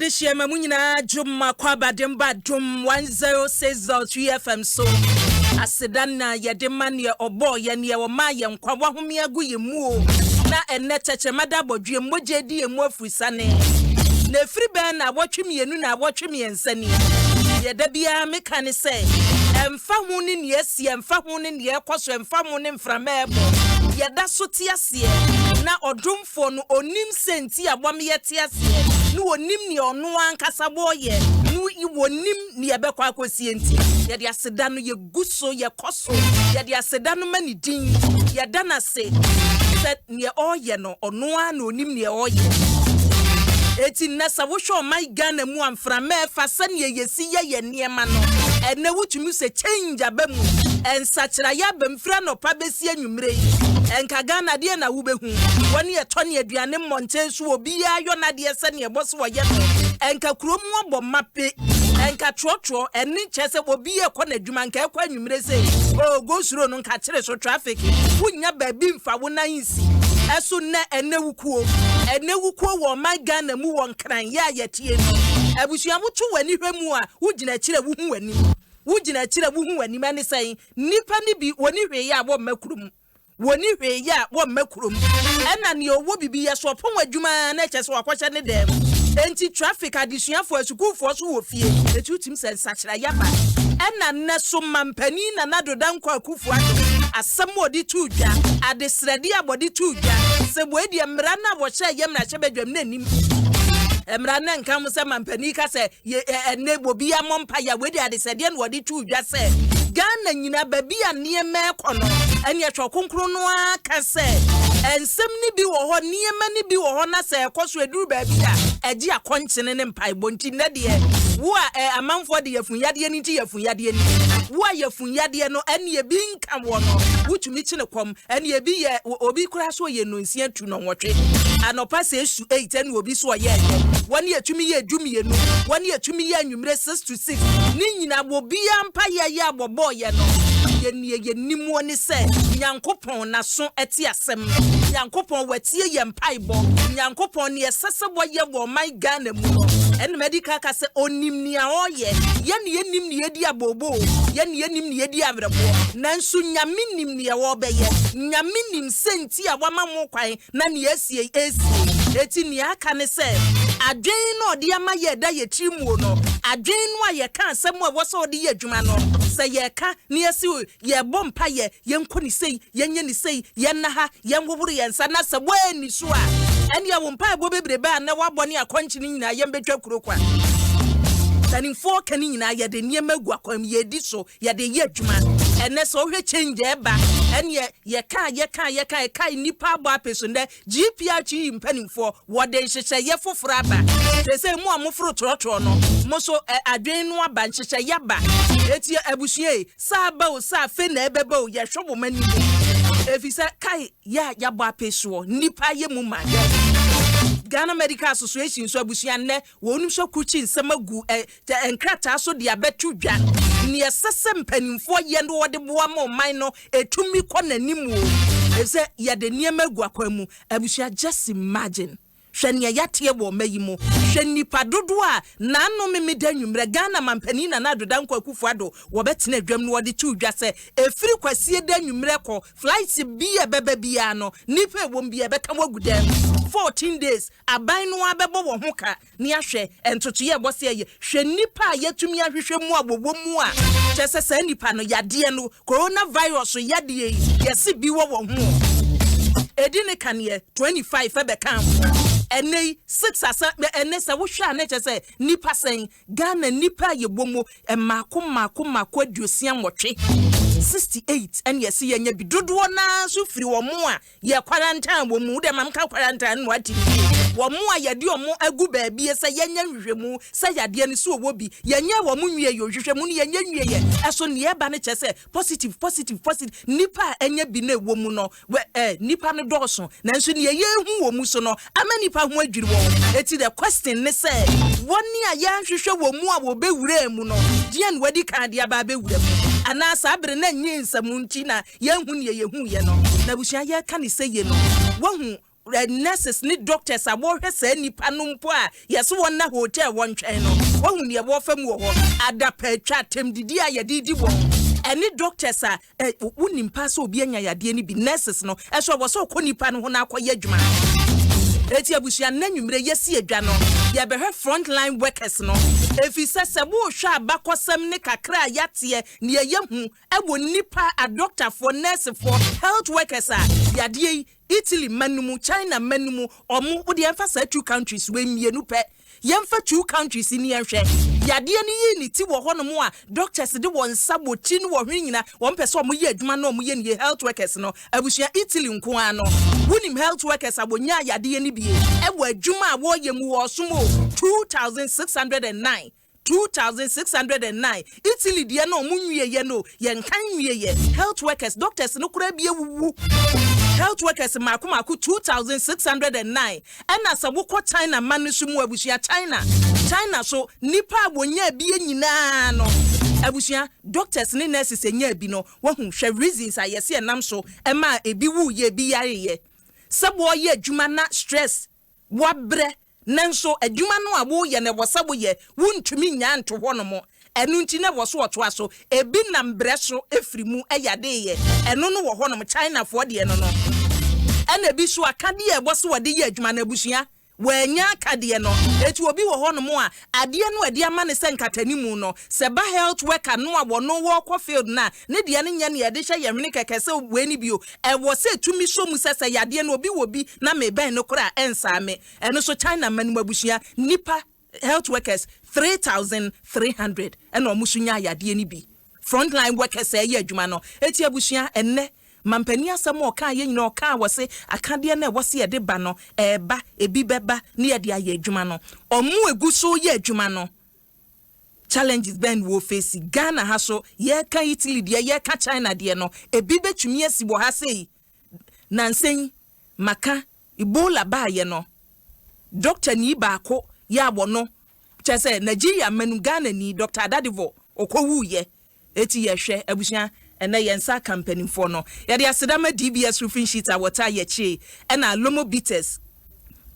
Adehyeɛ ma mu nyinaa dwom akɔ abademba dwom 106.3 FM so. Aseda na yɛde ma neɛ ɔbɔɔ yɛ neɛ ɔmaa yɛn nkwa wahome agu yɛn mu o. Na ɛnnɛ tɛkyerɛma da abɔdweɛ mogya di yɛn mu afurisane. Na ɛfiri bɛn na awɔtwe mmienu na awɔtwe mmiɛnsa ni. Deɛ da biara meka ne sɛ ɛmfa ho ne neɛ asi ɛmfa ho ne neɛ ɛkɔ so ɛmfa ho ne mframa ɛbɔ yɛda so te aseɛ na ɔdom foɔ no ɔnim sɛ nti a wɔn yɛ te aseɛ ne ɔnim neɛ ɔno ankasa wɔyɛ ne wɔnim neɛ ɛbɛkɔ akɔsie nti yɛde aseda no yɛgu so yɛkɔ so yɛde aseda no ma ne din yɛda no ase sɛ neɛ ɔreyɛ no ɔno ara na ɔnim neɛ ɔreyɛ. Eti nnɛ sɛ wohwɛ ɔman Ghana mu a mframa ɛfa sɛneɛ yɛsi yɛ yɛ nneɛma no ɛnɛ wotumi sɛ change aba mu nsakyeraeɛ aba mu firi anɔpa bɛsi anwummerɛ yi ɛnka Ghana deɛ na wobɛhu wɔne ɛtɔ ne aduane mmɔnten so obiara yɔ n'adeɛ sɛneɛ ɛbɔ so wɔyɛ no ɛnka kurom abɔ ma pe ɛnka trɔtrɔ ɛne kyerɛ sɛ obi ɛkɔ n'adwuma nka ɛkɔ anwummerɛ sɛ oh go slow no nka kyere so traffic wonya baabi mfa wo nan nsi ɛso nnɛ ɛnɛ wukuo ɛnɛ wukuo wɔ ɔman Ghana mu wɔ Nkran yɛ a yɛtie no abusua woto w'ani hwɛ mu a wogyina akyire a wohu w'anim wogyina akyire a wohu w'anim ɛne sɛn nnipa no bi wɔni hwee yɛ a wɔmma kurom wɔni hwee yɛ a wɔmma kurom ɛna nea ɔwɔ bibi yɛ so ɔpɔn adwuma na ɛkyɛ sɛ wakɔhyɛ ne dɛm enti traffic adesuafoɔ asukuufoɔ so wɔ fie eti wotim sɛ nsakyera yaba ɛna nnɛ so mampanin Nana Addo Dankwa Akufo Addo asɛm a ɔde too dwa adesrɛdeɛ a wɔde too dwa sɛ wei deɛ mmara no a wɔhyɛ yɛ mmarahyɛbadwam no anim mmara no nka ho sɛ mampanin ka sɛ yɛ ɛnɛ obi amɔ mpa yɛ wei deɛ adesrɛdeɛ na wɔde too dwa sɛ Ghana nyinaa baabi a nneɛma ɛkɔ no ɛne ɛtwerɛ kronkron no ara ka sɛ nsɛm no bi wɔ hɔ nneɛma no bi wɔ hɔ na sɛ ɛkɔ so ɛduru baabi a ɛgye akɔnkyene ne mpaebɔ nti nnɛ deɛ wo a ɛ amanfoɔ de yafunyadeɛ no nti yafunyadeɛ no wo a yafunyadeɛ no ɛne ebi nka wɔ no wotumi kyene kɔm ɛne ebi yɛ obi koraa so ɔyɛ nonsia tu nɔnwɔtwe anɔpa sɛ esu 8 ɛne obi so ɔyɛ ɛnɛ wɔne etumi yɛ 12 wɔne etumi yɛ anwummerɛ 6 to 6 ne nyinaa wɔ biara mpa yɛ yɛ a wɔbɔɔyɛ no yɛnie yɛnimuo ne sɛ Nyankopɔn n'aso ɛte asɛm Nyankopɔn watie yɛ mpaebɔ Nyankopɔn ne ɛsɛ sɛ wɔyɛ wɔ ɔman Ghana mu no ɛna mɛdi ka ka sɛ onim nea ɔyɛ yɛne yɛnim ne yɛdi abooboo yɛne yɛnim ne yɛdi awerɛhoɔ nanso Nyame nim nea wɔbɛyɛ Nyame nim sɛ nti a wama mo kwan na nea asie esie eti nea aka ne sɛ adwen no ɔde ama yɛ da yɛ tiri muo no adwen no a yɛka asɛm a ɛwɔ sɛ ɔde yɛ adwuma no sɛ yɛka ne yɛsi yɛbɔ mpa yɛ yɛnkɔ ne sei yɛnyɛ ne sei yɛnna ha yɛnhohoro yɛn nsa na sɛ wɔani so a ɛnea wo mpaebɔ bebrebe a na wabɔ ne akɔnkyene nyinaa yɛmbɛtwa kuro kwa mpanimfoɔ ka ne nyinaa yɛde nneɛma agu akwan mu yɛdi so yɛde yɛ adwuma ɛnɛ sɛ wohwɛ change ɛba ɛneɛ yɛka yɛka yɛka ɛka nnipa abɔ apɛ so nnɛ GPRTU mpanimfoɔ wɔde nhyehyɛeɛ foforɔ aba sɛ sɛ mu a moforo trɔtrɔ no mo so adwene no aba nhyehyɛeɛ aba eti abusua yi saa aba o saa afe na ɛbɛba o yɛhwɛ wɔn anim ɛfiri sɛ kae yɛ a yɛabɔ apɛ soɔ nnipa yɛ mu ma Ghana Medical Association nso abusua nnɛ wɔn nso akukyi nsɛm agu ɛ nkrataa so de abɛto dwa nea ɛsɛ sɛ mpanimfoɔ yɛ no wɔde boa ma ɔman no etumi kɔ n'anim o ɛsɛ yɛde nneɛma agu akwan mu abusua just imagine hwɛ nea yɛateɛ wɔ ɔma yi mu hwɛ nipa dodoɔ a n'ano memeda nwummerɛ Ghana mampanin Nana Addo Dankwa Akufo-Addo wɔbɛtena adwam no wɔde to dwa sɛ ɛfiri kwasie da nwummerɛ kɔ flight bi a ɛbɛba biara no nipa ɛwɔ bi a ɛbɛka wagu dɛm 14 days aban no abɛbɔ wɔn ho ka ne ahwɛ ntotoyɛ ɛbɔ sɛ ɛyɛ hwɛ nipa a yɛtumi ahwehwɛ mu a wɔwɔ mu a kyerɛ sɛ saa nipa no yadeɛ no coronavirus yadeɛ yi yɛsi bi wɔ wɔn ho edi ne kaneɛ 25 ɛbɛka ho ɛnɛ yi 6 asa ɛnɛ sɛ wohwɛ a ne kyerɛ sɛ nipa sɛn Ghana nipa a yɛwɔ mu mmaako mmaako mmaako 68 68 ɛne yɛsi yɛnya bi dodoɔ naa nso firi wɔn a yɛ quarantine wɔ mu dɛ mam ka quarantine no ati ne wɔn a yɛde wɔn agu baabi sɛ yɛnyɛ nhwehwɛmu sɛ yadeɛ no so wɔ bi yɛnyɛ wɔn nwie yɛ nhwehwɛmu no yɛnyɛ nwie yɛ ɛso nea ɛba no kyerɛ sɛ positive positive positive nipa a ɛnyɛ bi na ɛwɔ mu no wɛ ɛ nipa no dɔɔso nanso nea yɛhu wɔ mu so no ama nipa ho adwiri wɔn eti the question ne sɛ wɔn a yɛnhwehwɛ wɔ mu a wɔbɛwura mu no deɛ na wɔadi kan de aba abɛwura mu anaa saa abere na nye nsɛm nti na yɛnhu nea yɛhu yɛ no na abusua yɛka ne sɛ yie no wɔhu. Nurses ne doctors a wɔrehwɛ saa nnipa no mpo a yɛse wɔn nna hotel wɔn twɛn no, wɔhu neɛ wɔrefa mu wɔ hɔ. Adapaatwa, atɛmdidi a yɛde di wɔn, ɛne doctors a ɛ, wonim paa sɛ obi anya yadeɛ no bi, nurses no ɛso ɛwɔ sɛ ɔkɔ nipa no ho na akɔyɛ adwuma. Eti abusua, nnɛ nwummerɛ yɛsi adwa no, yɛbɛhwɛ front line workers no, ɛfiri sɛ sɛ wohwɛ abakɔsɛm ne kakra a yɛateɛ neɛ yɛhu ɛwɔ nnipa adɔktafoɔ, nursefoɔ, health workers a yadeɛ yi, Italy ma no mu, China ma no mu, ɔmo wode yɛmfa saa two countries wei mmienu pɛ, yɛmfa two countries ni yɛnhwɛ yadeɛ no yii ne ti wɔ hɔnom a doctors de wɔn nsa wɔ ti no wɔ hwene nyina wɔn pɛ sɛ ɔmo yɛ adwuma na ɔmo yɛ ne health workers no. Abusua, Italy nko ara no, wonim health workers a wɔnya yadeɛ no bie ɛwɔ adwuma a wɔreyɛ mu wɔ ɔsom o, 2609, 2609. Italy deɛ no, ɔmo nwieyɛ no, yɛnka nwieyɛ. Health workers, doctors no koraa bi awuwu, health workers mako mako 2609. Ɛna sɛ wokɔ China ma no so mu, abusua, China so nipa a wɔnya bie nyinaa no, abusua, doctors ne nurses nya bi no, wɔhu hwɛ reasons a yɛsi ɛnam so ɛma ebi wu yɛ, ebi yareyɛ sɛ wɔyɛ adwuma na stress wabrɛ, nanso adwuma no a woyɛ no, ɛwɔ sɛ woyɛ, wontumi nya nto hɔ nom. Ɛno nti na wɔ so ɔtoa so, ebi nam brɛ so efiri mu ɛyɛ adeeyɛ. Ɛno no wɔ hɔ nom, Chinafoɔ deɛ no, ɛna ebi so akadeɛ a ɛwɔ so wɔde yɛ adwuma no, abusua, wɔanya akadeɛ no. Eti obi wɔ hɔ nom a adeɛ no ɛde ama ne sɛ nkatanimu no, sɛ ba health worker no a wɔno wɔkɔ field na ne deɛ no nyɛ nea yɛde hyɛ yɛn hwene kɛkɛ sɛ wei ni bio, ɛwɔ sɛ tumi so mu sɛ yadeɛ no obi wɔ bi na mebɛn no koraa ɛnsaa me. Ɛno so China ma no mu, abusua, nipa health workers 3300 ɛna ɔmo so nya yadeɛ no bi, frontline workers a ɛyɛ adwuma no. Eti abusua, ɛnnɛ mampanin asɛm a ɔka yɛ nyinaa, ɔka wɔ se akadeɛ no a ɛwɔ se yɛde ba no ɛɛba, ebi bɛba ne yɛde ayɛ adwuma no. Ɔmo egu so yɛ adwuma no, challenges bɛn wɔ face Ghana ha so? Yɛka Italy deɛ, yɛka China deɛ no, ebi bɛtumi asi wɔ ha sei. Nansɛn maka Ebola baayɛ no, doctor ni baako yɛ a wɔno kyɛ sɛ Nigeria manu, Ghana ni, Dr Adadevoh, ɔkɔwuiɛ. Eti yɛhwɛ, abusua, ɛnɛ yɛn nsa aka mpanimfoɔ no. Yɛde asedama DBS Roofing Sheet a wɔta yɛkyee, ɛna Alomo Bitters,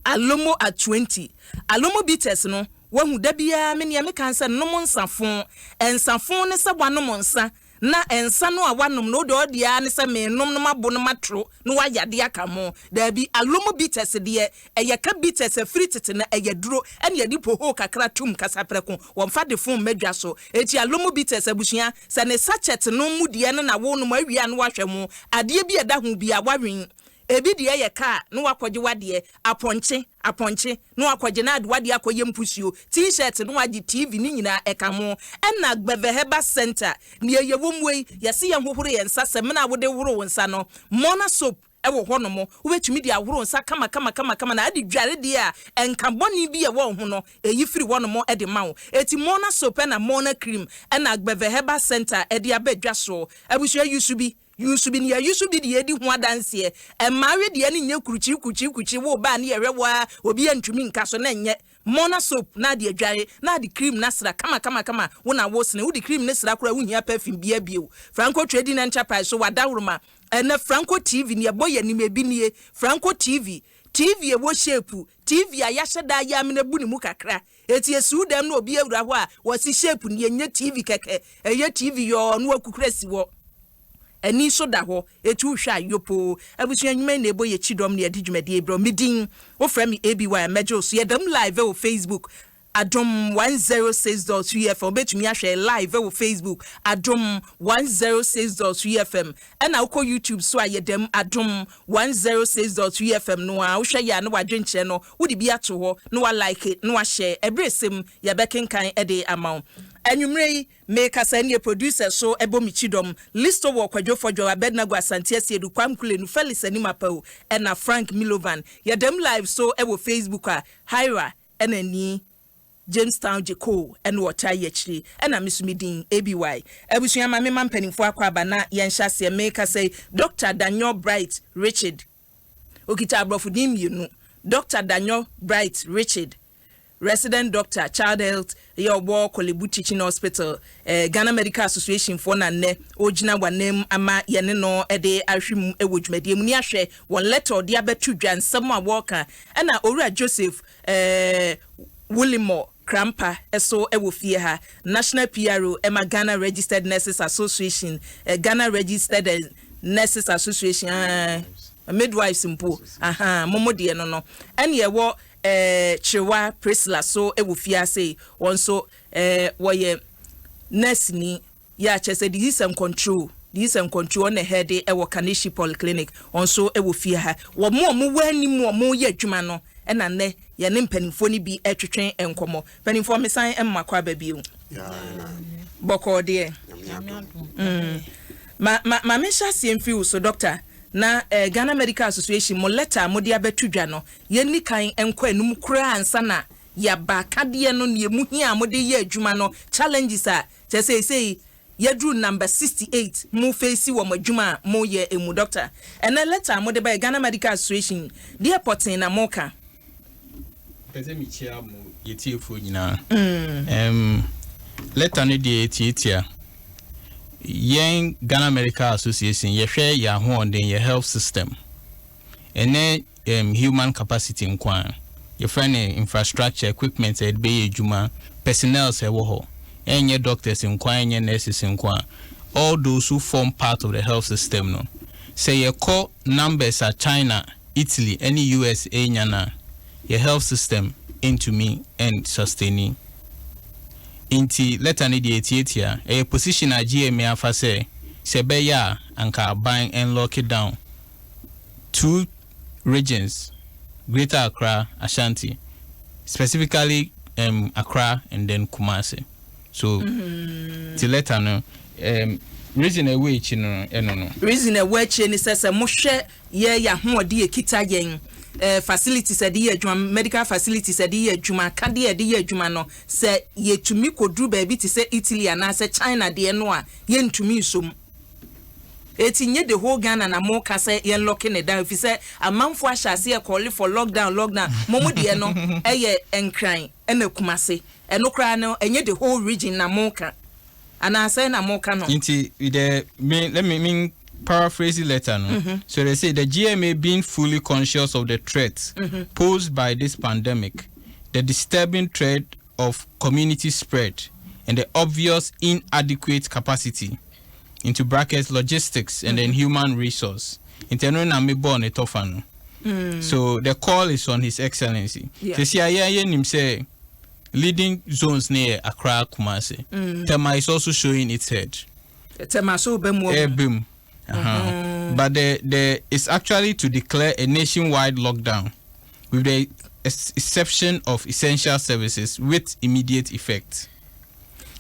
Alomo at 20, Alomo Bitters no, wahu da biara me nea meka sɛ nom nsafo. Nsafo ne sɛ wanom nsa na nsa no a wanom no, wode ɔdeɛ ne sɛ menom no mabo no matoro na wayade aka ho. Daabi, Alomo Bitters deɛ, ɛyɛ ka bitters afiri tete na ɛyɛ duro, ɛne yɛde poho kakra tum kasaprɛko, wɔmfa de fon mmadwa so. Eti Alomo Bitters, abusua, sɛ ne sachet no mu deɛ no na wo nom awia no, wahwɛ ho adeɛ bi a ɛda ho bi a wawen ebi deɛ yɛ kaa na wakɔgye wadeɛ, apɔnkye apɔnkye na wakɔgye na ade wadeɛ akɔyɛ mpusuo, T-shirt na wagye TV ne nyinaa ɛka ho. Ɛna Gbɛvɛ Herbal Center, nea yɛwɔ mu yi, yɛsi yɛn hohoro yɛn nsa sɛ mena a wode horo wo nsa no, Mɔna Soap ɛwɔ hɔ nom, wobɛtumi de ahoro nsa kama kama kama kama na ade dware deɛ a ɛnka bɔne bi ɛwɔ wo ho no, ɛyi firi hɔ nom ɛde ma wo. Eti Mɔna Soap ɛna Mɔna Cream ɛna Gbɛvɛ Herbal Center ɛde aba dwa so. Abusua, yusu bi, yusu bi, nea yusu bi deɛ edi ho adanseɛ. Mmaawe deɛ no nyɛ kurukyiri kurukyiri kurukyiri wo baa ne yɛhwɛ waa obi antumi nka so na nyɛ Mɔna Soap na ade adware na ade cream na sra kama kama kama wo na wo sene wode cream ne sra koraa, wohia perfume bia bio. Franco Trading Enterprise so wadaworoma. Ɛnɛ Franco TV ne ɛbɔ yɛ anim, ebi nie, Franco TV, TV ɛwɔ shape TV a yɛahyɛ da yɛ amena bu ne mu kakra. Eti esiw dɛm na obi awura hɔ a wɔsi shape ne ɛnyɛ TV kɛkɛ, ɛyɛ TV yɔɔ no akukura si hɔ, ani nso da hɔ etu hwɛ a yopoo. Abusua, nnwuma na ɛbɔ yɛ kyidɔm ne yɛde dwumadie brɛ. Me din, wofrɛ me ABY, mɛgye so. Yɛdam live wɔ Facebook, Adom 106.3 FM. Wobɛtumi ahwɛ live wɔ Facebook, Adom 106.3 FM, ɛna wokɔ YouTube so a, yɛdam Adom 106.3 FM no a, wohwɛ yɛ a na wadwenkyerɛ no wode bi ato hɔ na walike na wahyɛ. Ɛberɛ sɛm yɛbɛkenkan de ama wo. Anwummerɛ yi mekasa nie, producer so ɛbɔ me kyidɔm, Listo wɔ Kwadwo Fɔdwo, Abednego Asante Asiedu, Kwamkulenu Felix Anim Apawu, ɛna Frank Milovan. Yɛdam live so ɛwɔ Facebook a, Hira ɛna ni Jamestown Jeko ɛna ɔta yɛ akyire, ɛna me so me din ABY. Abusua, ma mema mpanimfoɔ akɔ aba na yɛnhyɛ aseɛ. Mekasa yi, Dr Daniel Bright Richard, okita aborɔfo din mmienu, Dr Daniel Bright Richard. Resident doctor, child health, yɛ ɔwɔ Korle Bu Teaching Hospital, Ghana Medical Association foɔ na nnɛ ɔgyina w'anam ama yɛne no de ahwɛ mu wɔ dwumadie mu ne ahwɛ wɔn letter ɔde abɛto dwa, nsɛm a wɔreka. Ɛna Owura Joseph Wolimɔ Krampa ɛso wɔ fie ha, National PRO ɛma Ghana Registered Nurses Association, Ghana Registered Nurses Association, midwives mpo aha momo deɛ no ɛne ɛwɔ Kyerewa Priscilla so wɔ fie ase. Wɔn nso wɔyɛ nurse ni yɛ akyɛ sɛ disease and control ɔna head ɛwɔ Kaneshie Polyclinic. Wɔn nso wɔ fie ha. Wɔn a wɔwɔ anim a wɔyɛ adwuma no, ɛna nnɛ yɛne mpanimfoɔ no bi ɛtwetwe nkɔmɔ. Mpanimfoɔ, mesan mma kɔ aba bio. Bɔkɔɔ deɛ, ma mehyɛ aseɛ mfiri wo so, doctor, na Ghana Medical Association mo letter a mode abɛto dwa no, yɛnni kan nkɔ anum koraa ansa na yɛaba akadeɛ no ne emu hia a mode yɛ adwuma no, challenges a kyerɛ sɛ esei yɛduru number 68 mo face wɔ mo adwuma a moyɛ emu. Doctor, ɛnɛ letter a mode bɛyɛ Ghana Medical Association deɛ pɔten na moka? Pɛ sɛ mekyia mo yɛtiefoɔ nyinaa. Letter no deɛ, yɛtiatia yɛn Ghana Medical Association, yɛhwɛ yɛn ahoɔden, yɛ health system, ɛnɛ human capacity nko a yɛfrɛ no infrastructure, equipment a yɛde bɛyɛ adwuma, personnel ɛwɔ hɔ, ɛnyɛ doctors nko a, ɛnyɛ nurses nko a, all those who form part of the health system no. Sɛ yɛkɔ numbers a China, Italy ɛne US ɛnya no a, yɛ health system ntumi and sustain. Nti letter no deɛ, etiatia ɛyɛ position a GMA afa sɛ ɛbɛyɛ a anka aban ɛnlock it down two regions, Greater Accra, Ashanti, specifically Accra and then Kumasi. So ti letter no reason ɛwɔ akyi no, ɛno no. Reason ɛwɔ akyire ni sɛ mohwɛ yɛ ahoɔden ekita yɛn facilities ɛde yɛ adwuma, medical facilities ɛde yɛ adwuma, akadeɛ ɛde yɛ adwuma no, sɛ yɛtumi kɔduru baabi te sɛ Italy anaasɛ China deɛ no a, yɛntumi nsom. Eti nye the whole Ghana na mo ka sɛ yɛn lock ne down, fi sɛ amanfo ahyɛ aseɛ call for lockdown, lockdown. Mo deɛ no ɛyɛ Nkran ɛna Kumase. Ɛno koraa no, ɛnyɛ the whole region na mo ka anaasɛ na mo ka no? Nti the me let me paraphrase the letter no. So they say the GMA, being fully conscious of the threat posed by this pandemic, the disturbing threat of community spread, and the obvious inadequate capacity, into brackets logistics and then human resource. Nti ɛno na mebɔɔ ne tɔfa no. So the call is on His Excellency. Sisi a yɛn nim sɛ leading zones ne yɛ Accra, Kumasi. Tema is also showing its head. Tema so bɛ mu. Ɛbɛ mu. But the it's actually to declare a nationwide lockdown with the exception of essential services with immediate effect.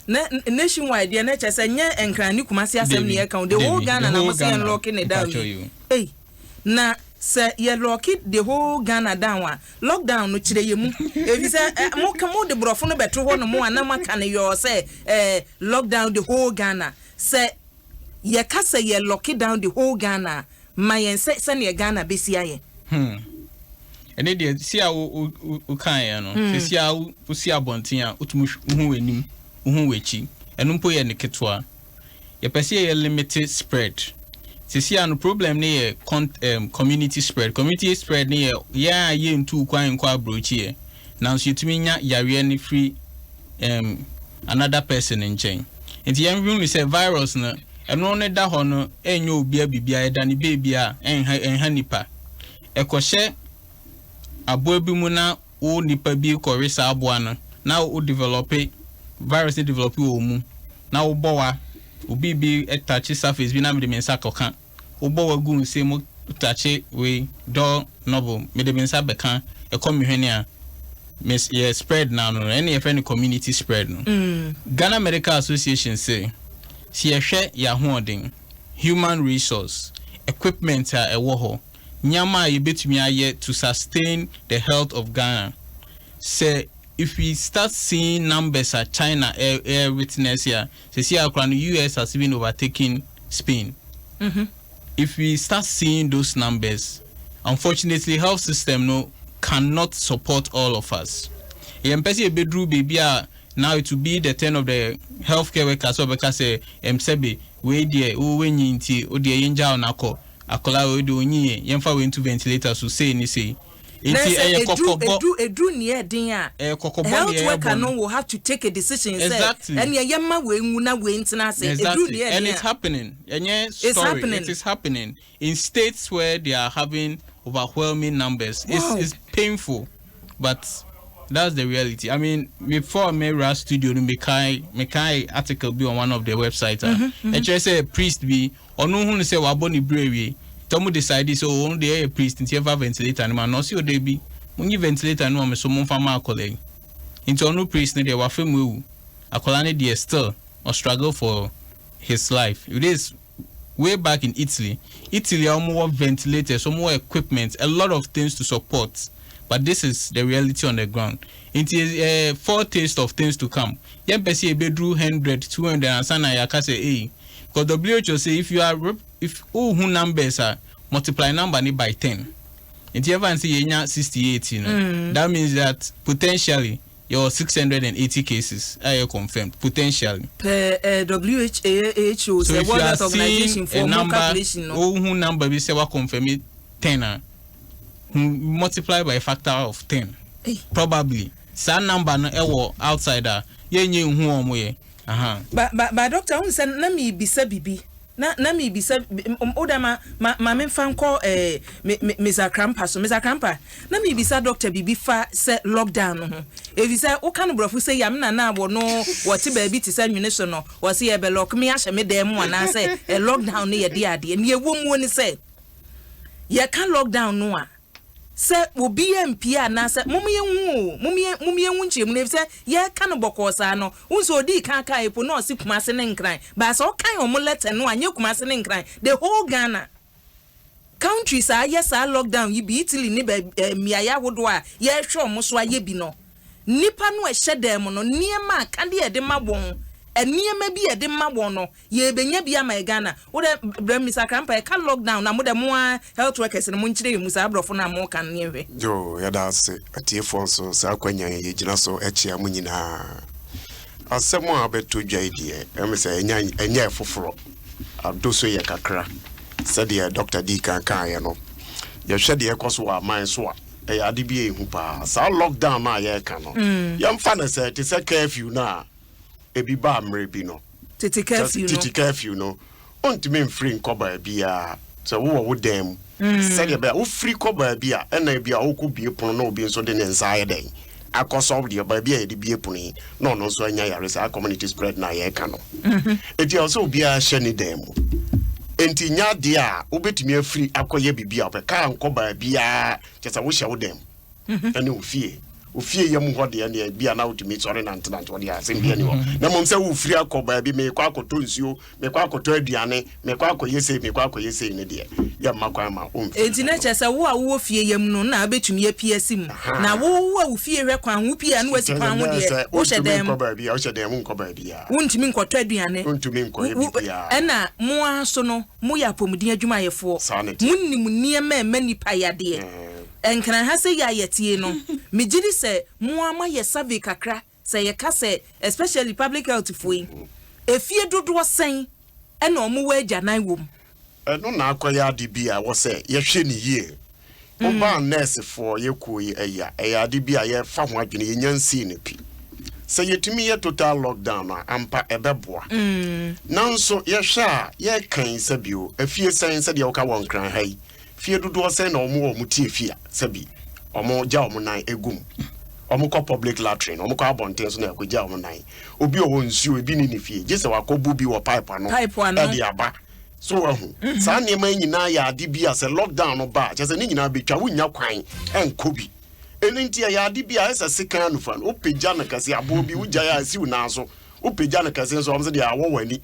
Na nationwide deɛ, na kyerɛ sɛ nyɛ Nkran ne Kumasi asɛm ne yɛka, the whole Ghana na mo sɛ yɛn lock ne down yi. Ei, na sɛ yɛ lock the whole Ghana down a, lockdown no kyerɛ yɛ mu, efi sɛ mo ka mo de borɔfo no bɛto hɔ no mo a na mo aka no yɔɔ sɛ lockdown the whole Ghana. Sɛ yɛka sɛ yɛ lock down the whole Ghana, ma yɛn sɛ sɛnea Ghana bɛsi ayɛ. Ɛne deɛ si a wo wo kaeɛ no, sɛ si a wosi abɔnten a, wotumi wohu w'anim, wohu w'akyi, ɛno mpo yɛ ne ketewa. Yɛpɛ sɛ yɛyɛ limited spread. Sisi a no, problem ne yɛ community spread. Community spread ne yɛ yɛn a yɛntu kwan nkɔ aburokyi nanso yɛtumi nya yareɛ no firi another person nkyɛn. Nti yɛn hu sɛ virus no, ɛno ne da hɔ no, ɛnyɛ obia bibia, ɛda ne beebi a ɛnha nipa. Ɛkɔhyɛ aboa bi mu na wo nipa bi kɔwe saa aboa no na wo develop virus no, develop wɔ mu na wobɔ wa, obi bi ɛtakye surface bi na mede me nsa kɔka, wobɔ wa gu nsam, takye wei door knob, mede me nsa bɛka, ɛkɔ me hwene a, mes yɛ spread na no, ɛne yɛfrɛ no community spread no. Ghana Medical Association sɛ yɛhwɛ yɛn ahoɔden, human resource, equipment a ɛwɔ hɔ, nneɛma a yɛbɛtumi ayɛ to sustain the health of Ghana, sɛ if we start seeing numbers at China air witness here, sɛ akora no, US has even overtaken Spain. If we start seeing those numbers, unfortunately, health system no cannot support all of us. Yɛmpɛ sɛ yɛbɛduru baabi a now it will be the turn of the healthcare worker sɛ ɔbɛka sɛ sɛbe wei deɛ wo wenyi nti wo deɛ yɛngya wo nakɔ, akwadaa wei deɛ onyi yɛ, yɛmfa wei nto ventilator so sei ne sei. Nti ɛyɛ kɔkɔbɔ. Edu neɛ ɛden a ɛyɛ kɔkɔbɔ. Health worker no will have to take a decision sɛ ɛnìyɛ yɛma wei nwu na wei ntena ase. Edu neɛ ɛden. And it's happening. Ɛnyɛ story, happening. It is happening in states where they are having overwhelming numbers. It's painful, but that's the reality. I mean, before me ra studio no, me kai article bi on one of the websites a ɛkyerɛ sɛ priest bi, ɔno hu no sɛ wabɔ ne bere awie, tɔmo decide sɛ ɔno deɛ ɛyɛ priest nti ɛfa ventilator no ma na ɔsi ɔde bi monyi ventilator no wɔ me so, momfa ma akɔla yi. Nti ɔno priest no deɛ wafa mu ewu, akɔla no deɛ still ɔ struggle for his life. It is way back in Italy. Italy a wɔn wɔ ventilators, wɔn wɔ equipment, a lot of things to support, but this is the reality on the ground. Nti foretaste of things to come. Yɛn pɛ sɛ ebeduru 100, 200 ansa na yɛaka sɛ eyi, because WHO say if you are if wohu numbers a, multiply number ni by 10. Nti yɛfa n sɛ yɛnya 68 no, that means that potentially yɛwɔ 680 cases a yɛ confirmed potentially. Per WHO, so sɛ if World you are Health Organization seeing for a more number, calculation no. Wohu number bi sɛ wa confirm 10 a, multiply by a factor of 10. Hey. Probably saa number no ɛwɔ outside a yɛnyɛ nhu wɔn yɛ. Aha. Ba doctor, n sɛ na mi bisa bibi na mi bisa o da ma mi nfa nkɔ mi Mr. Krampa so. Mr. Krampa, na mi bisa doctor bibi fa sɛ lockdown no ho, efi sɛ woka no borɔfo sɛ yam na wɔ no wɔte baabi te sɛ nwene so no, wɔsi yɛ bɛ lock mi ahyɛ mi dan mu anaasɛ lockdown no yɛ de adeɛ ne ɛwɔ muo ne sɛ yɛka lockdown no a, sɛ obi yɛ mpie anaasɛ mom yɛnhu o, mom yɛnhu nkyerɛmu no, ɛfisɛ yɛka no bɔkɔɔ saa no, wo sɛ odii kan ka epo na ɔse Kumase ne Nkran baasa, ɔkan ɔmo letter no a, nyɛ Kumase ne Nkran, the whole Ghana. Countries a ayɛ saa lockdown yi bi, Italy ne baabi mmeaeɛ ahodoɔ a yɛrehwɛ ɔmo so ayɛ bi no, nipa no a ɛhyɛ dan mu no, nneɛma a kadeɛ yɛde ma wɔn, nneɛma bi yɛde ma wɔn no, yɛbɛnya bi ama yɛ Ghana. Wode brɛ Mr. Krampa, ɛka lockdown na mode mo a health workers no, mo nkyerɛ yɛ mu saa aborɔfo no a moka no ne yɛhwɛ. Yo, yɛda ase. Atiefoɔ nso, saa akwanya yi yɛgyina so akyia mu nyinaa. Asɛm a wabɛto dwa yi deɛ, ɛme sɛ ɛnyɛ foforɔ, ado so yɛ kakra. Sɛdeɛ Dr. D kan kaeɛ no, yɛhwɛ deɛ ɛkɔ so wɔ aman so a, ɛyɛ ade bi a ɛhu paa. Saa lockdown no a yɛreka no, yɛmfa no sɛ te sɛ curfew no a ebi baa mmerɛ bi no. Tete curfew no. Tete curfew no, ɔntumi mfiri nkɔ baabiaa sɛ wowɔ wo dan mu, sɛdeɛ bɛyɛ a wofiri kɔ baabi a ɛna bi a wokɔ bie pono na obi nso de ne nsa ayɛ dɛn akɔsɔ deɛ baabi a yɛde bie pono yi na ɔno nso anya yare. Saa community spread na yɛreka no, enti ɛwɔ sɛ obiara hyɛ ne dan mu. Enti nya adeɛ a wobɛtumi afiri akɔyɛ biribi a wopɛ, kaa nkɔ baabiaa, kyɛ sɛ wohyɛ wo dan mu ɛne wo fie, ofie yɛ mu hɔ deɛ neɛ bi a na wotumi sɔre nantenante hɔ deɛ, asɛm bi ani hɔ. Na mmom sɛ wofiri akɔ baabi, meekɔ akɔtɔ nsuo, meekɔ akɔtɔ aduane, meekɔ akɔyɛ sei, meekɔ akɔyɛ sei ne deɛ, yɛmma kwan ma womfiri. Enti na kyerɛ sɛ wo a wowɔ fie yam no na wobɛtumi apue asi mu, na wo a wo fie hwɛ kwan ho pie a na wasi kwan ho deɛ, wohyɛ dan wontumi mu. Nkɔ baabi a wohyɛ dan mu nkɔ baabi a wontumi nkɔtɔ aduane. Wontumi nkɔyɛ biribiara. Ɛna mo ara so no, moyɛ apɔmuden adwumayɛfoɔ. Saa ne te. Monim nneɛma a ɛma nipa yadeɛ. Nkran ha sɛ yɛ a yɛtie no, megye di sɛ mo ara moayɛ survey kakra sɛ yɛka sɛ especially public health foɔ yi, efie dodoɔ sɛn ɛna ɔmo wɔ agyanan wɔ mu? Ɛno na akɔyɛ ade bi a ɛwɔ sɛ yɛhwɛ ne yie. Wobaa nɛɛsefoɔ yɛkuo yi, ɛyɛ a ɛyɛ ade bi a yɛfa ho adwene, yɛnya nsii no pi sɛ yɛtumi yɛ total lockdown a, ampa ɛbɛboa. Nanso yɛhwɛ a, yɛkan sɛ bio afie sɛn, sɛdeɛ woka wɔ Nkran ha yi, fie dodoɔ sɛn na ɔmo wɔ ɔmo tie fie a sɛbi ɔmo gya ɔmo nan egu mu, ɔmo kɔ public latrine, ɔmo kɔ abɔnten so na ɛkɔgya ɔmo nan? Obi a ɔwɔ nsuo ebi ne ne fie, gye sɛ wakɔbu bi wɔ pipe ano. Pipe ano. Ɛde aba so. Wahu saa nneɛma yi nyinaa yɛ ade bi a sɛ lockdown no ba a, kyerɛ sɛ ne nyinaa bɛtwa, wonya kwan ɛnkɔ bi. Ɛno nti ɛyɛ ade bi a ɛsɛ sekan anufa no, wopagya no kɛse, aboɔ bi wogyae a asiw nan so, wopagya no kɛse nso, ɔm sɛ deɛ awɔ w'ani.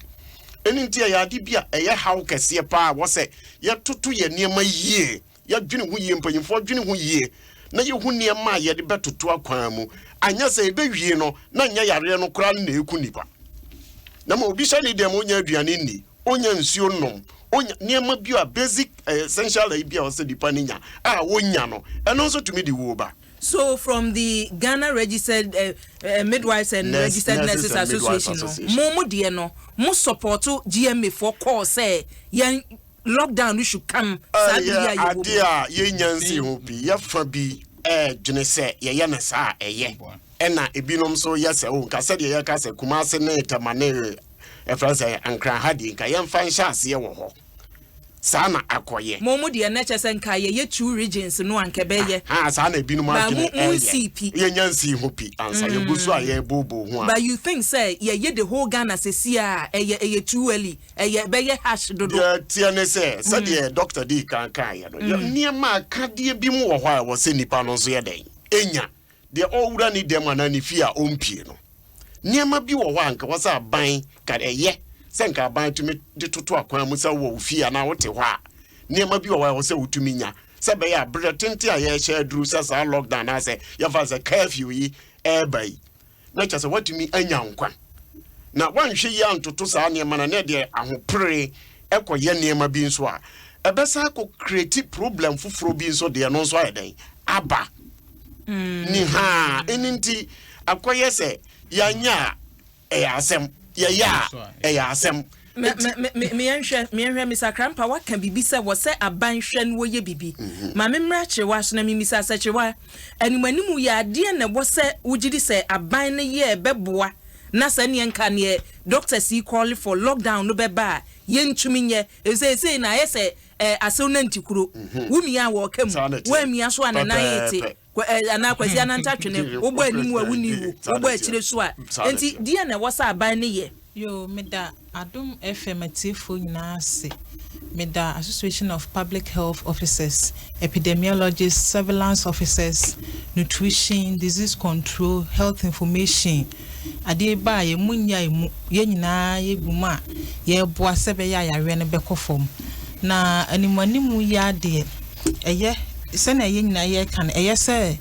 Ɛno nti ɛyɛ ade bi a ɛyɛ haw kɛseɛ paa wɔ sɛ yɛtoto yɛ nneɛma yie, yɛdwene ho yie, mpanyimfoɔ dwene ho yie na yɛhu nneɛma a yɛde bɛtoto akwan mu. Anyɛ sɛ ɛbɛwie no na nyɛ yareɛ no koraa no na ɛku nipa, na ma obi hyɛ ne dɛm, onya aduane nni, onya nsuo nnom, onya nneɛma bi a basic essential ayi bi a ɔsɛ nipa no nya a wonya no, ɛno nso tumi de wuo ba. So from the Ghana Registered Midwives and Registered Nurses Nurses and Midwives Association no, Association. mo deɛ no, mo support GMA foɔ call sɛ yɛn lockdown no should come saa bere Ɛyɛ a yɛwɔ mu? adeɛ a yɛnya nsi ho bi. Yɛfa bi ɛɛdwene sɛ yɛyɛ no saa a ɛyɛ, ɛna ebinom nso yɛ sɛ o nka sɛdeɛ yɛka sɛ Kumase ne Tama ne ɛfrɛ sɛ Nkran ha deɛ, nka yɛmfa nhyɛ aseɛ wɔ hɔ saa na akɔyɛ. Mo deɛ no kyɛ sɛ nka yɛyɛ two regions no anka bɛyɛ. Ha saa na ebinom Ba adwene. mo nsii pi. Yɛnya nsii ho pi ansa, yɛgu so a yɛbooboo ho a. But you think sɛ yɛyɛ the whole Ghana sɛsi a, ɛyɛ too early, ɛyɛ bɛyɛ harsh dodo? Deɛ teɛ ne sɛ, sɛdeɛ doctor di kan kaeɛ no, nneɛma akadeɛ bi mu wɔ hɔ a ɛwɔ sɛ nipa no nso yɛ dɛn ɛnya deɛ ɔwura ne dɛm anaa ne fie a ɔmpie no. Nneɛma bi wɔ hɔ a nka wɔ sɛ aban ka ɛyɛ sɛ nka aban tumi de toto akwan mu sɛ wɔ wo fie anaa wote hɔ a, nneɛma bi wɔ hɔ a ɛwɔ sɛ wotumi nya sɛ bɛyɛ a berɛ tenten a yɛhyɛ aduru sɛ saa lockdown anaasɛ yɛmfa sɛ curfew yi ɛɛba yi, na kyerɛ sɛ woatumi anya nkwa na woanhwɛ yi antoto saa nneɛma no na ɛdeɛ ahopere ɛkɔyɛ nneɛma bi nso a ɛbɛsa akɔ create problem foforɔ bi nso deɛ no nso ayɛ dɛn aba ni ha. Ɛno nti akɔyɛ sɛ yɛanya a ɛyɛ asɛm, yɛyɛ a ɛyɛ asɛm. Meyɛnhwɛ, meyɛnhwɛ, Mr Krampa, waka biribi sɛ wɔ sɛ aban hwɛ no wɔyɛ biribi. Ma memmra Kyerewa so na memisa sɛ, Kyerewa, animanimu yɛ adeɛ na ɛwɔ sɛ wogye di sɛ aban no yɛ bɛboa na sɛ neɛ nka neɛ doctors yi call for lockdown no bɛba a, yɛntumi nyɛ ɛsɛ na ayɛ sɛ asɛw na nti kuro wumia a wɔɔka Saa mu na ɛteɛ. Woamia so a ne nan te Pɛpɛɛpɛ. Anaa Kwasi Ananta twene wobɔ anim a wonni wo Saa na wobɔ ɛteɛ. akyire so a Saa na nti ɛteɛ. deɛ na ɛwɔ sɛ aban no yɛ? Yo, meda Adom FM atiefoɔ nyinaa ase. Meda Association of Public Health Officers, Epidemiologists, Surveillance Officers, Nutrition, Disease Control, Health Information. Adeɛ ba a yɛn mu nya mu, yɛn nyinaa yɛgu mu a yɛreboa sɛ bɛyɛ a yareɛ no bɛkɔ fam. Na animanimu yi adeɛ, ɛyɛ sɛnea yɛn nyinaa yɛreka no, ɛyɛ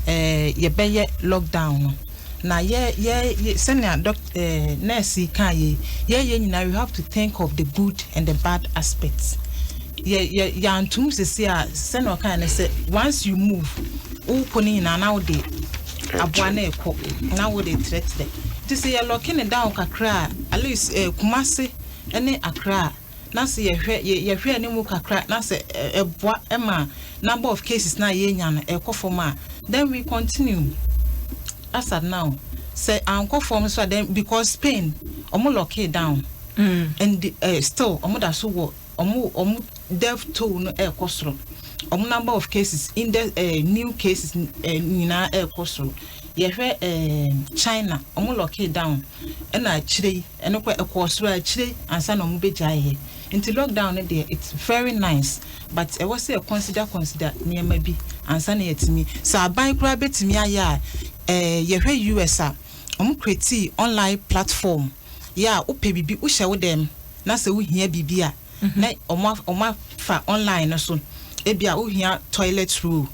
sɛ yɛbɛyɛ lockdown no na yɛ sɛnea doc nurse yi ka yɛ yɛ nyinaa, we have to think of the good and the bad aspects. Yɛ yɛantum sisi a, sɛnea ɔka ne sɛ once you move, wokɔ ne nyinaa na wode aboa na ɛkɔ na wode trɛtrɛ, nti sɛ yɛ lock ne down kakra a, at least Kumase ne Accra, na sɛ yɛhwɛ yɛhwɛ anim kakra na sɛ ɛboa ɛma number of cases na yɛnya no ɛkɔ fam a, then we continue. As at now, sɛ ankɔ fam so a, then because Spain, ɔmo lock it down and still ɔmo da so wɔ ɔmo death toll no ɛɛkɔ soro, ɔmo number of cases in the new cases nyinaa ɛɛkɔ soro. Yɛhwɛ China, ɔmo lock it down ɛna akyire yi ɛno kɔ ɛkɔɔ soro akyire ansa na ɔmo bɛgya yɛ. Nti lockdown no deɛ, it's very nice, but ɛwɔ sɛ yɛ consider nneɛma bi ansa na yɛtumi sɛ aban koraa bɛtumi ayɛ a. Yɛhwɛ US a, ɔmo create online platform yɛ a wopɛ biribi, wohyɛ wo dɛm na sɛ wohia biribi a, na ɔmo afa online no so. Ebi a wohia toilet roll,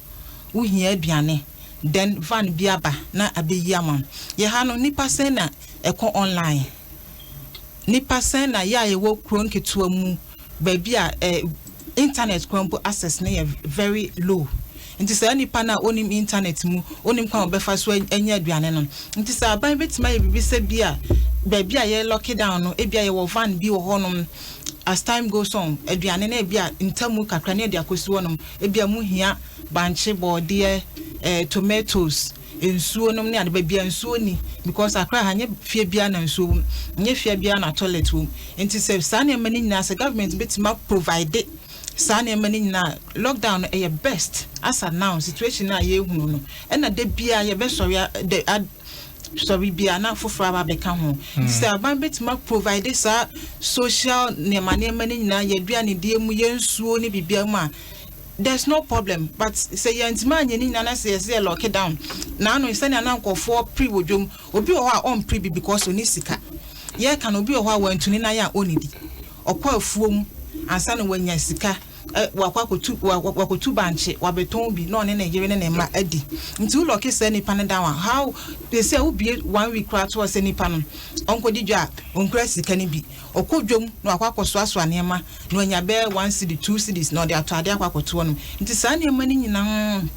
wohia aduane, then van bi aba na abɛyi ama wo. Yɛ ha no, nipa sɛn na ɛkɔ online? Nipa sɛn na yɛ a yɛwɔ kuro nketewa mu, baabi a internet kwan mpo access no yɛ very low? Nti saa nipa no a onim internet mu, onim kwan a ɔbɛfa so anya aduane no. Nti sɛ aban bɛtumi ayɛ biribi sɛ bi a baabi a yɛ lock down no, ebi a yɛwɔ van bi wɔ hɔnom, as time goes on, aduane no ebi a ntamu kakra ne yɛde akɔsi hɔnom. Ebi a mu hia bankye, bɔɔdeɛ, tomatoes, nsuo nom ne ade. Baabi a nsuo ni, because Akra ha, nye fie biara na nsuo wɔ mu, nye fie biara na toilet wɔ mu. Nti sɛ saa nneɛma no nyinaa, sɛ government bɛtumi provide saa nneɛma no nyinaa, lockdown no ɛyɛ best as at now situation a yɛhunu no. Ɛna de biara yɛbɛsɔre a de a sɔre biara na foforɔ aba abɛka ho. Nti sɛ aban bɛtumi provide saa social nneɛma no nyinaa, yɛ aduane mu, yɛ nsuo ne biribiara mu a, there's no problem. But sɛ yɛntumi anyɛ ne nyinaa na sɛ yɛsɛ yɛ lock down naano, sɛnea na nkɔfoɔ piri wɔ dwom, obi wɔ hɔ a ɔmpiri bi because ɔni sika. Yɛka no, obi wɔ hɔ a wantuni nan a ɔnnidi, ɔkɔ afuom ansa na wanya sika wakɔ akɔtu wakɔtu bankye wabɛtɔn bi na ɔne ne yere ne ne mma adi. Nti wo lock saa nipa no down a, how they say wobie one week koraa to hɔ sɛ nipa no ɔnkɔdi dwa a, ɔnkura sika no bi, ɔkɔ dwom na wakɔ akɔsoasoa nneɛma na wanya bɛyɛ 1 cedi, 2 cedis na ɔde atɔ adeɛ akɔ akɔto hɔ nom. Nti saa nneɛma no nyinaa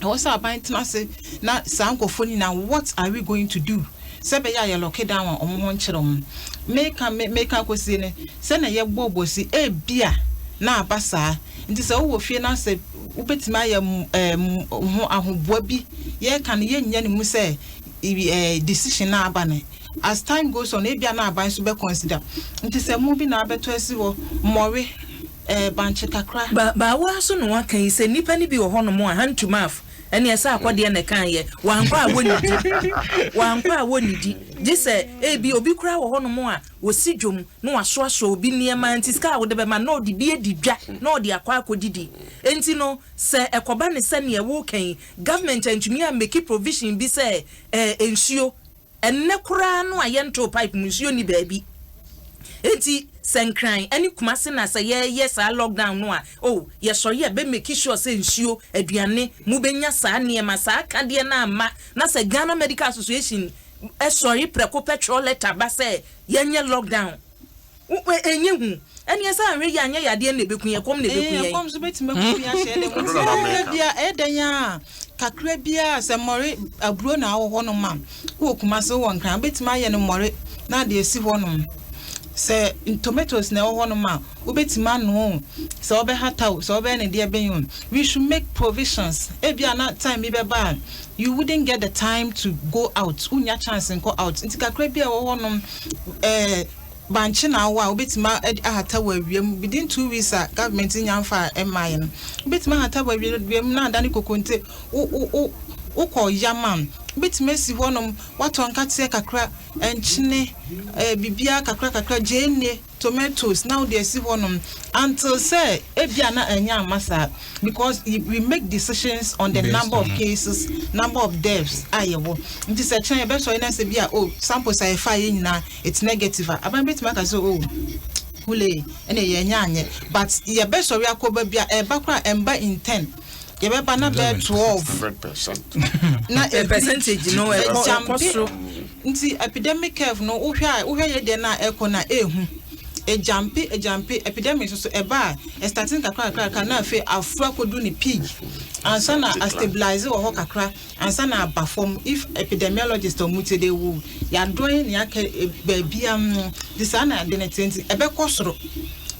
Ɛwɔ sɛ aban tena ase na saa nkɔfoɔ nyinaa, what are we going to do sɛ bɛyɛ a yɛ lock down a ɔmo ho nkyerɛ ɔmo. Meka meka kɔsie ne sɛnea yɛbɔ bɔ si ebia na aba saa. Nti sɛ wowɔ fie na sɛ wobɛtumi ayɛ ho ahoboa bi, yɛka no, yɛnnya ne mu sɛ decision na aba no, as time goes on, ebia na aban nso bɛ consider. Nti sɛ mo bi na abɛtɔ asi hɔ, mmɔre, bankye kakra. Ba baawa so na waka yi sɛ nnipa no bi wɔ hɔnom a hand to mouth, ɛne ɛsɛ akɔdeɛ na ɛka yɛ wankɔ a wɔnnidi, wankɔ a wɔnnidi, gye sɛ ebi obi koraa wɔ hɔnom a wɔsi dwom na wasoasoa obi nneɛma. Nti sika a wɔde bɛma na ɔde bi adi dwa na ɔde akɔ akɔdidi. Nti no sɛ ɛkɔba ne sɛ neɛ wɔɔka yi, government ntumi a make provision bi sɛ nsuo ɛnnɛ koraa no a yɛnto pipe mu, nsuo ni baabi. Nti sɛ Nkran ɛne Kumase na sɛ yɛyɛ saa lockdown no a, oh, yɛsɔre a bɛ make sure sɛ nsuo, aduane, mu bɛnya saa nneɛma saa akadeɛ no ama. Na sɛ Ghana Medical Association ɛsɔre prɛko pɛ twerɛ letter ba sɛ yɛnyɛ lockdown, ɛnyɛ hu. Ɛne ɛsɛ ahwɛ yi, anyɛ yadeɛ na ɛbɛku yɛn, kɔm na ɛbɛku yɛn. Ɛkɔm so bɛtumi aku yɛn ahyɛ dɛ mu. Nti kakra bia ɛyɛ dɛn a, kakra bia sɛ mmɔre aburo na awɔ hɔnom a, wowɔ Kumase, wowɔ Nkran, wobɛtumi ayɛ no mmɔre na ade asi hɔnom. Sɛ tomatoes na ɛwɔ hɔnom a, wobɛtumi ano o, sɛ wobɛhata o, sɛ wobɛyɛ ne deɛ bɛn o, we should make provisions. Ebia na time bi bɛba a you wouldn't get the time to go out, wonya chance nkɔ out. Nti kakra bi a ɛwɔ hɔnom, bankye na awɔ a, wobɛtumi ahata wɔ awia mu within 2 weeks a government nya mfa a ɛmma yɛ no, wobɛtumi ahata wɔ awia mu na adane kokonte. Wo wo wo wokɔ yam a, wobɛtumi asi hɔnom, watɔ nkateɛ kakra, nkyene, biribiara kakra kakra, gyeene, tomatoes, na wode asi hɔnom until sɛ ebia na ɛnyɛ ama saa, because we make decisions on the based number of cases, number of deaths a yɛwɔ. Nti sɛ kyɛn yɛbɛsɔre na sɛ bi a, oh, samples a yɛfa yɛ nyinaa it's negative a, aban bɛtumi aka sɛ, oh, hule, ɛna yɛnyɛ anyɛ. But yɛbɛsɔre akɔ ba bi a ɛba koraa, ɛmba in 10, yɛbɛba na bɛyɛ 12. 100%. Na percentage no ɛkɔ soro. Nti epidemic curve no, wohwɛ a, wohwɛ yɛ deɛ no a ɛkɔ na ehu ejump ejump. Epidemic nso so ɛba a, ɛstarting kakra kakra kakra na afei aforo akɔdu ne peak ansa na astabilize wɔ hɔ kakra ansa na aba fam. If epidemiologist ɔmo ti de wo yɛadɔn ne aka baabi am no de saa na de ne te, nti ɛbɛkɔ soro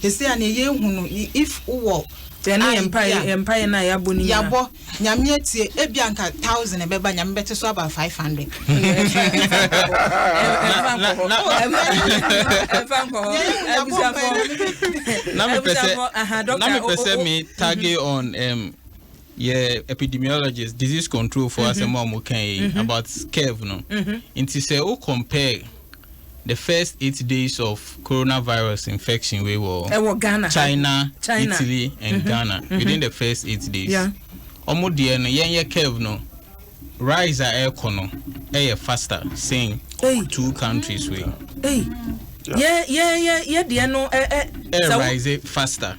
kɛse a ne yɛhu no. If wowɔ ɛne yɛn mpaeɛ, yɛn mpaeɛ no a yɛabɔ no nyinaa. Yɛabɔ, Nyame atie. Ebi anka 1,000 ɛbɛba, Nyame bɛte so aba 500. Ɛmfa nkɔ hɔ, ɛmfa nkɔ hɔ, abusuafo. Na mepɛ sɛ me tag on yɛ epidemiologist, disease control for asɛm a ɔmo kan yi about curve no. Nti sɛ o compare the first 8 days of coronavirus infection wey wɔ ɛwɔ Ghana ha. China, China. Italy and Ghana within the first 8 days, ɔmo deɛ no, yɛn yɛ curve no, rise a ɛrekɔ no ɛyɛ faster sen Hey. two countries wey. Ei, yɛ deɛ no ɛ ɛ ɛ sɛ rise faster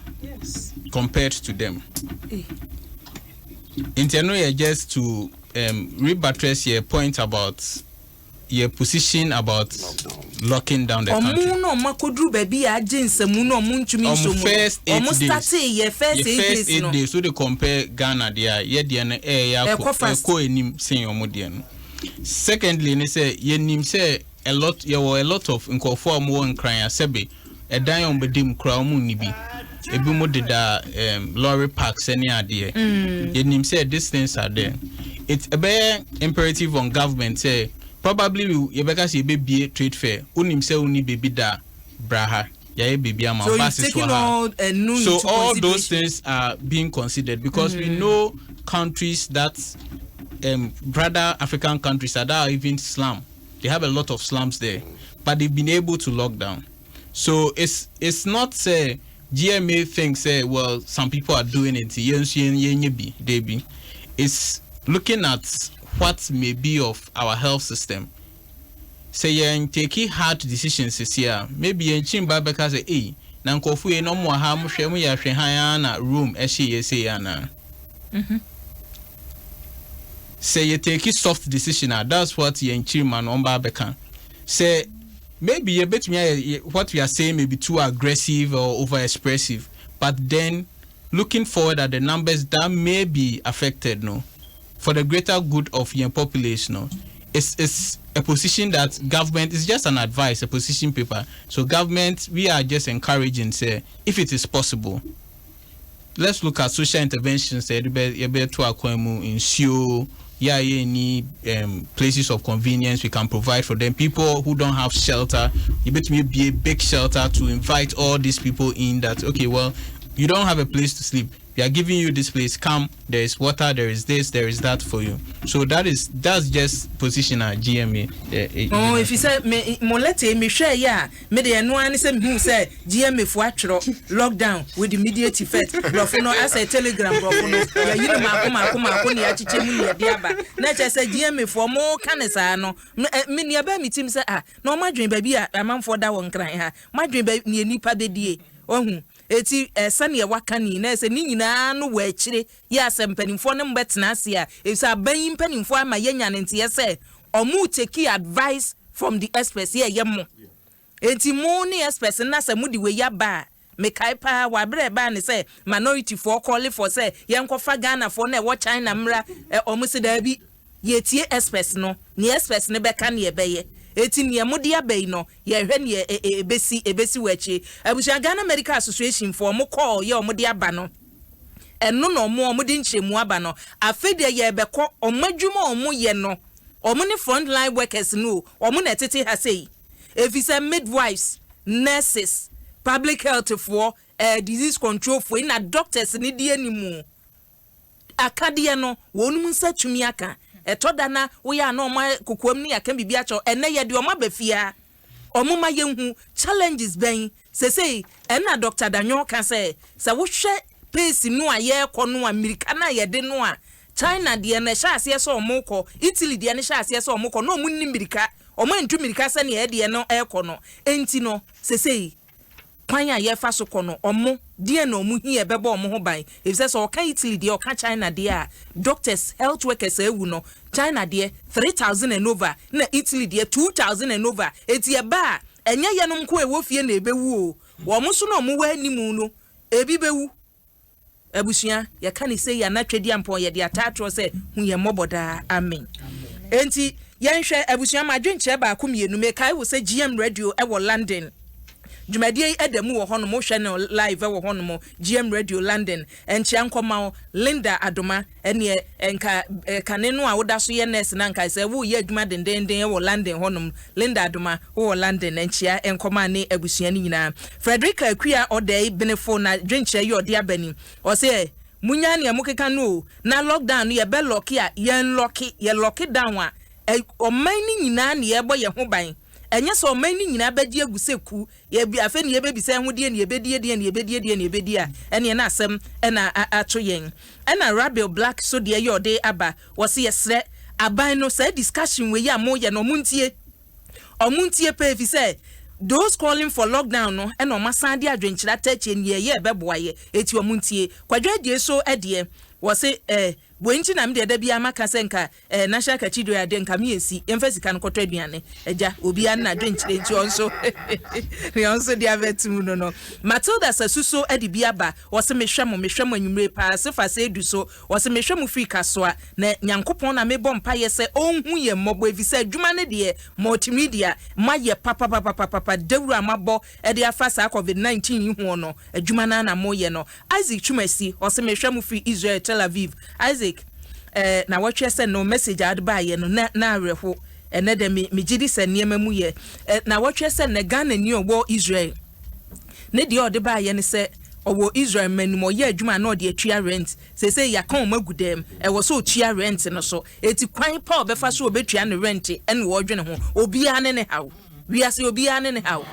compared to them. Hey. Nti ɛno yɛ just to rebuttress your point about your position about locking down the country. Ɔmo na ɔmo akɔduru baabi a agye nsɛmu na ɔmo ntumi Ɔmo nso mu no. first 8 Ɔmo days. startee yɛ first Yɛ 8 first days 8 no days, so they compare Ghana deɛ a, yɛ deɛ no ɛyɛ ɛkɔ akɔ fast. Ɛkɔ anim sen ɔmo deɛ no. Secondly ne sɛ yɛnim sɛ a lot, yɛwɔ a lot of nkurɔfoɔ a wɔwɔ Nkran a sɛbe ɛdan a wɔbɛdi mu koraa wɔn nni bi, ebi mo deda lorry parks ne adeɛ. Yɛnim sɛ these things are there. It ɛbɛyɛ imperative on government sɛ probably yɛbɛka sɛ yɛbɛbie trade fair, wonim sɛ wonni baabi da, bra ha, yɛayɛ biribi ama So you've buses taken wɔ ha. all So into all those consideration. Things are being considered because we know countries that brother African countries that are even slum, they have a lot of slums there, but they've been able to lock down. So it's not say GMA thinks say, well, some people are doing it, yɛn nso yɛn nyɛ bi debi. It's looking at what may be of our health system. Sɛ yɛn take hard decisions sisi a, maybe yɛn kyi ba bɛka sɛ, ei, na nkɔfo yi na ɔmo wɔ ha, mo hwɛ mo yɛ ahwɛ han ara na Rome ɛhyɛ yɛ se yɛ ana. Sɛ yɛ take soft decision a, that's what yɛn kyiri ma no ɔmo ba bɛka sɛ maybe yɛbɛtumi ayɛ what we are saying may be too aggressive or over expressive, but then looking forward at the numbers that may be affected no. For the greater good of yɛn population no, it's a position that government is just an advice, a position paper. So government, we are just encouraging, say, if it is possible, let's look at social interventions sɛ yɛde yɛbɛto akwan mu, nsuo yɛ a yɛnni places of convenience, we can provide for them. People who don't have shelter, yɛbɛtumi be a big shelter to invite all these people in, that okay, well, you don't have a place to sleep, we are giving you this place, come, there is water, there is this, there is that for you. So that's just position at GMA. Oh, if you say me mo letter me hwɛ yɛ a, me de ɛno ara ne sɛ mehu sɛ GMA fo atwerɛ "lockdown with immediate effect". Borɔfo no asɛ telegram borɔfo no, yɛyi no maako maako maako ne yɛakyekyɛ mu ne yɛde aba, na kyerɛ sɛ GMA foɔ mo ka ne saa no, me nea bɛɛ me tim sɛ, ah, na ɔmo adwene baabi a amanfoɔ da wɔ Nkran ha, mo adwene baabi nea nipa bɛdie ɔhu. Eti sɛnea waka ni na sɛ ne nyinaa no wɔ akyire yɛ asɛ mpanimfoɔ no mbɛtena ase a, efisɛ aban yi mpanimfoɔ ama yɛnya ne nteɛ sɛ ɔmo take advice from the experts. Yɛ ɛyɛ mo eti mo ne experts na sɛ mo de wei aba a, mekae paa wabere ɛbaa ne sɛ minority foɔ call for sɛ yɛnkɔfa Ghana foɔ na ɛwɔ China mmra. Ɔmo si daabi, yɛtie experts no, nea experts no bɛka ne yɛbɛyɛ. Eti nea mo de aba yi no, yɛhwɛ nea ebesi wɔ akyire. Abusua, Ghana Medical Association foɔ, ɔmo kɔɔ yɛ ɔmo de aba no, ɛno na ɔmo de nkyerɛmu aba no. Afei deɛ yɛbɛkɔ ɔmo adwuma a ɔmo yɛ no, ɔmo ne front line workers no o, ɔmo na ɛtete ha sei, efisɛ midwives, nurses, public health foɔ, disease control foɔ na doctors ne di anim. Akadeɛ no wɔn mu nsa tumi aka. Ɛtɔ da na woyɛ a na ɔmo kokoam ne yɛaka biribi akyɛw. Ɛnɛ yɛde ɔmo aba fia, ɔmo ma yɛnhu challenges bɛn sesei. Ɛna Dr Danyo ka sɛ wohwɛ pace no a yɛrekɔ no a, mmirika no a yɛde no a, China deɛ no ɛhyɛ aseɛ sɛ ɔmo kɔ, Italy deɛ no hyɛ aseɛ sɛ ɔmo kɔ na ɔmo nni mmirika, ɔmo ntu mmirika sɛnea ɛdeɛ no ɛrekɔ no. Enti no sesei kwan a yɛfa so kɔ no, ɔmo deɛ na ɔmo hi ɛbɛbɔ ɔmo ho ban, efisɛ sɛ ɔka Italy deɛ, ɔka China deɛ a, doctors, health workers ewu no, China deɛ 3,000 and over, na Italy deɛ 2,000 and over. Eti ɛba a, ɛnyɛ yɛnom nko ɛwɔ fie na ebewu o, wɔn nso na ɔmo wɔ anim no ebi bɛwu. Abusua, yɛka ne sɛ yɛ anatwadi ampɔn, yɛde ataatorɔ sɛ hu yɛn mmɔbɔ daa, amen. Enti yɛnhwɛ, abusua, ma adwenkyerɛ baako mmienu. Mekae wo sɛ GM Radio ɛwɔ London, dwumadie yi ɛda mu wɔ hɔnom, wohwɛ no live ɛwɔ hɔnom. GM Radio London, ɛnkyia nkɔma wo Linda Adoma. Ɛneɛ nka kane no a woda so yɛ nurse na nka sɛ woyɛ adwuma dendenden wɔ London hɔnom. Linda Adoma, wowɔ London, ɛnkyia nkɔma ne abusua no nyinaa. Frederica Akua ɔda benefo na dwenkyerɛ yi ɔde aba ni, ɔsɛ munya nea mokeka no o, na lockdown no yɛbɛ lock a, yɛn lock, yɛ lock down a, ɔman no nyinaa ne yɛbɔ yɛn ho ban. Ɛnyɛ sɛ ɔman no nyinaa bɛgye agu sɛ ku yɛbi. Afei ne yɛbɛbisa ɛho deɛ ne yɛbɛdie, deɛ ne yɛbɛdie, deɛ ne yɛbɛdie a, ɛneɛ na asɛm ɛna ato yɛn. Ɛna Rabel Black so deɛ yɛ ɔde aba, wɔsi yɛsrɛ aban no saa discussion wei a moyɛ no, ɔmo ntie, ɔmo ntie pɛ, efi sɛ those calling for lockdown no ɛna ɔmo asan de adwenkyerɛ atɛkyɛ nie yɛ ɛbɛboa yɛ, eti ɔmo ntie. Kwadwo adie so ɛdeɛ, wɔsi wei nti na mi deɛ da bi ama ka sɛ nka National Cathedral adeɛ nka mi yɛ si yɛmfa sika no kɔtɔ aduane. Agya, obiara na adwenkyerɛ nti ɔnso nea ɔnso de abɛtum no. Matilda Sasuso de bi aba, wɔsɛ mehwɛ mo, mehwɛ mo anwummere paa. Sefa sɛ edu so, wɔsɛ mehwɛ mo firi Kasoa na Nyankopɔn na mebɔ mpayɛ sɛ ɔnhu yɛ mmɔbɔ, efisɛ adwuma no deɛ multimedia moayɛ papapapapapa. Dawuro a mabɔ ɛde afa saa COVID-19 yi ho no, adwuma no na moyɛ no. Isaac Twumasi ɔsɛ mehwɛ mo firi Israel, Tel Aviv. Isaac, na wɔtwerɛ sɛ no message a ade baayɛ no na awerɛho. Ɛnɛ dɛ me megye di sɛ nneɛma mu yɛ na wɔtwerɛ sɛ na Ghana ni ɔwɔ Israel ne deɛ ɔde baayɛ ne sɛ ɔwɔ Israel mmanim, ɔyɛ adwuma na ɔde atua rent. Sese yɛaka wɔn agu dɛm, ɛwɔ sɛ ɔtua rent no so, eti kwan pa a ɔbɛfa so ɔbɛtua ne rent ɛna ɔredwene ho. Obiara ne ne haw, wiase obiara ne ne haw.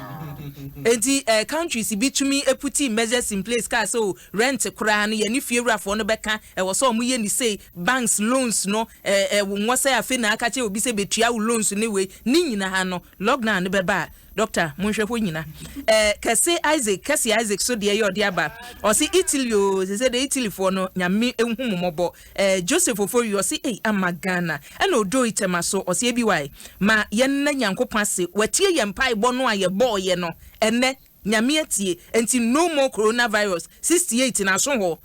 Eti countries bi tumi e put measures in place kaa sɛ o rent koraa no yɛ ne fie wurafoɔ no bɛka, ɛwɔ sɛ ɔmo yɛ ne sei, banks loans no ɛɛ ɛɛ nwɔ sɛ afei na aka kyerɛ obi sɛ betua wo loans ne wei ne nyinaa no. Lockdown no bɛba a, doctor, monhwɛ hɔ nyina. Kɛse Isaac, Kɛse Isaac so deɛ yɛ ɔde aba, ɔse Italy o, sɛ de Italyfoɔ no, Nyame ehu mo mmɔbɔ. Joseph Ofori ɔse ei, ama Ghana. Ɛna Odo Itema so ɔse ebi wae ma yɛnna Nyankopɔn ase, watie yɛn mpaebɔ no a yɛbɔɔyɛ no. Ɛnɛ Nyame atie, nti no more coronavirus. 68 na so hɔ.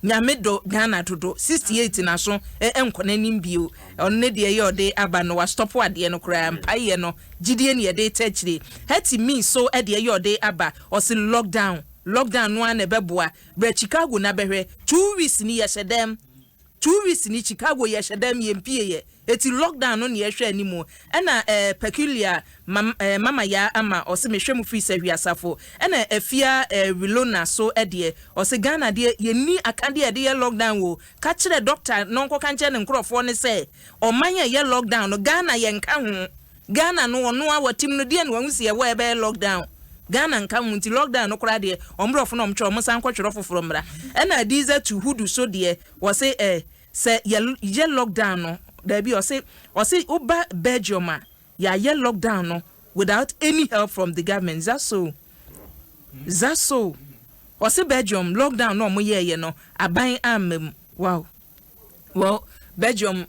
Nyame dɔ Ghana dodo. 68 na so ɛnkɔ n'anim bio. Ɔno ne deɛ yɛ ɔde aba no, wastop adeɛ no koraa. Mpaeɛ no, gyidie ne yɛde ta akyire. Hɛti mi so ɛdeɛ yɛ ɔde aba, ɔsi lockdown, lockdown no ara na ɛbɛboa. Brɛ Chicago na bɛhwɛ, 2 weeks ni yɛhyɛ dɛm, 2 weeks ni Chicago yɛhyɛ dɛm, yɛn pie yɛ eti lockdown no ne yɛhwɛ anim. Ɛna peculiar mama ya ama ɔsɛ mehwɛ mu firi sɛ hwiasafo. Ɛna Afia Wilona so ɛdeɛ ɔsɛ Ghana deɛ, yɛni akadeɛ yɛde yɛ lockdown wo ka kyerɛ doctor na ɔnkɔka nkyerɛ ne nkurɔfoɔ ne sɛ ɔman yɛ yɛ lockdown no, Ghana yɛnka ho. Ghana no, ɔno a wɔtim no deɛ no wahu si ɛwɔ ɛbɛyɛ lockdown, Ghana nka ho. Nti lockdown no koraa deɛ, ɔmborɔfo no ɔmtwerɛ, ɔmo san kɔtwerɛ foforɔ mmra. Ɛna Adiza tu Hudu so deɛ, wɔse sɛ yɛ yɛ lockdown no daabi. Ɔse woba Belgium a, yɛayɛ lockdown no without any help from the government. Is that so? Is that so? Ɔse Belgium lockdown na ɔmo yɛɛyɛ no, aban amma mu. Wow, well, Belgium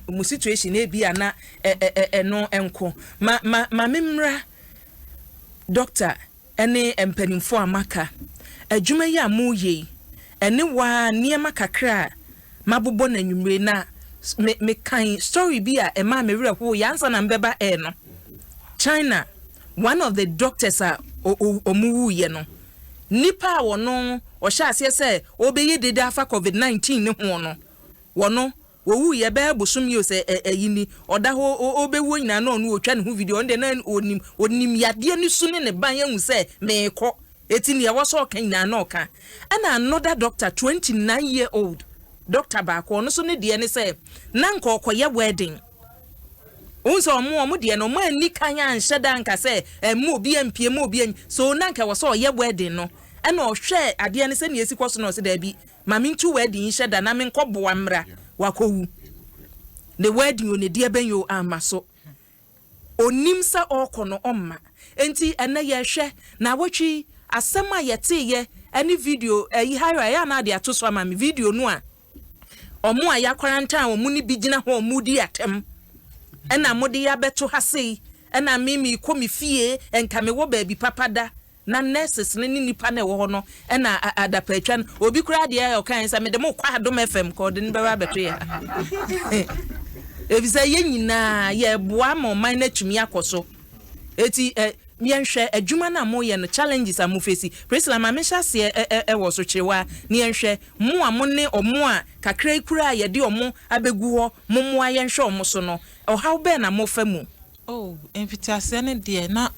mu situation ebi ana ɛ ɛ ɛno nko ma ma memra doctor ɛne mpanimfoɔ a maka adwuma yi a moyɛ yi, ɛne waa nneɛma kakra a mabobɔ n'anwummere na me mekan story bi a ɛmaa me werɛ hoo yɛ ansa na mbɛba ɛɛ no. China, one of the doctors a ɔmo wuyɛ no, nipa a wɔno ɔhyɛ aseɛ sɛ ɔbɛyɛ dede afa COVID-19 ne ho no, wɔno wɔwu yɛ bɛyɛ bosom yi o, sɛ ɛ ɛyi ni ɔda hɔ ɔbɛwuo nyinaa na ɔno ɔtwa ne ho video. Ɔno deɛ na onim yadeɛ ne su ne ne ban ehu sɛ meekɔ eti nea ɛwɔ sɛ ɔka nyinaa na ɔka. Ɛna another doctor, 29 year old doctor baako, ɔno nso ne deɛ ne sɛ na nka ɔkɔyɛ wedding. Ohun sɛ ɔmo deɛ no, ɔmo ani kan anhyɛ da nka sɛ ɛmu obi ampie mu obi an so na nka wɔ sɛ ɔyɛ wedding no. Ɛna ɔhwɛ adeɛ no sɛnea esi kɔ so na ɔsɛ daabi, maame ntu wedding yi hyɛ da na me nkɔ boa mmra. Wakɔwu ne wedding o, ne deɛ bɛn o, ama so onim sɛ ɔrekɔ no ɔmma. Nti ɛnɛ yɛhwɛ na awɔtwi asɛm a yɛteeɛ ɛne video ɛyi ha ɛyɛ anaa de ato so ama me video no a ɔmo a yɛakwarantan ɔmo ne bi gyina hɔ, ɔmo di atɛm, ɛna mo de yɛabɛto ha sei, ɛna me mi kɔ mi fie, nka me wɔ baabi papa da na nurses no ne nipa na ɛwɔ hɔ no. Ɛna adapatwa no, obi koraa deɛ ɔkan sɛ mede mo kɔ Adom FM kɔ ɔde no bɛba abɛto yɛ ha, efisɛ yɛn nyinaa yɛboa ma ɔman no atumi akɔ so. Eti yɛnhwɛ adwuma no a moyɛ no, challenges a mofesi. Priscilla, ma mehyɛ aseɛ ɛwɔ so kyewa ne yɛnhwɛ mo a mo ne ɔmo a kakra yi kura a yɛde ɔmo abɛgu hɔ, mo mmoa yɛnhwɛ ɔmo so no, ɔhaw bɛɛ na mofa mu? Oh, mfitiaseɛ no deɛ, na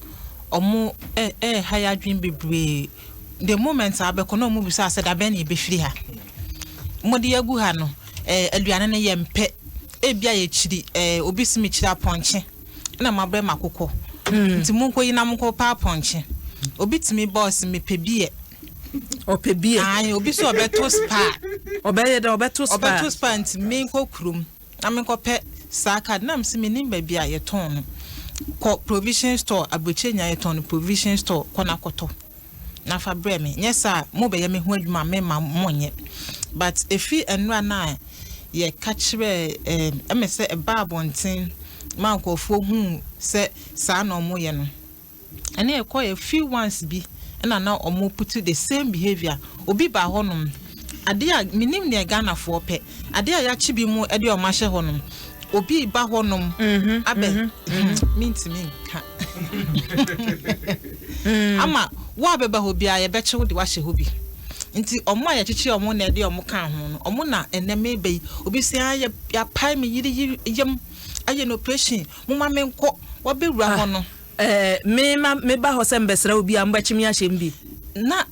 ɔmo ɛɛha yɛ adwene bebree. The moment a abɛkɔ na ɔmo bisa sɛ dabɛn na yɛbɛfiri ha, mo de agu ha no, aduane no yɛ mpɛ, ebi a yɛkyiri obi si mi kyiri apɔnkye ɛna mo abrɛ mo akokɔ, nti mo nkɔ yi na mo nkɔ pa apɔnkye. Obi tumi bɔɔsi mepɛ bi yɛ. Ɔpɛ bi yɛ. Ayi, obi so ɔbɛto spa. Ɔbɛyɛ dɛ ɔbɛto spa. Ɔbɛto spa, nti mi nkɔ kurom na mi nkɔ pɛ saa card na mi si mi nim baabi a yɛtɔn no. Kɔ provision store, aburokyire nyinaa yɛtɔn no provision store, kɔ na kɔtɔ na fa brɛ mi. Nyɛ saa, mo bɛyɛ mi ho adwuma, mi ma mo nyɛ. But efi nnura na yɛka kyerɛ ɛmɛ sɛ ɛba abɔnten ma nkurɔfoɔ hu sɛ saa na ɔmo yɛ no, ɛne ɛkɔ yɛ few ones bi ɛna na ɔmo put the same behaviour. Obi ba hɔnom adeɛ a minim deɛ Ghanafoɔ pɛ, adeɛ a yɛakye bi mu ɛde ɔmo ahyɛ hɔnom, obi ba hɔnom abɛ mintimi nka ama wo a bɛba hɔ biara, yɛbɛkye wo de wahyɛ hɔ bi. Nti ɔmo a yɛkyekyere ɔmo na ɛde ɔmo ka ho no, ɔmo na ɛnɛ meba yi, obi sɛ ayɛ yɛapae me yiri yiri yam ayɛ no operation, mo ma me nkɔ wɔbɛwura hɔ no. Me ma meba hɔ sɛ mbɛsrɛ obi a mbɛkye me ahyɛ m bi. Na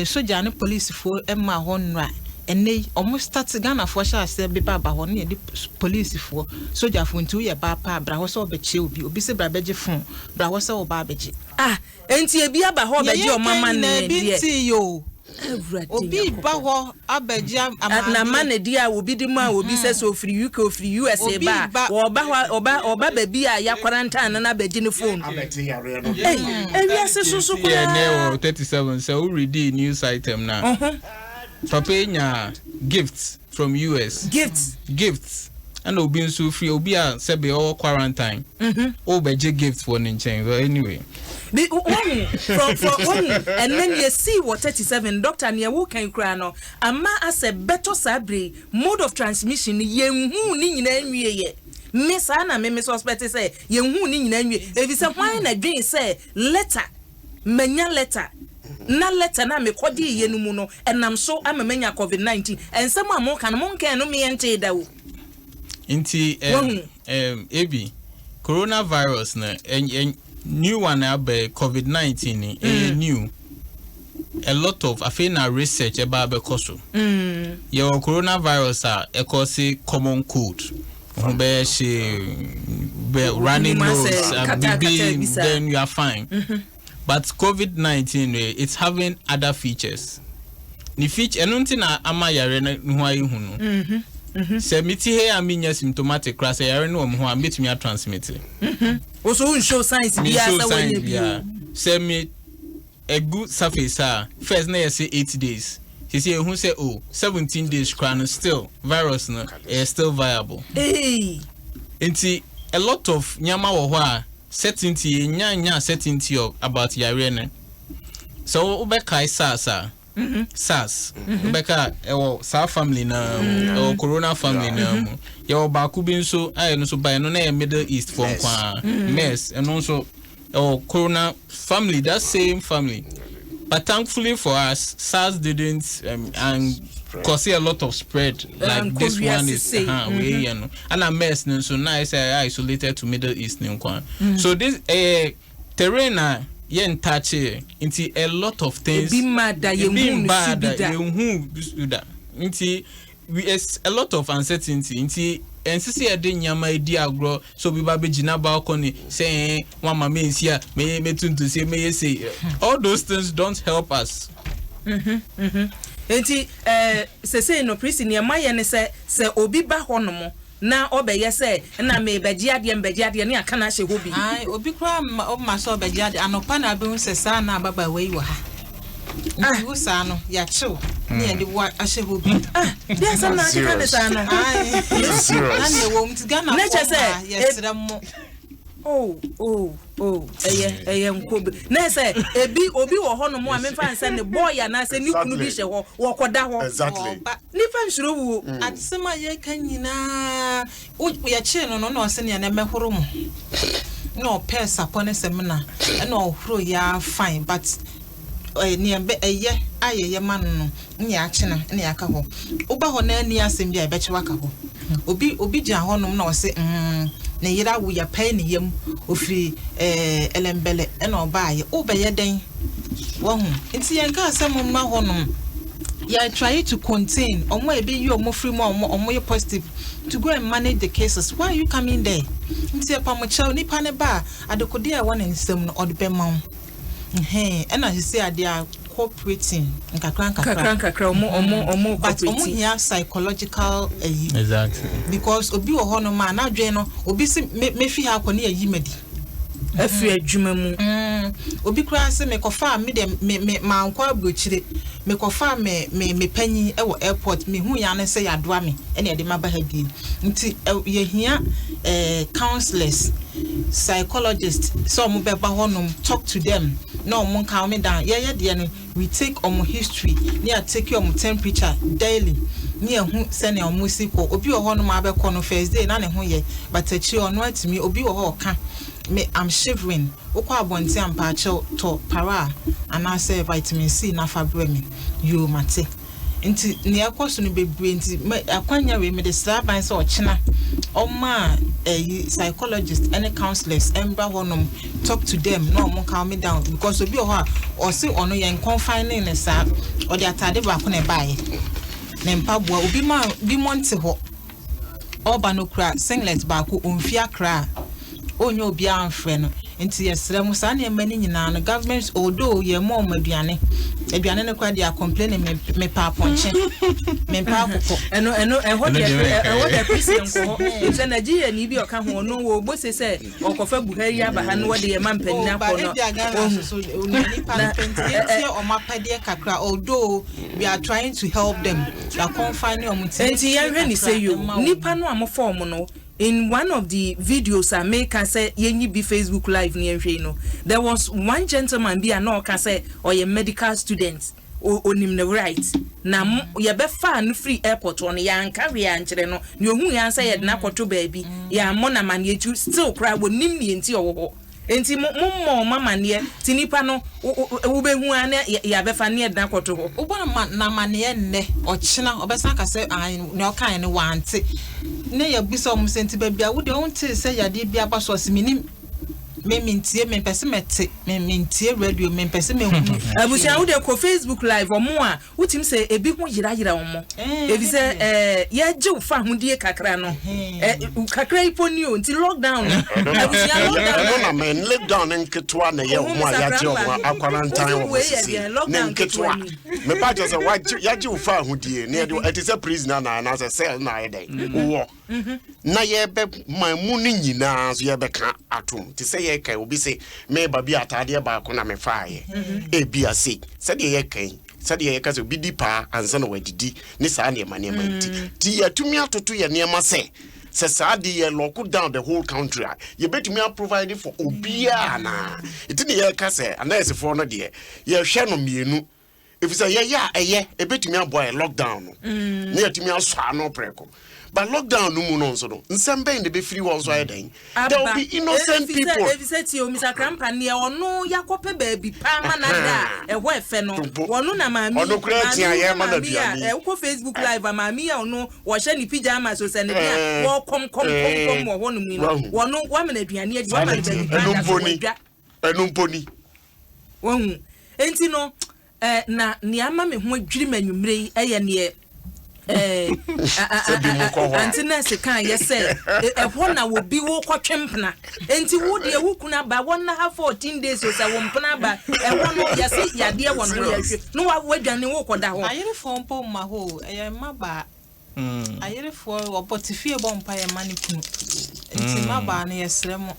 sogya ne polisifoɔ ma hɔ nnora. Ɛnɛ yi ɔmo start Ghanafoɔ hyɛ aseɛ beba aba hɔ ne yɛde polisifoɔ, sogyafoɔ. Nti woyɛ baa paa, bra hɔ sɛ ɔbɛkyerɛ obi, obi sɛ bra bɛgye phone, bra hɔ sɛ ɔba abɛgye. Ah, enti ebi aba hɔ ɔbɛgye ɔmo ama ne ebi deɛ. Nti yi o. Awurade obi ba hɔ abɛgye na ma ne deɛ a obi de mu a obi sɛ ofiri UK, ofiri USA Obi ba a wɔba hɔ, ɔba baabi a yɛakwarantan no na abɛgye ne phone. Abɛte yareɛ no. Ei, ewiase soso yɛ nɛ koraa. Wɔ 37 sɛ woredi news item na papa yi nya gifts from US. Gift. Gifts. Ɛna obi nso firi obi a sɛbe ɔwɔ quarantine, wobɛgye gift wɔ ne nkyɛn. But anyway. Bi wohu from wohu ɛnɛ nea esii wɔ 37, doctor, nea wokan koraa no ama asɛ bɛtɔ saa bere mode of transmission no, yɛnhu ne nyinaa nwie. Yɛ me saa na me suspect sɛ yɛnhu ne nyinaa nwie, efisɛ hwan na dwen sɛ letter, manya letter na letter na mekɔgye yɛ no mu no ɛnam so ama manya COVID-19? Ɛnsɛm a moka no, monkɛn no meyɛntee da o. Nti Wahu. Ebi coronavirus no new one aba, COVID-19 ni, ɛyɛ new. A lot of afei na research ɛba abɛkɔ so. Yɛwɔ coronavirus a ɛkɔ se common cold ho bɛyɛ hye bɛ running nose, bibi, then you are fine. But COVID-19, it's having other features. Ne feature ɛno nti na ama yare no ho ayɛ hu no. Sɛ mete he a menya symptomatic koraa, sɛ yare no wɔ me ho a, mɛtumi atransmit. Wo so wonshow signs biara sɛ woanya bi o. Sɛ me egu surface a, first na yɛ sɛ 8 days, sisi ehu sɛ o 17 days koraa no, still virus no ɛyɛ still viable. Hey. Nti a lot of nneɛma wɔ hɔ a certainty nya nya certainty of about yareɛ no. Sɛ wobɛkae SARS a, SARS wobɛka ɛwɔ saa family naa mu, ɛwɔ corona family naa mu. Yɛwɔ baako bi nso a ɛno nso ba, ɛno na yɛ Middle East fɔ nkwaa, MERS. Ɛno nso ɛwɔ corona family, that same family. But thankfully for us, SARS didn't and cause a lot of spread like this one is wei yɛ no. Ɛna MERS no nso na ɛsɛ isolated to Middle East ne nkwa. So this terrain a yɛn ntaakye nti a lot of things. Ebi mma da, yɛn hu no si bi da. Yɛn hu da, nti we it's a lot of uncertainty. Nti nsisi yɛde nneɛma edi agorɔ so obi ba bɛ gyina balcony sɛ ɛn wɔn ama mi nsi a mɛ mɛ tuntum se mɛ yɛ se, all those things don't help us. Nti sesei no, prisi, nneɛma yɛ ne sɛ obi ba hɔ nom na ɔbɛyɛ sɛ na mebɛgye adeɛ, mbɛgye adeɛ ne aka no ahyɛ hɔ bi. Ayi, obi koraa ma ɔma sɛ ɔbɛgye adeɛ anɔpa na abɛhu sɛ saa na ababaawa yi wɔ ha, nti wo saa no yɛakyew ne yɛde wo ahyɛ hɔ bi. Ah, de asɛm na akeka ne saa no. Na ne ɛwɔ mu nti Ghana Na kyerɛ fo sɛ, ma yɛsrɛ mo. Oh, ɛyɛ nko bi na sɛ ebi obi wɔ hɔ nom a memfa nsɛ ne boy anaasɛ ne kunu bi hyɛ hɔ, wɔkɔda hɔ. Ɔba. Nipa nsuro wuo. Asɛm a yɛka nyinaa, yɛkyee no na ɔsɛ nea na mɛhoro mo na ɔpɛɛ sapɔ ne sɛmina ɛna ɔhoro yɛ fine, but nea bɛ ɛyɛ a yɛyɛ ma no ne yɛakyena ne yɛaka hɔ. Woba hɔ na ani asɛm bi a yɛbɛkyɛ waka hɔ. Obi gyina hɔnom na ɔsɛ ne yere awo, yɛpae ne yam, ofiri Ɛlɛmbɛlɛ ɛna ɔbaayɛ. Wobɛyɛ dɛn wahu? Nti yɛnka asɛm mma hɔnom. Yɛ try to contain ɔmo a ebi yi ɔmo firi mu a ɔmo yɛ positive to go and manage the cases. Why are you coming there? Nti ɛpamokyɛw, nipa ne ba a, adekodeɛ a ɛwɔ ne nsam no, ɔde bɛma wo. Nhɛn ɛna sisi adeɛ a cooperating nkakra nkakra. Kakra nkakra, ɔmo But ɔmo cooperate. hia psychological ɛyi because obi wɔ hɔnom a n'adwene no, obi si me mefi ha akɔ ne yɛ yi ma di. Afiri adwuma mu. Obi koraa sɛ mekɔfa a, me deɛ me mankɔ aburokyire, mekɔfa me panyin ɛwɔ airport, mehu ya no sɛ yadoa me ɛna yɛde ma ba ha bie. Nti yɛhia counsellors, psychologist sɛ ɔmo bɛba hɔnom, talk to them na ɔmo calm me down. Yɛyɛ deɛ no, we take ɔmo history ne yɛ take ɔmo temperature daily ne yɛhu sɛnea ɔmo si kɔ. Obi wɔ hɔnom a abɛkɔ no first day na ne ho yɛ, but akyire ɔno atumi. Obi wɔ hɔ ɔka me, "I'm shivering." Wokɔ abɔnten a, mpaakyɛw, tɔ para anaasɛ vitamin C nafa brɛ me. Yoo, mate. Nti nea ɛkɔ so no bebree. Nti akwanya wei mede sra aban sɛ ɔkyena ɔma ɛyi psychologist ɛne counsellors ɛmbra hɔnom, talk to them na ɔmo calm me down, because obi wɔ hɔ a ɔse ɔno yɛn confine ne saa, ɔde ataade baako na ɛbaayɛ ne mpaboa. Obi ma bi mo nte hɔ, ɔba no kura singlet baako, omfi akra a ɔnyɛ obiara mfrɛ no. Nti yɛsrɛ mo, saa nneɛma no nyinaa no, government, although yɛn mɔ ɔmo aduane, aduane no koraa deɛ, complain, mepɛ apɔnkye, mepɛ akokɔ. Ɛno ɛhɔ Ɛno deɛ deɛ mɛka. Ɛhɔ deɛ, Christian kɔ hɔ efisɛ Nigeria ni bi a ɔka ho, ɔno wɔ bose sɛ ɔkɔfa Buhari aba ha no, wɔde yɛ ma mpanyin Oh, but akɔ no. ebi a Ghana Ohun. so so nipa no pɛ, nti yɛntie ɔmo apɛdeɛ kakra. Although we are trying to help them, we are confining ɔmo, nti Nti yɛnhwɛ ne sɛ yo ɛma wɔn. Nipa no a mofa ɔmo no, in one of the videos a meka sɛ yɛnyi bi Facebook Live ne yɛnhwɛ yi no, there was one gentleman bi a na ɔka sɛ ɔyɛ medical student, onim ne right na yɛbɛfa no firi airport hɔ no, yɛanka hwee ankyerɛ no. Nea ohun yɛn sɛ yɛde no akɔto baabi, yɛammɔ n'amanneɛ tu, still koraa wɔnim ne nti ɔwɔ hɔ. Nti mo mmɔ ɔmo amanneɛ ti nipa no wobɛhu a na yɛabɛfa ne yɛde no akɔto hɔ. Wobɔ no ma n'amanneɛ nnɛ, ɔkyena ɔbɛsan ka sɛ ae, nea ɔkae no wante. Ne yɛbisa ɔmo sɛ, nti baabi a wode wontee sɛ yadeɛ bi aba so? Ɔse, menim, me mentie, mempɛ sɛ mɛte, me mentie radio, mempɛ sɛ mehunu. Abusua, wode kɔ Facebook Live, ɔmo a wotumi sɛ ebi ho yerayera ɔmo ebi sɛ yɛgye wo fa ahodie kakra no, kakra yi po ni o. Nti lockdown no, abusua, lockdown Ɛno na mɛ lockdown ne nketewa na ɛyɛ ɔmo a yɛagye ɔmo akwarantan wɔ sisi ne nketewa. Mepa kyerɛ sɛ wagye, yɛagye wo fa ahodie ne yɛde ɛte sɛ prisoner na anaasɛ cell na ayɛ dɛn wowɔ na yɛbɛ man mu no nyinaa nso yɛbɛka atom te sɛ yɛka obi sɛ meba bi ataadeɛ baako na mefaayɛ ebi ase sɛdeɛ yɛka yi, sɛdeɛ yɛka sɛ obi di paa ansa na wadidi ne saa nneɛma nti yɛatumi atoto yɛ nneɛma sɛ saa de yɛ lock down the whole country a, yɛbɛtumi aprovide for obiara anaa? Nti ne yɛka sɛ anɛɛsefoɔ no deɛ, yɛhwɛ no mmienu, ɛfiri sɛ yɛyɛ a ɛyɛ ɛbɛtumi aboa yɛ lockdown no ne yɛtumi asɔ ano prɛko, but lockdown no mu no nso no, nsɛm bɛn de bɛfiri hɔ nso ayɛ dɛn? There will be innocent people. Efisɛ tie o, Mr Krampa, neɛ ɔno yakɔpɛ baabi paa ma nada a ɛhɔ ɛfɛ no, wɔno na maame Ɔno koraa tia maame yɛ ma no maame a aduane. Wokɔ Facebook Live a, maame yi a ɔno wɔhyɛ ne pyjamas o, sɛ ne de a wɔkɔm kɔm kɔm kɔm wɔ hɔ nom yi no, Wahu. wɔno wama no aduane adi, wama no baabi paa Ɛno da so mpo ni. wɔadwa. Ɛno mpo ni. Wahu, nti no na nea ama me ho adwiri ma anwummerɛ yi ɛyɛ neɛ Sɛ bi mu kɔ hɔ a. Ante nurse kan yɛ sɛ ɛhɔ na obi wo kɔtwe mpena, nti wo deɛ, wo kunu aba, wɔn na ha 14 days o, sɛ wo mpena aba ɛhɔ no, yɛsi yadeɛ wɔ no ho, yɛhwɛ no wa wadwane wo kɔda hɔ. Ayerefoɔ mpo mma hɔ o, ɛyɛ mmabaa. Ayerefoɔ wɔbɔ te fie bɔ mpa yɛ ma ne kunu, nti mmabaa no, yɛsrɛ mo,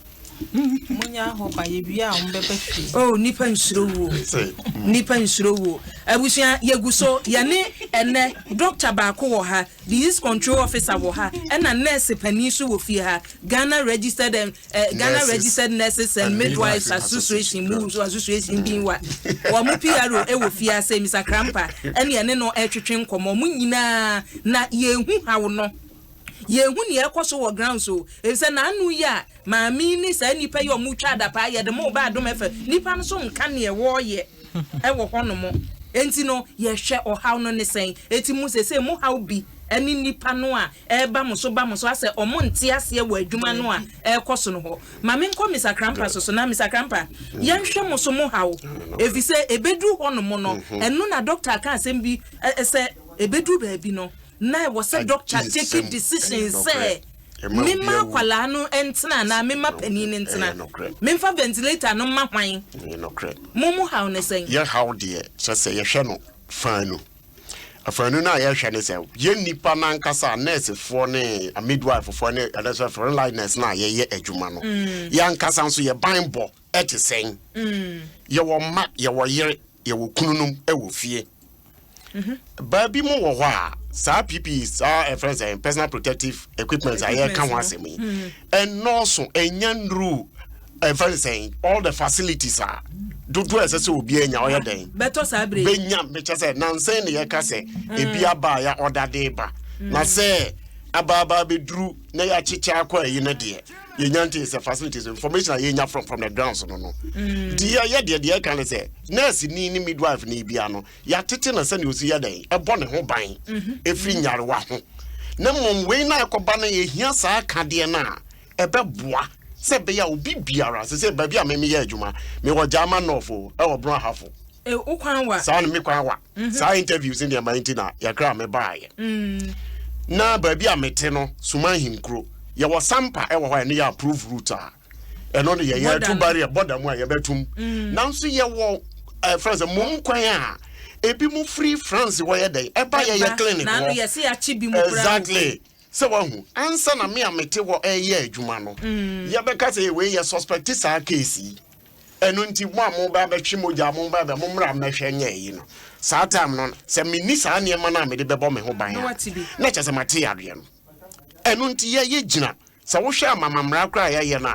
monya hɔ ba, yɛwie a wɔbɛba fie. Oh, nipa nsuro wuo. Sɛ Nipa nsuro wuo. Abusua, yɛgu so yɛne ɛnɛ doctor baako wɔ ha, disease control officer wɔ ha, ɛna nurse panin so wɔ fie ha, Ghana registered Ghana Nurses Registered Nurses and and Midwives Midwives Association mu association bi wa wɔn mo PRO ɛwɔ fie ase, Mr Krampa, ɛne ɛne no ɛtwetwe nkɔmɔ. Mo nyinaa na yɛnhu haw no, yɛnhu nea ɛkɔ so wɔ ground so, efisɛ n'ano yi a maame ne saa nipa yi a ɔmo twa adapa, yɛde mo ba Adom fɛ nipa no so nka nea wɔɔyɛ ɛwɔ hɔnom. Enti no yɛhwɛ ɔhaw no ne sɛn eti mu sese mo haw bi ɛne nipa no a ɛreba mo so ba mo so asɛ ɔmo nte aseɛ wɔ adwuma no a ɛrekɔ so no hɔ. Maame, nkɔ Mr Krampa so na Mr Krampa, yɛnhwɛ mo so mo haw, efisɛ ebeduru hɔnom no, ɛno na doctor ka asɛm bi ɛ sɛ ebeduru baabi no na ɛwɔ sɛ doctor take decision sɛ mema akwalaa no ntena anaa mema panin no ntena, memfa ventilator no ma hwan. Mo haw ne sɛn? Yɛ haw deɛ, kyerɛ sɛ yɛhwɛ no faanu afaanu no a yɛhwɛ ne sɛ yɛn nipa nankasa, nursefoɔ ne midwifefoɔ ne ɛdɛsɛ frontline nurse no a yɛyɛ adwuma no, yɛankasa nso yɛ ban bɔ ɛte sɛn? Yɛwɔ mma, yɛwɔ yere, yɛwɔ kununom ɛwɔ fie. Baabi mu wɔ hɔ a saa PPE, saa ɛfrɛ sɛ personal protective equipment a yɛka ho asɛm yi, ɛnɔɔso, ɛnya nnuru, ɛfrɛ sɛ all the facilities a dodoɔ a ɛsɛ sɛ obi anya ɔyɛ dɛn bɛtɔ saa bere. Bɛnya mekyɛ sɛ nansɛn ne yɛka sɛ ebi aba a yɛ ɔda de ba na sɛ abaaba bɛduru na yɛakyekyɛ akɔ ayi no deɛ, yɛnya nte sɛ facilities. Information a yɛnya from the grounds no, nti yɛyɛ deɛ ɛka ne sɛ nurse ni ne midwife ne bia no, yɛatete no sɛnea ɔsi yɛ dɛn ɛbɔ ne ho ban ɛfiri nyarewa ho. Na mmom wei na ɛkɔba no, yɛhia saa kadeɛ no a ɛbɛboa sɛ ɛbɛyɛ a obi biara sɛ baabi a memeyɛ adwuma, mewɔ Gyama North o, ɛwɔ Borɔ Ahafo. Wo kwan wa. Saa no me kwan wa. Saa interviews ne nneɛma nti na yɛkra me baayɛ. Na baabi a mete no, Suma Ahenkuro, yɛwɔ Sampa ɛwɔ hɔ a ɛno yɛ approved route a Ɛno no yɛ yɛto barrier border mu a yɛbɛtum. Nanso yɛwɔ ɛfrɛ sɛ mom kwan a ebi mu firi France wɔyɛ dɛn ɛba yɛyɛ clinic hɔ. Exactly, sɛ wahu ansa na me a mete hɔ ɛyɛ adwuma no, yɛbɛka sɛ wei yɛ suspect saa case yi. Ɛno nti mo a mo ba bɛtwe mogya, mo ba bɛ mo mmra mmɛhwɛ nyɛ yi no, saa time no sɛ menni saa nneɛma no a mede bɛbɔ me ho ban a, na kyerɛ sɛ mate yareɛ no. Ɛno nti yɛyɛ gyina sɛ wohwɛ amamammara koraa a yɛyɛ no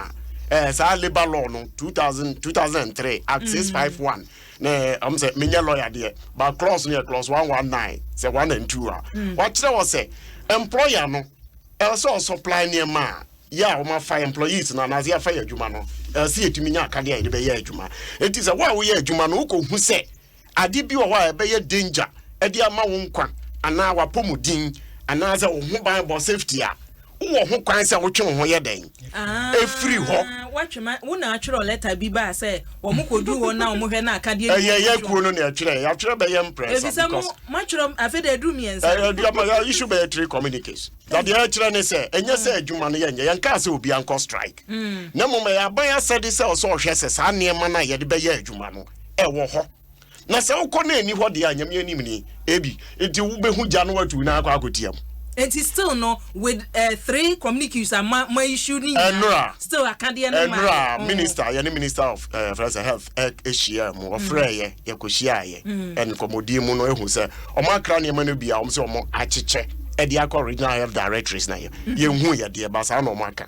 a, saa labour law no 2000 2003 Act 651 na sɛ menyɛ lawyer deɛ, but clause no yɛ clause 119 sɛ 1 and 2 a wakyerɛ wɔ sɛ employer no ɛwɔ sɛ ɔsupply nneɛma a yɛ a wɔafa employees no anaasɛ yɛafa yɛ adwuma no, ɛwɔ sɛ yɛtumi nya akadeɛ a yɛde bɛyɛ adwuma. Enti sɛ wo a woyɛ adwuma no wokɔhu sɛ ade bi wɔ hɔ a ɛbɛyɛ danger ɛde ama wo nkwa anaa wapɔmuden anaasɛ wo ho ban bɔ, safety a, wowɔ ho kwan sɛ wotwe wo ho yɛ dɛn ɛfiri hɔ. Watwema wo na atwerɛ letter bi baa sɛ wɔn kɔduru hɔ na wɔn hwɛ na akadeɛ. Ɛyɛ yɛ kuo no na ɛtwerɛ, yɛatwerɛ bɛyɛ mprɛnsa. Efisɛ mo matwerɛ afei de aduru 3. Ɛyɛ aduama yɛ issue bɛyɛ three communiques na deɛ ɛkyerɛ ne sɛ ɛnyɛ sɛ adwuma no yɛnyɛ, yɛnkaa sɛ obi ankɔ strike, na mmom ɛyɛ aban asɛde sɛ ɔsɛ ɔhwɛ sɛ saa nneɛma no a yɛde bɛyɛ adwuma no ɛwɔ hɔ. Na sɛ wokɔ na ɛni hɔ deɛ a, Nyame anim ni ebi nti wobɛhu gya no watu na akɔ akɔtia mu. Nti still no with three communiques a ma issue ni nyinaa, Ɛnora still akadeɛ no ma. Ɛnora minister, yɛne Minister of uh, Health ahyia mu, ɔfrɛ yɛ, yɛkɔhyia yɛ ɛne nkɔmmɔdie mu no, ehu sɛ ɔmo akra nneɛma no bi a ɔmo sɛ ɔmo akyekyɛ ɛde akɔ regional health directorates na yɛ yɛnhu yɛ deɛ ba saa na ɔmo aka.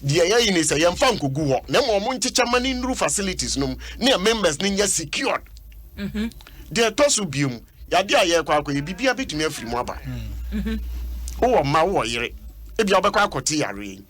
Deɛ yɛyi ni sɛ yɛmfa nkogu hɔ na mmom ɔmo nkyekyɛ ma ne nnuru facilities no mu ne yɛ members ne nyɛ secured. Deɛ ɛtɔ so biom, yadeɛ a yɛrekɔ akɔ yɛ biribia bɛtumi afiri mu aba. Wowɔ mma, wowɔ yere, ebia wobɛkɔ akɔte yareɛ yi.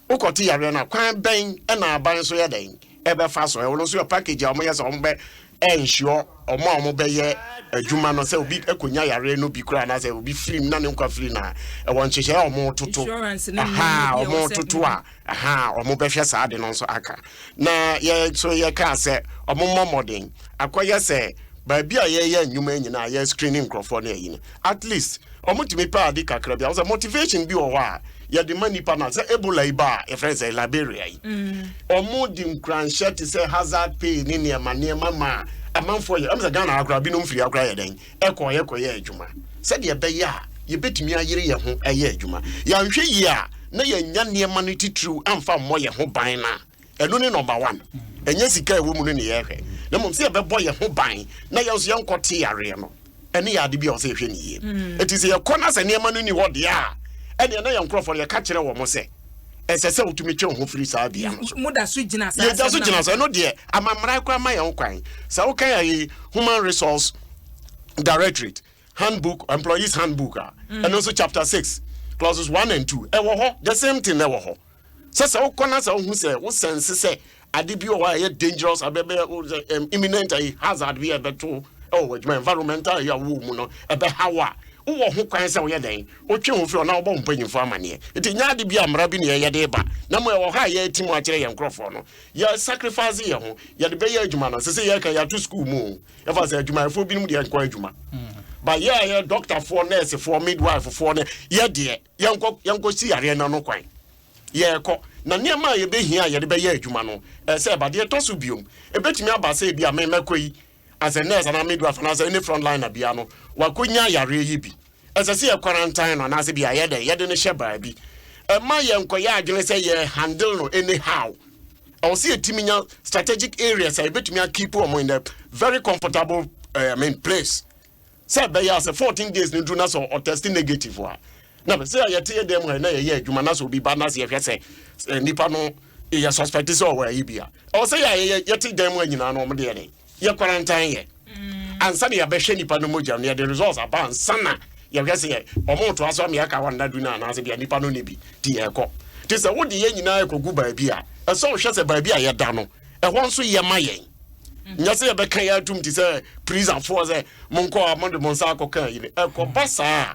Wokɔte yareɛ no a, kwan bɛn ɛna aban nso yɛ dɛn ɛbɛfa so? Ɛwɔ no nso yɛ package a wɔyɛ sɛ wɔn bɛ ɛnhyia ɔmo a wɔn bɛyɛ adwuma no sɛ obi akɔnya yareɛ no bi koraa anaasɛ obi firim na ne nkwa firi na ɛwɔ nhyehyɛ a wɔn toto. Insurance ne aha nneɛma bi a wɔn ɛwɔ sɛ- toto a, aha, wɔn bɛhwɛ saa de no nso aka. Na yɛ nso yɛkaa sɛ wɔn mmɔ mmɔden akɔyɛ sɛ baabi a yɛyɛ nnwuma nyinaa yɛ screening nkurɔfoɔ no ayi no, at least wɔn tumi pɛ ade kakra bi a wɔsɛ motivation bi wɔ hɔ a yɛde ma nipa na sɛ Ebola yi ba a yɛfrɛ sɛ Liberia yi, wɔn de nkuranhyɛ te sɛ hazard pay ne nneɛma nneɛma ma amanfoɔ yɛ. Ɛmu sɛ Ghana akora binom firi akora yɛ dɛn ɛkɔ yɛkɔ yɛ adwuma sɛdeɛ ɛbɛyɛ a yɛbɛtumi ayere yɛn ho ɛyɛ adwuma. Yɛanhwɛ yie a na yɛnya nneɛma no titiriw amfa mmɔ yɛn ho ban na ɛno ne number one. Ɛnyɛ sika a ɛwɔ mu no ne yɛhwɛ, na mmom sɛ yɛbɛbɔ yɛn ho ban na yɛn nso yɛnkɔ yareɛ no, ɛne yɛ ade bi a ɔsɛ yɛhwɛ ne yie. Eti sɛ yɛkɔ na sɛ nneɛma no ni hɔ deɛ a, ɛdeɛ na yɛn nkurɔfoɔ no yɛka kyerɛ wɔn sɛ ɛsɛ sɛ wotumi twe wo ho firi saa bea no so. Mo da so gyina saa Yɛda so asɛm gyina so. Ɛno deɛ amammara koraa ma yɛn ho kwan sɛ woka yɛ Human Resource Directorate handbook, employees handbook a, ɛno nso chapter 6 clauses 1 and 2 ɛwɔ hɔ, the same thing ɛwɔ hɔ sɛ wokɔ na sɛ wohu sɛ wo sense sɛ ade bi wɔ hɔ a ɛyɛ dangerous, abɛbɛ imminent ayi hazard bi a ɛbɛto ɛwɔ w'adwuma environmental ayi a wowɔ mu no ɛbɛha wo a, wowɔ ho kwan sɛ woyɛ dɛn wotwe ho firi hɔ na wobɔ wo mpanyimfoɔ amanneɛ. Nti nyɛ ade bi a mmara bi ne yɛyɛ de ba na mo ɛwɔ hɔ a yɛati mu akyerɛ yɛn nkurɔfoɔ no. Yɛ sacrifice yɛ ho yɛde bɛyɛ adwuma no sɛ yɛka yɛato school mu o, yɛfa sɛ adwumayɛfoɔ binom deɛ nkɔ adwuma ba yɛ a yɛ doctorfoɔ, nursefoɔ, midwifefoɔ no, yɛ deɛ yɛnkɔ si yareɛ no ano kwan. Yɛrekɔ na nneɛma a yɛbɛhia a yɛde bɛyɛ adwuma no ɛsɛ ɛba. Deɛ ɛtɔ so biom, ɛbɛtumi aba sɛ ebi a memɛkɔ yi as a nurse anaa midwife anaasɛ any front liner bia no wakɔnya yareɛ yi bi, ɛsɛ sɛ yɛ quarantine no anaasɛ bi a yɛdɛ yɛde no hyɛ baabi. Ɛma yɛnkɔyɛ adwene sɛ yɛ handle no anyhow. Ɛwɔ sɛ yɛtumi nya strategic areas a yɛbɛtumi akeep wɔn in a very comfortable I mean, place sɛ ɛbɛyɛ a sɛ 14 days no duru na sɛ ɔtest negative a, na bɛ sɛ yɛte yɛ dɛm ha na yɛyɛ adwuma na sɛ obi ba na sɛ yɛhwɛ sɛ nipa no yɛ suspect sɛ ɔwɔ ayi bi a, ɛwɔ sɛ yɛ yɛte dan mu a nyinaa no ɔmo de yɛ dɛ yɛ quarantine yɛ ansa na yɛbɛhwɛ nipa no mogya no, yɛde results aba ansa na yɛhwɛ sɛ yɛ ɔmo toa so ama yɛaka hɔ nna 10 no anaasɛ bia nipa no ne bi ti yɛkɔ. Nti sɛ wode yɛn nyinaa ɛkɔgu baabi a, ɛsɛ wohwɛ sɛ baabi a yɛda no ɛhɔ nso yɛ ma yɛn, nyɛ sɛ yɛbɛka yɛ atum te sɛ prisonfoɔ sɛ monkɔ a mode mo nsa akɔka yi no. Ɛkɔba saa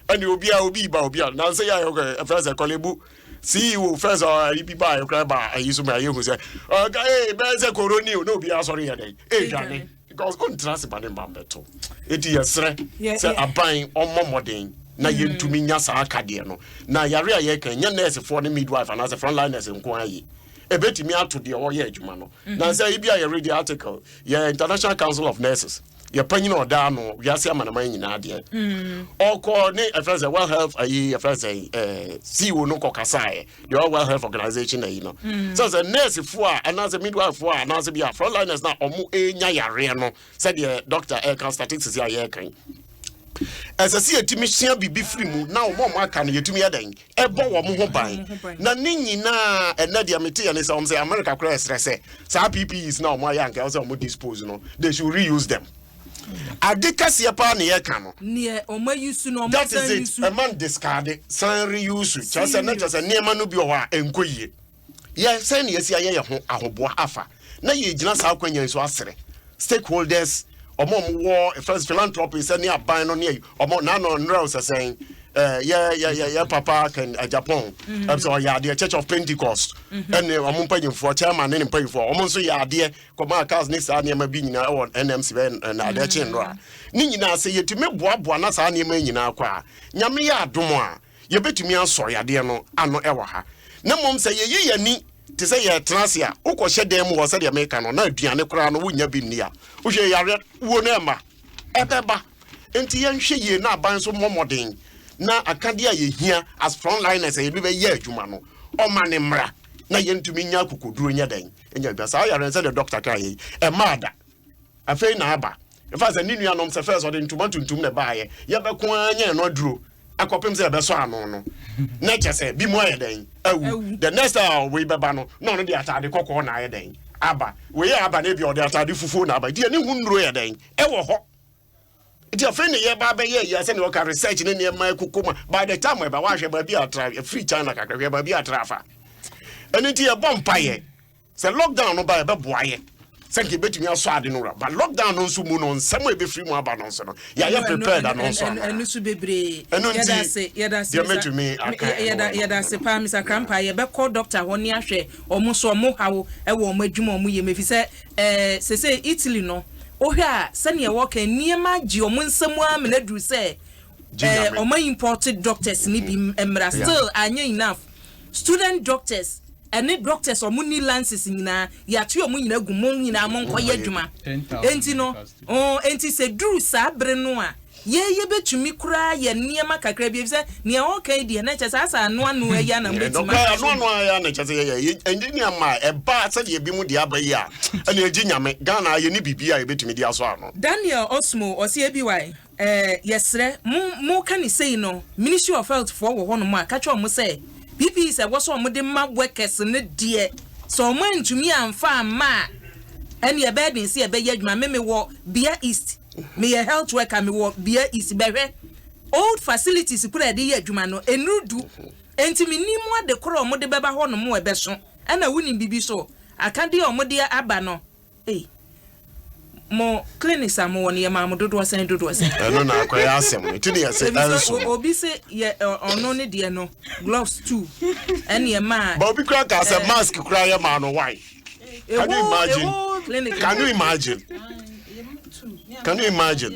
a, ɛne obiaa obi ba obi a nansɛ yɛ ɛfrɛ sɛ Korle Bu CEO fɛ sɛ ayi bi ba yɛkora ba ayi so ma yɛhu sɛ ɔka ee bɛyɛ sɛ koroni o, na obiaa sɔre yɛ dɛn ɛdwane because ɔntena ase ba ne mba mbɛto. Enti yɛserɛ sɛ aban ɔmmɔ mmɔden na yɛntumi nya saa akadeɛ no na yare a yɛka nyɛ nursefoɔ ne midwife anaasɛ frontliners nko ayi. Ɛbɛtumi ato deɛ ɔyɛ adwuma no. Na sɛ ebi a yɛread the article, yɛ International Council of Nurses, yɛ panyin a ɔda ano wiase amanaman nyinaa deɛ, ɔkɔ ne ɛfrɛ sɛ World Health ayi, ɛfrɛ sɛ CEO no kɔ kasaeɛ, the World Health Organization ayi no, sɛ nurse foɔ a anaasɛ midwife foɔ a anaasɛ bi a frontliners na ɔmo enya yareɛ no, sɛdeɛ doctor ɛka statistics a yɛreka, ɛsɛ sɛ yɛtumi sua biribi firi mu na ɔmo a ɔmo aka no yɛtumi yɛ dɛn ɛbɔ wɔn ho ban. Na ne nyinaa ɛnɛ deɛ mete yɛ ne sɛ ɔmo sɛ America koraa ɛsrɛ sɛ saa PPEs na ɔmo ayɛ anka ɛwɔ sɛ ɔmo dispose no, they should reuse them. Ade kɛseɛ paa ne yɛka no. Neɛ ɔmo ayi su no, ɔmo That san is it. yi su. Ɛma discard, san reuse, kyerɛ sɛ ne kyerɛ sɛ nneɛma no bi wɔ hɔ a ɛnkɔ yie. Yɛ sɛn ne yɛsi ayɛ yɛ ho ahoboa afa na yɛgyina saa akwannya yi so asrɛ stakeholders, ɔmo a ɔmo wɔ first philanthropists ne aban no ne ɔmo n'ano nnrɛw sɛ sɛn yɛ yɛ yɛ yɛ papa Ken Agyapong sɛ ɔyɛ adeɛ, Church of Pentecost ɛne ɔmo mpanyinfoɔ, chairman ne ne mpanyinfoɔ, ɔmo nso yɛ adeɛ kɔmaa cars ne saa nneɛma bi nyinaa ɛwɔ NMC bɛ na adeɛ kye nnora ne nyinaa. Sɛ yɛtumi boaboa na saa nneɛma yi nyinaa kɔ a, Nyame yɛ adom a, yɛbɛtumi asɔ yadeɛ no ano ɛwɔ ha. Na mmom sɛ yɛyi yɛni te sɛ yɛtena ase a, wokɔhyɛ dan mu hɔ sɛdeɛ meka no na aduane koraa no wonya bi nni a, wohwɛ yareɛ wuo no ɛma ɛbɛba. Nti yɛnhwɛ yie na aban nso mmɔ mmɔden na akadeɛ a yɛhia as frontliners a yɛde bɛyɛ adwuma no, ɔma ne mmra na yɛntumi nya akokoduro nyɛ dɛn nya adwuma. Saa yare no, sɛdeɛ doctor ka yɛ, ɛma ada afei na aba ɛfa sɛ ne nuanom sɛ first ɔde ntoma tuntum na ɛbaayɛ, yɛbɛko ara nyɛ ɛno aduro akɔpem sɛ yɛbɛsɔ ano no, na kyɛ sɛ bi mu ayɛ dɛn awu. The next time a wei bɛba no, na ɔno de ataade kɔkɔɔ na ayɛ dɛn aba. Wei yɛ aba no, ebi ɔde ataade fufuo na aba deɛ ne ho nnuro yɛ dɛn ɛwɔ hɔ. Nti afei ne yɛba bɛyɛ yɛ sɛnea ɔka research ne nneɛma ɛkoko mu. By the time ɛba, wahwɛ baabi atra free China kakra, hwɛ baabi atra afa. Ɛno nti yɛbɔ mpayɛ sɛ lockdown no ba, yɛbɛboa yɛ sɛ nka yɛbɛtumi asɔ ade no wura, but lockdown no nso mu no, nsɛm a ɛbɛfiri mu aba no nso no, yɛayɛ prepared ano nso ana? Ɛno so bebree. Ɛno nti, Yɛda ase, yɛda ase. Deɛ mɛtumi aka ɛno yɛda wɔ no. Yɛda ase paa, Mr Krampa. Yɛbɛkɔ doctor hɔ ne ahwɛ ɔmo so ɔmo haw ɛwɔ ɔmo adwuma ɔmo yɛ mu, efi sɛ sese Italy no, wohwɛ a, sɛnea wɔka nneɛma gye ɔmo nsam amena duru sɛ Gye Nyame. Ɔmo import doctors ni bi mmra, still anyɛ enough. Student doctors ɛne doctors ɔmo ni licenses nyinaa, yɛate ɔmo nyinaa gu mo nyinaa mo nkɔyɛ adwuma. 10,000 Enti no medical students. enti sɛ duru saa bere no a, yɛyɛ bɛtumi koraa yɛ nneɛma kakra bi, efisɛ nea ɔka yi deɛ, na kyɛ sɛ asa ano ano ɛyɛ ana mbɛtumi. Ɛnɔkora ano ayɛ na kyɛ sɛ yɛyɛ ɛnde nneɛma a ɛba sɛdeɛ ebi mu deɛ aba yi a, ɛna ɛgye Nyame. Ghana yɛ ne biribi a yɛbɛtumi de asɔ ano. Daniel Osmo ɔsi ebi wa yɛsrɛ mo, mo ka ne sei no, Ministry of Health foɔ wɔ hɔnom a, ka kyerɛ ɔmo sɛ PPE sɛ ɛwɔ sɛ ɔmo de ma workers ne deɛ, sɛ ɔmo antumi amfa amma a, ɛne ɛbɛyɛ den sɛ yɛbɛyɛ adwuma. Me wɔ Bia East, meyɛ health worker, mewɔ Bia East. Bɛhwɛ old facilities kora yɛde yɛ adwuma no, enuru du nti menim ade korɔ a ɔmo de bɛba hɔnom a ɛbɛso. Ɛna wonim bibi so akadeɛ a ɔmo de aba no, ei, mo clinics a mowɔ no, yɛ maa mo dodoɔ sɛn, dodoɔ sɛn? Ɛno na akɔyɛ asɛm no nti ne yɛsɛ Ebi sɛ ɛnso obi sɛ yɛ ɔno ne deɛ no, gloves two ɛne ɛma ba obi kura ka sɛ mask kura yɛ maa no why. Can you imagine? Ewo clinic. Can you imagine? Can you imagine?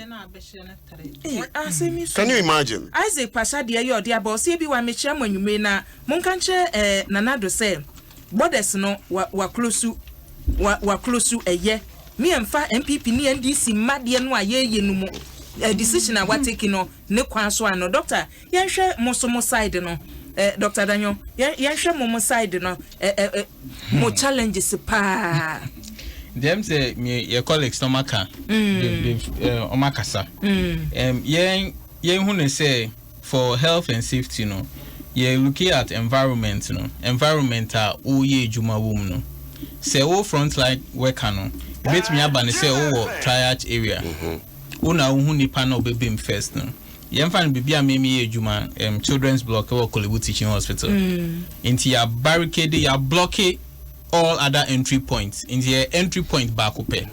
Asɛm yi so. Can you imagine? Isaac Pasha deɛ yɛ ɔde aba, ɔsɛ bi wa mekyerɛ mo anwummere na monka nkyerɛ Nanado sɛ borders no wa waclose, wa waclose. Ɛyɛ miɛnfa NPP ne NDC mma deɛ no a yɛyɛ no mu decision a watake no ne kwan so ano. Doctor, yɛnhwɛ mo so mo side no, Dr Danyo, yɛnhwɛ mo side no, mo challenges paa. Deɛ m sɛ me yɛ colleagues na ɔmaka, ɔmakasa, yɛn hu ne sɛ for health and safety no, yɛ looking at environment no, environment a woyɛ adwuma wɔ mu no. Sɛ wo frontline worker no, ebetumi aba ne sɛ wowɔ triage area, wo na wohu nipa na ɔbɛbɛm first no. Yɛmfa no biribi a memi yɛ adwuma, children's block ɛwɔ Korle Bu Teaching Hospital, nti yɛ barricade, yɛ block all other entry points, nti yɛ entry point baako pɛ.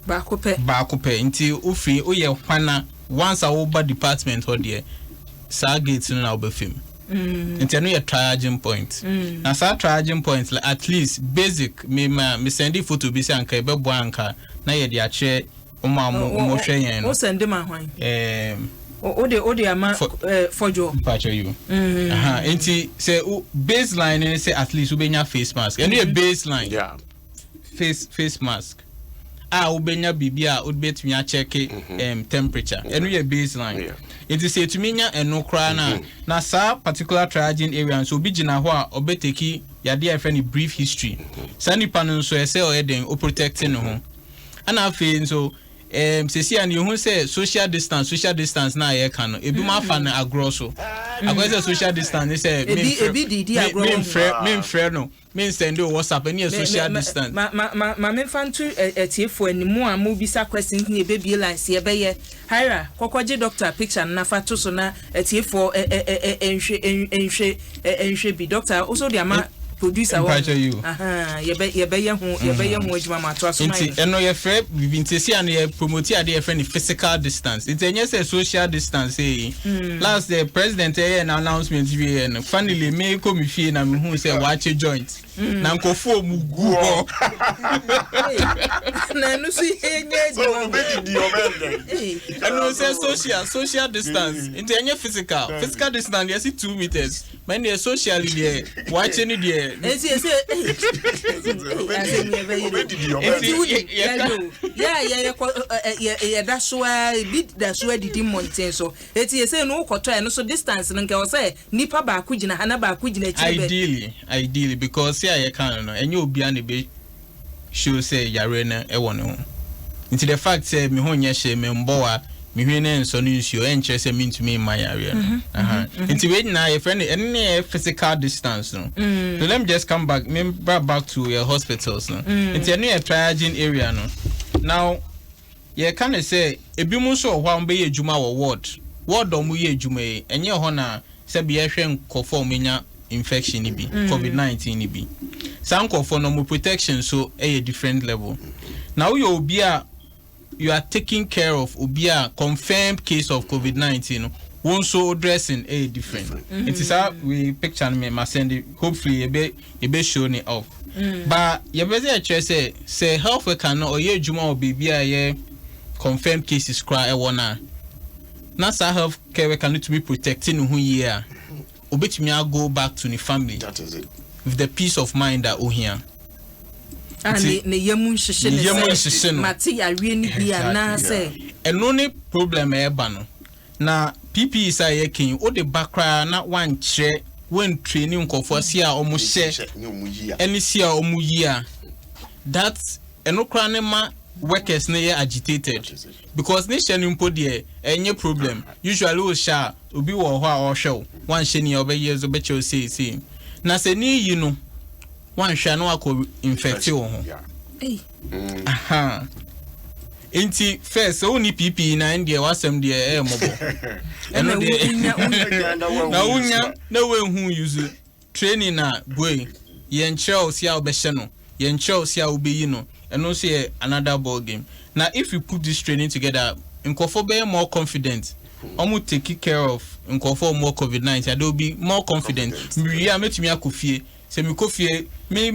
Baako pɛ. Baako pɛ. Nti wofiri woyɛ hwana, once a woba department hɔ deɛ, saa gate no na wobɛfam. Nti ɛno yɛ triaging point. Na saa triaging point, like, at least basic, me ma me send photo bi sɛ anka ɛbɛboa anka na yɛde akyerɛ ɔmo a ɔmo hwɛ yɛn no. Wo send ma hwan? Um, Wode ama fɔdwo. Mpakyɛ yi o. Nti sɛ baseline ne sɛ at least wobɛnya face mask, ɛno yɛ baseline. Face mask a wobɛnya biribi a wobɛtumi akyɛke temperature, ɛno yɛ baseline. Nti sɛ etumi nya ɛno koraa na saa particular triaging area nso, obi gyina hɔ a ɔbɛtake yadeɛ a yɛfrɛ no brief history, saa nipa no nso ɛsɛ ɔyɛ den o protect ne ho. Ɛna afei nso sisi a ne ehu sɛ social distance na yɛka no, ebi mu afa no agorɔ so akɔyɛ sɛ social distance ne sɛ memfrɛ memfrɛ no, mensend o WhatsApp, ɛne yɛ social distance. Ma memfa nto atiefoɔ animu a mobisa questions ne yɛbɛbie lines, yɛbɛyɛ Haira kɔkɔgye doctor picture no nafa to so na atiefoɔ nhwɛ nhwɛ nhwɛ bi. Doctor also de ama producer wɔ yɛbɛyɛ ho adwuma ma ato aso. Nti ɛno yɛfrɛ bibi, nti esi ano yɛ promote ade yɛfrɛ no physical distance, nti ɛnyɛ sɛ social distance yi. Last the president ɛyɛ na announcement bi yɛ no, finally me kɔ mi fie na mi hu sɛ waakye joint na nkɔfoɔ mu gu hɔ. Na ɛno so yɛ nyɛ adwuma. Ɛno sɛ social distance, nti ɛnyɛ physical distance. Yɛsi 2 meters mɛ deɛ, socially deɛ, waakye no deɛ. Eti ese asɛm yɛ bɛyɛ nti wuli yɛ yɛ a yɛ kɔ yɛ yɛda so a ebi da so adidi mmɔnten so. Eti ese no wokɔtɔ ɛno so distance no, nkɛ wɔ sɛ nipa baako gyina ha na baako gyina akyiri bɛ. Ideally, because sɛ a yɛka no, ɛnyɛ obiara na ebe show sɛ yare no ɛwɔ ne ho. Nti the fact sɛ me ho nyɛ hyɛ, me mbɔ wa, me hwene ne nsɔ no nsuo, ɛnkyerɛ sɛ mentumi mma yareɛ no. Nti wei nyinaa yɛfrɛ no, ɛno ne yɛ physical distance no. So let me just come back, me ba back to your hospitals no. Nti ɛno yɛ triaging area no. Now yɛka ne sɛ ebi mu nso wɔ hɔ a wɔbɛyɛ adwuma wɔ ward a wɔyɛ adwuma yi, ɛnyɛ hɔ na sɛbi yɛhwɛ nkɔfoɔ a wɔnya infection ni bi, COVID-19 ni bi. Saa nkɔfoɔ no, wɔn protection so ɛyɛ different level. Na woyɛ obi a you are taking care of obi a confirmed case of COVID-19 no, wɔn nso dressing ɛyɛ different. Nti saa we picture no me ma send it, hopefully ebe show ne off. But yɛbɛ sɛ ɛkyerɛ sɛ health worker no ɔyɛ adwuma wɔ beebi a ɛyɛ confirmed cases koraa ɛwɔ na saa health care worker no tumi protect ne ho yie a, obetumi a go back to ne family That is it. with the peace of mind that ohia. A ne yam nhyehyɛ ne yam nhyehyɛ no. Mate yareɛ no bi anaasɛ. Ɛno ne problem a ɛba no. Na PPE sa yɛ ken wode ba koraa na wankyerɛ, wantrain nkɔfoɔ si a ɔmo hyɛ ne ɔmo yi a. Ɛne si a ɔmo yi a, that ɛno koraa ne ma workers ne yɛ agitated. That is it. Because ne hyɛ no mpo deɛ, ɛnyɛ problem. Usually wo hyɛ a, obi wɔ hɔ a ɔhwɛ wo, wanhyɛ nea ɔbɛyɛ so bɛkyerɛ wo seesei na sɛ ne yi no wanhwɛ a, na wakɔ infect wo ho. Ei. Aha. Nti first sɛ wonni PPE na ɛn deɛ, wasɛm deɛ ɛyɛ mmɔbɔ. Ɛno Ɛna deɛ wonya na wonya na woehu use training na boy yɛnkyerɛ wo si a wobɛhyɛ no, yɛnkyerɛ wo si a wobɛyi no, ɛno nso yɛ another ball game. Na if you put this training together, nkɔfoɔ bɛyɛ more confident, ɔmo take care of nkɔfoɔ a ɔmo wɔ COVID-19, they will be more confident. Confident. Mewie a, mɛtumi akɔ fie. Sɛ mekɔ fie, me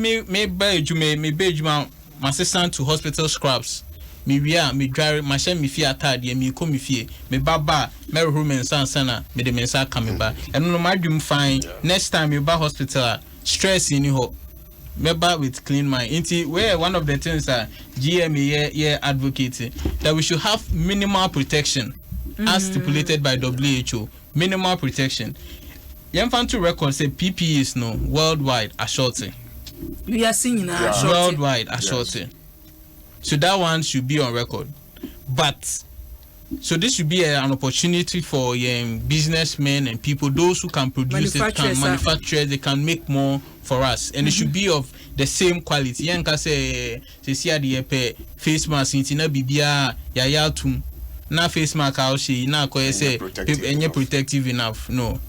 ba adwuma yi, me ba adwuma, masesa to hospital scrubs, mewie a, medware, mahyɛ me fie ataadeɛ, meekɔ me fie, me ba ba a, mɛhohoro me nsa ansa na mede me nsa aka me ba. Ɛno no madwem fine. Next time me ba hospital a, stress ni hɔ, mɛba with clean mind. Nti wey one of the things a GMA yɛ advocate that we should have minimal protection as stipulated by WHO. Minimal protection, yɛmfa nto record sɛ PPEs no worldwide ashorte. Wiase nyinaa shorte. Worldwide ashorte, so that one should be on record. But so this should be an opportunity for businessmen and people, those who can produce it, can Manufacturers, ah. manufacturers, they can make more for us, and it should be of the same quality. Yɛn ka sɛ sisi adeɛ pɛ face mask nti na biribiara yɛayɛ atum na face mask a ɔhyɛ yi na akɔyɛ sɛ Ɛnyɛ protective ɛnyɛ enough. Protective enough, no.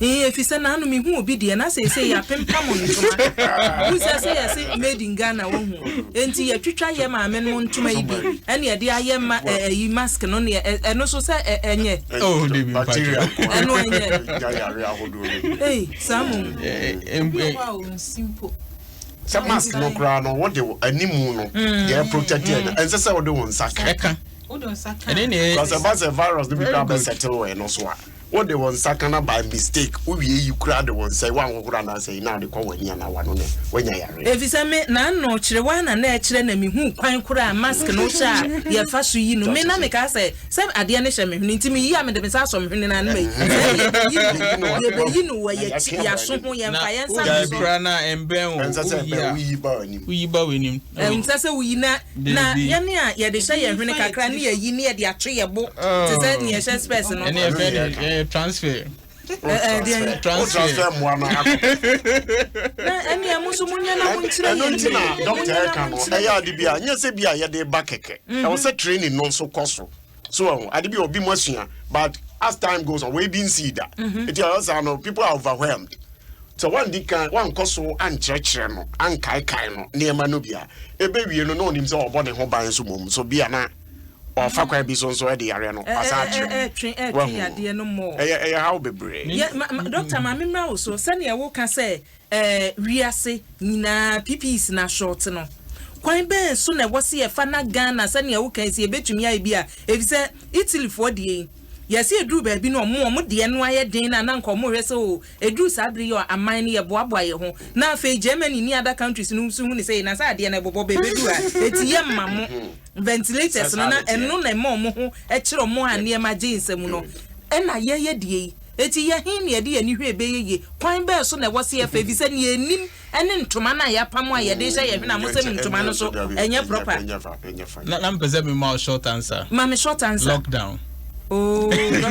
Ee, efi sɛ naanu mi hu obi deɛ na sɛ sɛ yɛapempam ntoma hu sɛ yɛse made in Ghana wɔ ho, enti yɛtwitwa yɛ maame no ntoma yi bi ɛne yɛde ayɛ ma ɛyi mask no ne ɛno so sɛ ɛnyɛ. Oh, David. Bacteria. Ɛno ɛnyɛ. Nya yare ahodoɔ no. Ei, saa mo. Obi wɔ hɔ a ɔnsi mpo. Sɛ mask no koraa no, wode wo animu no deɛ protect yɛ no, ɛnsɛ sɛ wode wo nsa ka. Ɛka. Wode nsa ka. Ɛne ne Because ɛba sɛ virus no bi Very kora good. bɛsɛttle wɔ ɛno so a, wode wɔn nsa ka na by mistake wowie yi kora de wɔn nsa yi woanhohoro anaasɛ yi na wode kɔ w'ani anaa w'ano no, woanya yareɛ. Efisɛ me, n'ano kyerewa na na ɛkyerɛ na mihuu kwan koraa a mask no hyɛ a yɛfa so yi no. Me na mekaa sɛ, sɛ adeɛ no hyɛ me hwene nti meyi a mede me nsa asɔ me hwene no ano mayi. Sɛ yɛbɛyi no, yɛbɛyi no wɔ yɛn akyi, yɛn aso ho, na yɛmfa yɛn nsa woyi nsɔ. koraa na ɛmbɛn wo. Ɛnsɛ sɛ Woyi ɛbɛn a woyi ba w'anim. Woyi ba w'anim. Ɛnsɛ sɛ woyi na na Dabi. yɛn a yɛde hyɛ yɛn hwene kakra ne yɛyi ne yɛde ato yɛn bo te sɛ nea ɛhyɛ spɛs no. Ɛne ɛfɛ ne ɛyɛ transfer. Ɛ- ɛ, Wo transfer mmoa no akɔ. Na ɛne ɛmo nso monyɛ na monkyerɛ Ɛno yɛn nti na yie. doctor Monyɛ na ɛka no monkyerɛ ɛyɛ ade bi a nyɛ sɛ bi a yɛde ba kɛkɛ. Ɛwɔ sɛ training no nso kɔ so. So ɛho ade bi a obi mu asua, but as time goes on, wei bi nsii da. Nti ɛwɔ saa no, people are overwhelmed. Sɛ wandi kan wankɔ so ankyerɛkyerɛ no, ankaekae no nneɛma no bi a ɛbɛwie no, na ɔnim sɛ ɔbɔ ne ho ban so mmom so bi a na ɔfa kwan bi so nso ɛde yareɛ no asa akyerɛ. Ɛtwe Wahu. yadeɛ no mmɔ. Ɛyɛ haw bebree. Yɛ ma, ma, doctor, maame mmra wo so sɛnea woka sɛ wiase nyinaa PPEs na short no, kwan bɛn so na ɛwɔ se yɛfa na Ghana sɛnea woka yi sɛ yɛbɛtumi ayɛ bi a, efisɛ Italyfoɔ deɛ yi yɛsɛ ɛduru baabi no, ɔmo deɛ no ayɛ den na na nka ɔmo hwɛ sɛ o ɛduru saa bere yi a aman no yɛboaboa yɛ ho, na afei Germany ne other countries no nso hu ne sɛ na sɛ adeɛ no ɛbobɔ bɛbɛduru a ɛti yɛ mma mo ventilators no na ɛno na ɛma ɔmo ho ɛkyerɛ ɔmo a nneɛma gye nsɛm no. Ɛna yɛyɛ deɛ yi eti yɛhe ne yɛde yɛn hwɛ ɛbɛyɛ yie? Kwan bɛɛ so na ɛwɔ se yɛfɛ, efisɛ nea enim ɛne ntoma no a yɛapam a yɛde hyɛ yɛn hwene a mo sɛ ntoma no so ɛnyɛ proper. Ɛnyɛ fa. Na mpɛ sɛ mema wo short answer. Ma me short answer. Lockdown. Oh, Doctor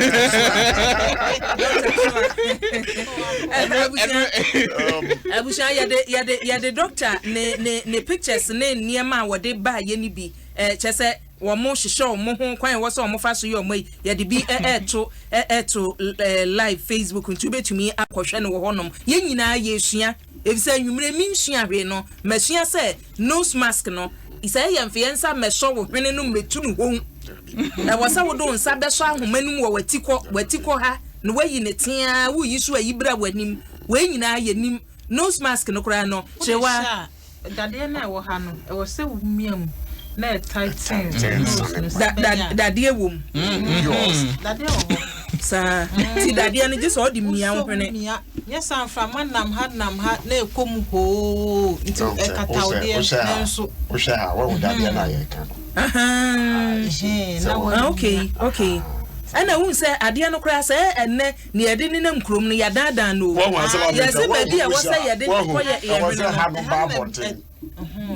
Sua. Abusua, yɛde doctor ne pictures ne nneɛma a wɔde baa yɛ ni bi kyɛ sɛ wɔn hyehyɛ wɔn ho kwan a ɛwɔ sɛ wɔn fa so yɛ wɔn yi, yɛde bi ɛɛto live Facebook, nti wobɛtumi akɔhwɛ no wɔ hɔnom. Yɛn nyinaa yɛsua, efisɛ nwumire mi nsua hwee no, masua sɛ nose mask no, sɛ ɛyɛ mfe yɛn nsa mɛsɔ wo hwene no mmɛtu no hom, ɛwɔ sɛ wode wo nsa bɛsɔ ahoma no mu wɔ w'ati kɔ ha na wayi ne tea, woyi so ayi bra w'anim. Wei nyinaa yɛ nim nose mask no koraa no kyewa. Dadeɛ no a ɛwɔ ha no, ɛwɔ sɛ womia mu na ɛtighten Tighten. nose no. Da da dadeɛ wɔ mu. Yours. Dadeɛ wɔ hɔ. Saa ti dadeɛ no gye sɛ ɔde mia wo hwene. Mia nyɛ saa, mframa nam ha nam ha na ɛkɔ mu hoo, nti ɛkata wo deɛ nanso. Wohwɛ ha, wahu dadeɛ no a yɛka no. Ɛhɛn, na Ah, okay, ɛna wohu sɛ adeɛ no koraa sɛ ɛnɛ nea yɛde nenam kurom no, yɛadaadaa no o. Wahu asɛm a meka. Yɛsɛ baabi a ɛwɔ sɛ yɛde Wahu. kɔ yɛ Ɛwɔ hwene sɛ ha no no ba abɔnten.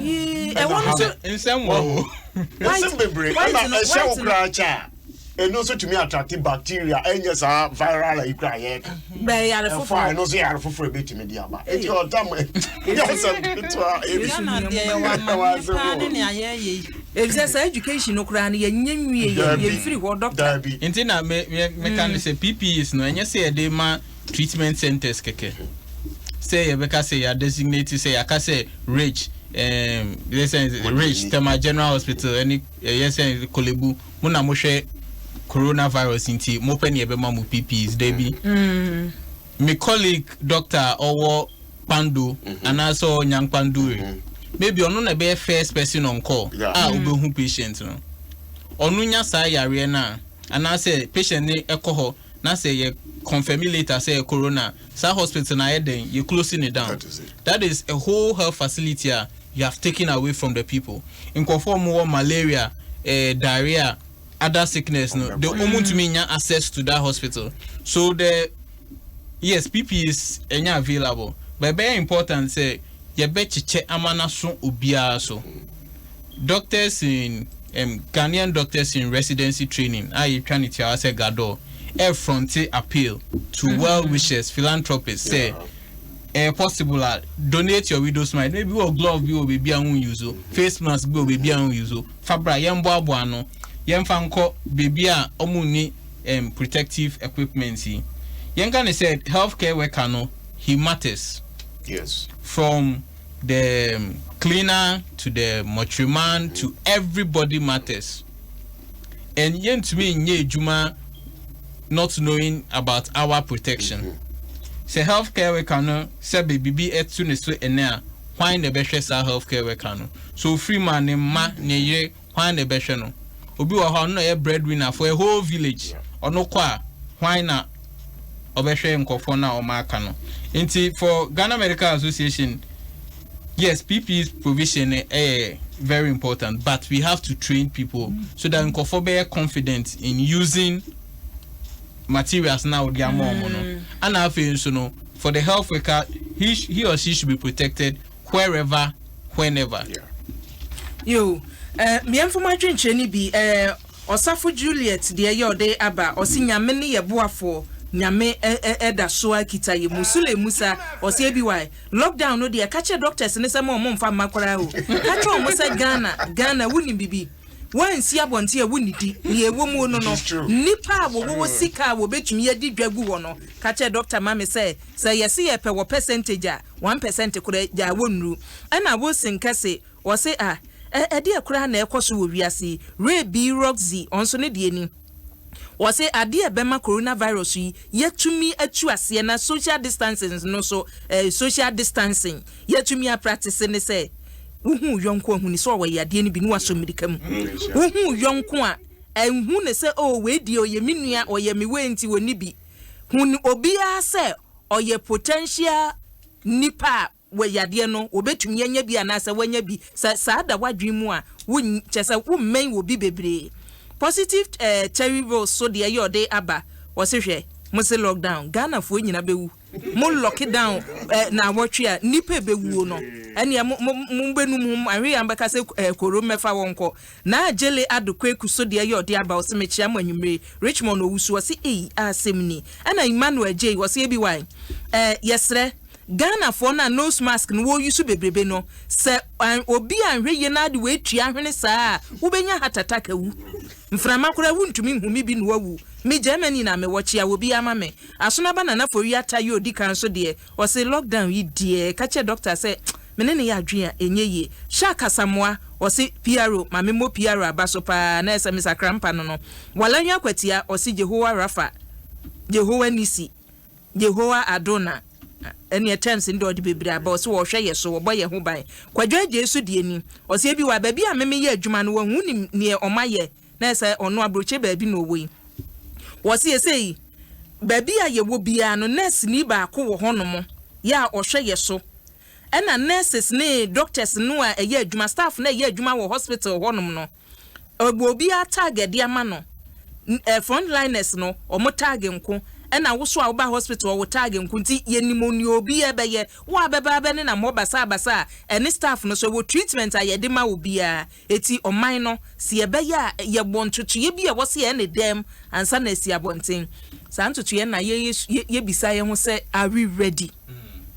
Yee, ɛwɔ no so. Nsɛm wɔ hɔ. Nsɛm bebree. White ɛna no- ɛhyɛ wo white no- koraa kyɛ a, ɛno nso tumi attract bacteria. Ɛnyɛ saa viral ayi koraa yɛka bɛyɛ yare ɛfa foforɔ. ɛno nso yare foforɔ ɛbɛtumi de aba, nti ɔtam nyɛ asɛm ketewa ebi. Ghana deɛ, yɛwɔ amanneɛ paa ne nea yɛyɛ yi. Efisɛ saa education no koraa no, yɛnyɛ nwie yɛ yɛmfiri hɔ, doctor. Daabi. Nti na me me meka no sɛ PPEs no, ɛnyɛ sɛ yɛde ma treatment centers kɛkɛ, sɛ yɛbɛka sɛ yɛ designate sɛ yɛaka sɛ Ridge, yɛ sɛ Ridge, Tema General Hospital ɛne yɛ sɛ Korle Bu mo na mohwɛ coronavirus nti mopɛ ne yɛbɛma mo PPEs. Dabi, me colleague doctor a ɔwɔ Kpando anaasɛ ɔwɔ Nyankpandure, maybe ɔno na ɛbɛyɛ first person on call a wobɛhu patient no, ɔno nya saa yareɛ no a, anaasɛ patient ne ɛkɔ hɔ na sɛ yɛ confirm later sɛ yɛ corona, saa hospital na ayɛ den yɛ closing it down. That is it. That is a whole health facility a you have taken away from the people. Nkurɔfoɔ a wɔwɔ malaria, diarrhea, other sickness no, they ɔmo ntumi nya access to that hospital. So the yes, PPEs ɛnyɛ available, but ɛbɛyɛ important sɛ yɛbɛkyekyɛ ama na so obiara so. Doctors in Ghanaian Doctors in Residency Training a yɛtwa ne tiawa sɛ GADOR ɛfront appeal to well wishers, philanthropists, sɛ ɛyɛ possible a, donate your widow's mite. Maybe wɔ glove bi wɔ beebi a wɔn use o, face mask bi wɔ beebi a wɔn use o, fabra yɛn boaboa ano, yɛn fa nkɔ beebi a wɔn ni protective equipment yi. Yɛn ka ne sɛ healthcare worker no, he matters. From the cleaner to the mortuary man to everybody matters, and yɛntumi nyɛ adwuma not knowing about our protection. Sɛ healthcare worker no, sɛ biribi ɛto ne so ɛnɛ a, hwan na ɛbɛhwɛ saa healthcare worker no? So ofiri mu a, ne mma, ne yere, hwan na ɛbɛhwɛ no? Obi wɔ hɔ a ɔno na ɔyɛ breadwinner for a whole village. Ɔno kɔ a, hwan na ɔbɛhwɛ nkɔfoɔ no a ɔmo aka no? Nti for Ghana Medical Association, yes, PPE provision ɛyɛ very important, but we have to train people so that nkɔfoɔ bɛyɛ confident in using materials na ɔde ama ɔmo no. Ana afei nso no, for the health worker, he or she should be protected wherever, whenever. Yo, mmeɛmfo mu adwenkyerɛ no bi, Ɔsafo Juliet deɛ ɛyɛ ɔde aba, ɔsi Nyame ne yɛ boafoɔ, Nyame ɛda so akita yɛ mu. Sule Musa ɔsi ebi wa lockdown no deɛ, ka kyerɛ doctors ne sɛ mo ɔmo nfa mma koraa o. Ka kyerɛ ɔmo sɛ Ghana wunim bibi wɔnsi abɔnten a wunidi nea ɛwɔ mu no, nipa a wɔwɔ sika a wɔbɛtumi adi dwa gu hɔ no, ka kyerɛ doctor maame sɛ yɛsi yɛ pɛ wɔ percentage a, 1% koraa gya wɔnnuru. Ɛna Wilson kɛse wɔse a ɛdeɛ koraa na ɛkɔ so wɔ wiase yi. Ray B Roxy ɔnso ne deɛ ni, wɔse adeɛ ɛbɛma coronavirus yi yɛtumi atu aseɛ na social distancing no so, social distancing yɛtumi apractice ne sɛ wohu yɔnko ahuni sɛ ɔwɔ yadeɛ no bi ne wasɔ mmirika mu. Wohu yɔnko a ɛnhu ne sɛ, oh, wei deɛ ɔyɛ me nua, ɔyɛ me wei nti wɔ ni bi. Hu obiara sɛ ɔyɛ potential nipa a wɔ yadeɛ no wɔbɛtumi anya bi anaasɛ wɔanya bi. Sɛ saa da wadwene mu a, won kyɛ sɛ wommɛn wɔ bi bebree. Positive Cherry Rose so deɛ ɛyɛ ɔde aba, wɔse hwɛ, mo se lockdown, Ghanafoɔ nyina bɛwu. Mo lock down na awɔtwe a nipa bɛwuo no, ɛneɛ mo mo mo bɛnum ho ahwe yɛn bɛka sɛ koro mmɛfa wɔn kɔ. Na Agyele Adokweku so deɛ ɛyɛ ɔde aba, ɔse mekyia mo anwummere. Richmond Owusu ɔse eyi asɛm ni. Ɛna Emmanuel J ɔse ebi wan yɛsrɛ Ghanafoɔ no a nose mask no wɔyi so bebrebe no sɛ obi anhwɛ yie na ade wɔatua ahwene saa a, wobɛnya heart attack awu. Mframa koraa wontumi nhumi bi na wawu. Me Germany na mewɔ, kyea wɔ bi ama me. Asonaba Nana Fori Ata yi odi kan so deɛ, ɔse lockdown yi deɛ, ka kyerɛ doctor sɛ mene ne yɛ adwene a ɛnyɛ yie. Hyɛ akasamoa ɔse pro maame mmɔ pro aba so paa na ɛsɛ mesakra mpa no Walanyo Akwatia ɔse Jehowa Rafa, Jehowa Nisi, Yehowa Adona, ɛneɛ terms no deɛ ɔde bebree aba. Ɔsɛ wɔhwɛ yɛ so, wɔbɔ yɛn ho ban. Kwadwo Agye so deɛ ni, ɔsɛ ebi wɔ baabi a meme yɛ adwuma no, wɔn ho nim neɛ ɔma yɛ na ɛsɛ ɔno aburokye baabi na ɔwɔ yi. Wɔsi ɛsɛ yi baabi a yɛwɔ biara no, nurse ni baako wɔ hɔnom yɛ a ɔhwɛ yɛ so, ɛna nurses ne doctors no a ɛyɛ adwuma, staff no a ɛyɛ adwuma wɔ hospital hɔnom no, ɔbɔ obiara tag ɛde ama no. Frontliners no, ɔmo tag nko, ɛna woso a woba hospital, ɔwɔ tag nko, nti yɛnim nea obi ɛbɛyɛ wo a bɛba abɛ ne nam hɔ basabasa a ɛne staff no so ɛwɔ treatment a yɛde ma obiara. Eti ɔman no si yɛbɛyɛ a, yɛbɔ ntotoeɛ bi a ɛwɔ sɛ yɛn ne dɛm ansa na esi abɔnten. Saa ntotoeɛ na yɛ yɛbisa yɛn ho sɛ, are we ready?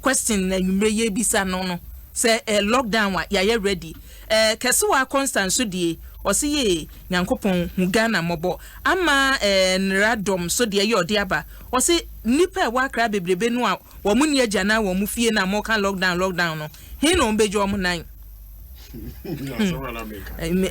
Question na nwumire yɛbisa no sɛ lockdown a, yɛayɛ ready? Kɛsewa Constant so die, ɔsi yie, Nyankopɔn hu Ghana mmɔbɔ. Ama nnra dɔm so deɛ yɛ ɔde aba, ɔsi nipa a ɛwɔ Akra bebrebe no a wɔn ni agya na wɔn fie na wɔka lockdown lockdown no, hin na wɔn bɛgye wɔn nan?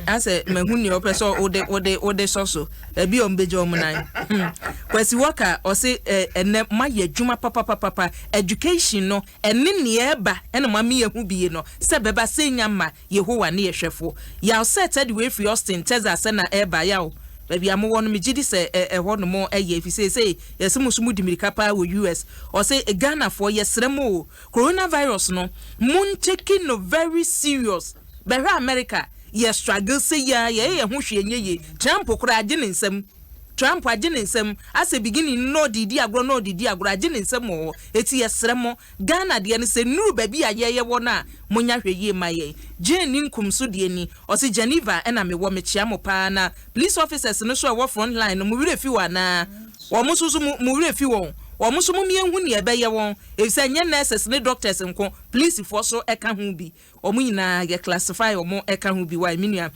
Asɛ mahu nea ɔpɛ sɛ wode sɔ so ebi a wɔn bɛgye wɔn nan. Kwasi Wɔka ɔsi ɛnɛ mayɛ adwuma papapapa, education no ɛne nea ɛba ɛna mo ami ehu bie no sɛ bɛba sɛ nya ma Yehowa ne yɛhwɛfo. Yaw sɛ tɛde wei firi Austin, Texas, sɛ na ɛreba. Yaw, baabi a mowɔ no, megye di sɛ ɛhɔ nom ɛyɛ ɛfiri sɛ yɛsɛ mo so mudi mmirika paa wɔ US. Ɔsɛ Ghanafoɔ, yɛsrɛ mo o, coronavirus no, montake no very serious. Bɛhwɛ America, yɛ struggle sɛ yia yɛyɛ yɛn ho hwee nyɛ yie. Trump koraa agye ne nsam, Trump agye ne nsam asɛ beginning na ɔde di agorɔ na ɔde di agorɔ, agye ne nsam wɔ hɔ. Eti yɛsrɛ mo, Ghana deɛ no, sɛ nnuru baabi a yɛyɛ wɔ no a, monya hwɛ yie ma yɛn. Jane ne Nkum so deɛ ni, ɔse Geneva ɛna mewɔ, mekyea mo paa. Na police officers no so a ɛwɔ front line no, mo werɛ fi wɔ anaa? Wɔn nso so mo werɛ fi wɔn? Wɔn nso mo mmiɛnhu nea ɛbɛyɛ wɔn, efisɛ nyɛ nurses ne doctors nko, polisifoɔ so ɛka ho bi. Wɔn nyinaa yɛ classify wɔn ɛka ho bi. Wa mi nua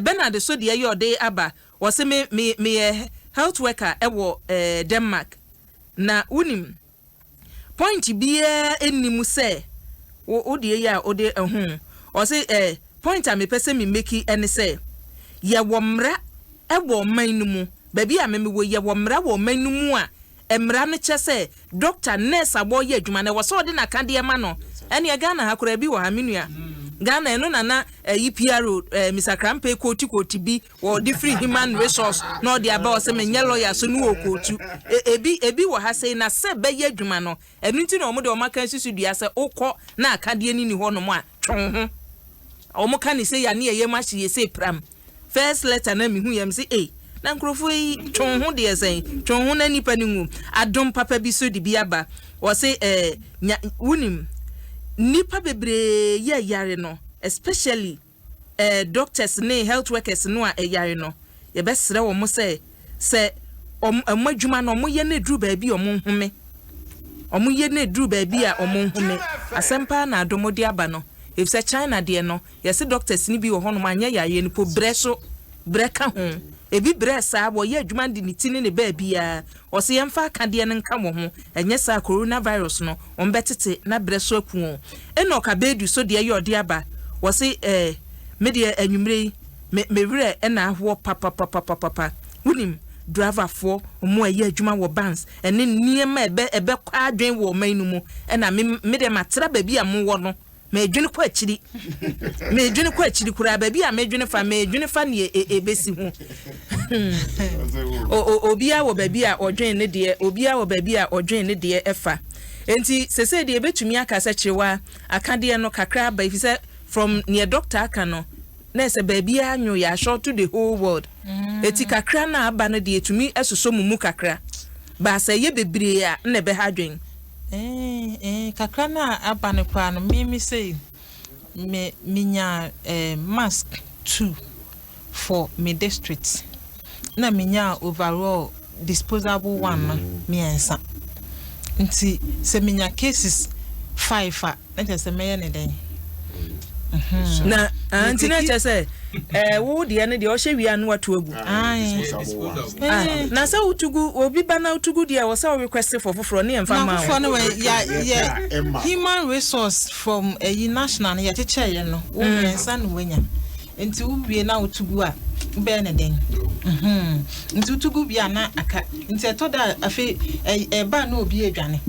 Bernard so deɛ yɛ ɔde aba, wɔsi me meyɛ health worker ɛwɔ Denmark, na wunim point biara anim sɛ wo deɛ yi a wode ɛho. Ɔse point a mepɛ sɛ me make ɛne sɛ yɛwɔ mmara ɛwɔ ɔman no mu. Baabi a meme wɔ, yɛwɔ mmara wɔ ɔman no mu a mmara no kyɛ sɛ doctor, nurse a wɔreyɛ adwuma no, ɛwɔ sɛ ɔde n'akadeɛ ma no. Ɛneɛ Ghana ha koraa bi wɔ ha, me nua. Ghana ɛno na na ɛyi PRO Mr Krampe quote quote bi wɔde firi human resource na ɔde aba, ɔsɛ menyɛ lawyer so ne wɔ quote ebi ebi wɔ ha sei na sɛ bɛyɛ adwuma no. Ɛno nti na wɔn de wɔn aka nsusu dua sɛ wokɔ na akadeɛ ni ni hɔ nom a, twɛn ho. Wɔn ka ne sɛ yɛ ne yɛ yam ahye yɛ sɛ pram. First letter na mihu yam sɛ ei, na nkurɔfoɔ yi twɛn ho deɛ sɛn twɛn ho na nipa ne ngu. Adom papa bi so de bi aba, wɔse nya wunim nipa bebree yɛ yare no, especially doctors ne health workers no a ɛyare no, yɛbɛsrɛ wɔn sɛ ɔmo adwuma no ɔmo yɛ no eduru baabi a ɔmo nhome, ɔmo yɛ no eduru baabi a ɔmo nhome. Asɛm paa na adom de aba no, efisɛ China deɛ no, yɛsɛ doctors ni bi wɔ hɔnom anyɛ yareɛ no po, brɛ so brɛ ka ho, ebi brɛ saa wɔyɛ adwuma de ne ti ne ne baabiara. Ɔsɛ yɛmfa akadeɛ no nka wɔn ho, ɛnyɛ saa coronavirus no wɔn bɛtete na brɛ so aku wɔn. Ɛna ɔka so deɛ yɛ ɔde aba, wɔsi me deɛ anwummerɛ yi me werɛ ɛna ahoɔ papapapapapa. Wunim driverfoɔ, wɔn a ɛyɛ adwuma wɔ banks ɛne nneɛma ɛbɛkɔ adwen wɔ ɔman no mu, ɛna me deɛ matra baabi a mowɔ no, mɛdwene kɔ akyiri, mɛdwene kɔ akyiri koraa. Baabi a mɛdwene fa neɛ ebesi ho. Obiara wɔ baabi a ɔdwene ne deɛ, obiara wɔ baabi a ɔdwene ne deɛ ɛfa. Nti sese deɛ ebetumi aka sɛ kyewa akadeɛ no kakra aba, efisɛ from neɛ doctor aka no na ɛsɛ baabi anwo yɛ ahyɛ to the whole world. Eti kakra na aba no deɛ, etumi ɛsosɔ mu mu kakra baasa, ɛyɛ bebree a na ɛbɛha adwen. Kakra na aba no koraa no, me sei me menya mask two for me district, na menya overall disposable one no mmiɛnsa. Nti sɛ menya cases five a, na kyerɛ sɛ mɛyɛ ne dɛn? Na nti na kyerɛ sɛ wo deɛ no deɛ ɔhyɛ wia no wato agu. Na sɛ wotu gu, obi ba na wotu gu deɛ, wɔ sɛ wo request for foforɔ ne yɛmfa ma wo. Foforɔ no wɔ yɛ human resource from ɛyi national no yɛkyekyɛ yɛ no wo mmiɛnsa na wanya. Nti wowie na wotu gu a, wobɛyɛ ne den? Nti wotu gu bi a na aka. Nti ɛtɔ da afei ɛba na obi adwane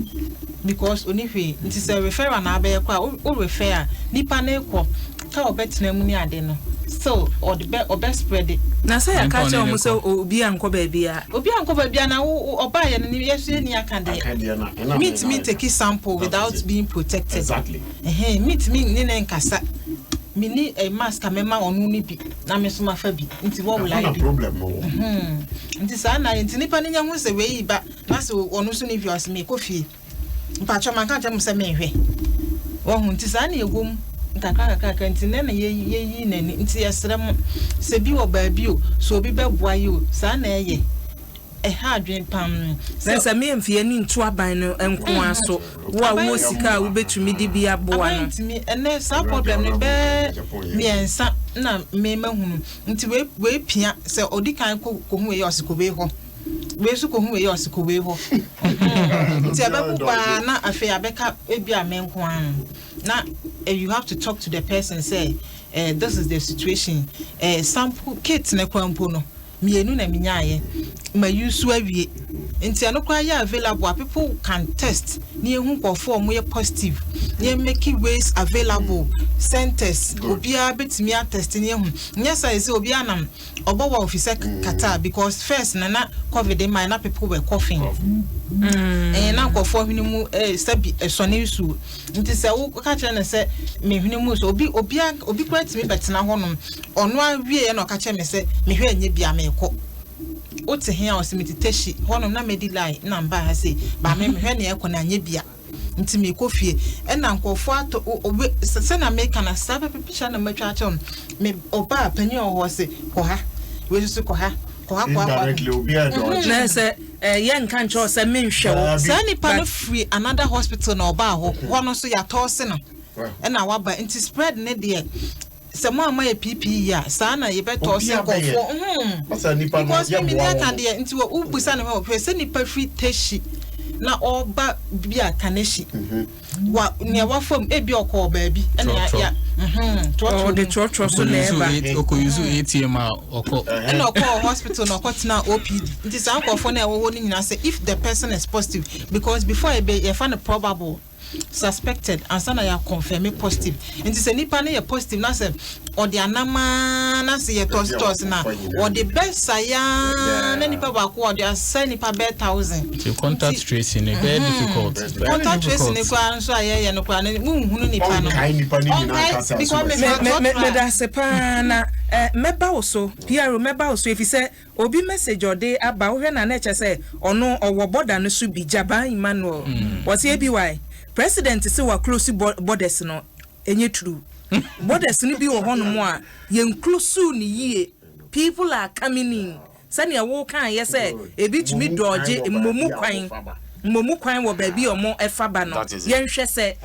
because oni hwee. Nti sɛ referral na abɛyɛ kɔ a, wo refer a, nipa ne kɔ ka ɔbɛtena mu ne ade no, still ɔde bɛ ɔbɛ spread it. Na sɛ yɛka kyerɛ wɔn sɛ obi ankɔ baabi a. Obi ankɔ baabi a, na wo ɔbaa yɛ no yɛ so yɛ ni aka deɛ mintimi take sample without being protected. Ɛhɛn, mintimi ne ne nkasa, mi ni mask a mɛma ɔno ni bi na me nso ma fa bi. Nti what will I do? Problem wɔ. Nti saa na nti nipa ne nya ho sɛ wei ba na sɛ ɔno nso ne hwɛ, ɔsɛ mekɔ fie, mpatsɔ manka nkyɛn mo sɛ mehwɛ wɔho. Nti saa na ɛwɔ mu nkakra kakra. Nti nɛ na yɛyi n'ani. Nti yɛsrɛ mo sɛ bi wɔ baabi o, sɛ obi bɛboa yi o, saa na ɛyɛ ɛha adwene pam. Sɛ meyɛmfi ani nto aban no nko a so, wo a wowɔ sika a wobɛtumi de bi aboa no. Ntumi ɛnɛ saa problem no bɛɛ mmiɛnsa na mmɛma hunu. Nti wei pia sɛ ɔdi kan kɔ kɔhu wei, ɔsi kɔ wei hɔ, wei nso kɔhu wei, ɔsi kɔ wei hɔ. Nti ɛbɛko paa na afei abɛka ebi a me nko ara na you have to talk to the person say this is the situation. Sample kit ne kora mpo no, mmienu na minyaayɛ ma use awie. Nti ɛno koraa yɛ available a, people can test ne ehu nkɔfoɔ a wɔyɛ positive, ne yɛ make ways available centers, obiara bɛtumi atest ne ehu. Nyɛ sɛ ɛsɛ obiara nam ɔbɔ wɔ ofisɛ kata, because first na COVID ma na people were coughing, na nkɔfoɔ hwene mu sɛbi ɛsɔne nsuo. Nti sɛ wo ka kyerɛ no sɛ mehwene mu so, obi obiara obi koraa tumi bɛtena hɔnom, ɔno awie yɛ na ɔka kyerɛ me sɛ mehwɛ nyɛ bia meekɔ. Wote he a, ɔsɛ mete Teshie hɔnom na medi line na mba ha sei ba me mehwɛ nea ɛkɔ na anyɛ bia nti mekɔ fie. Ɛna nkɔfoɔ atɔ obi sɛnea meka na saa pɛpɛ picture na matwa akyerɛ no. Me ɔbaa panyin a ɔwɔ hɔ sɛ kɔ ha, wei nso kɔ ha, kɔ ha, kɔ ha, kɔ ha. Indirectly obi a dɔɔgye. Na sɛ yɛ nka nkyerɛ sɛ menhwɛ wo. Saa nipa no firi another hospital na ɔbaa hɔ hɔ no so yɛatɔ se no ɛna waba. Nti spread ne deɛ, sɛ mo ama yɛ PPE a, saa na yɛbɛtɔ se nkɔfoɔ, because mi ni aka deɛ. Nti wɔ wobusa ne ho hwɛ sɛ nipa firi Teshie na ɔba bi a Kaneshie wa nea wafam ebi ɔkɔɔ baabi ɛna ya ya ɔde trɔtrɔ so na ɛba. Ɔkɔ use ATM a ɔkɔ. Ɛna ɔkɔɔ hospital na ɔkɔtena OPD. Nti saa nkɔfoɔ no a ɛwɔ hɔ no nyinaa sɛ if the person is positive, because before ebe yɛfa no probable. Suspected ansa na yɛ confirm positive. Nti sɛ nipa no yɛ positive na sɛ ɔde anamaa na sɛ yɛ tɔs tɔs na ɔde bɛ sayaa na nipa baako ɔde asɛ nipa bɛɛ 1,000. Nti contact tracing no very difficult. Very Contact tracing ne difficult. koraa nso a yɛyɛ no koraa no, wonhunu nipa no. Ɔnkae nipa no nyinaa Ɔnkae kasa because so. Meda ase paa na mɛba wo so, PRO, mɛba wo so, ɛfiri sɛ obi message ɔde aba, wohwɛ na na ɛkyɛ sɛ ɔno ɔwɔ border no so bi. Jaban Emmanuel wɔse aby president sɛ wa close borders no, ɛnyɛ true. Borders no bi wɔ hɔnom a yɛn close ne yie, people are coming in, sɛnea woka yɛ sɛ ebi tumi dɔɔgye mmomu kwan wɔ baabi a ɔmo ɛfa ba no. That is it. Yɛnhwɛ sɛ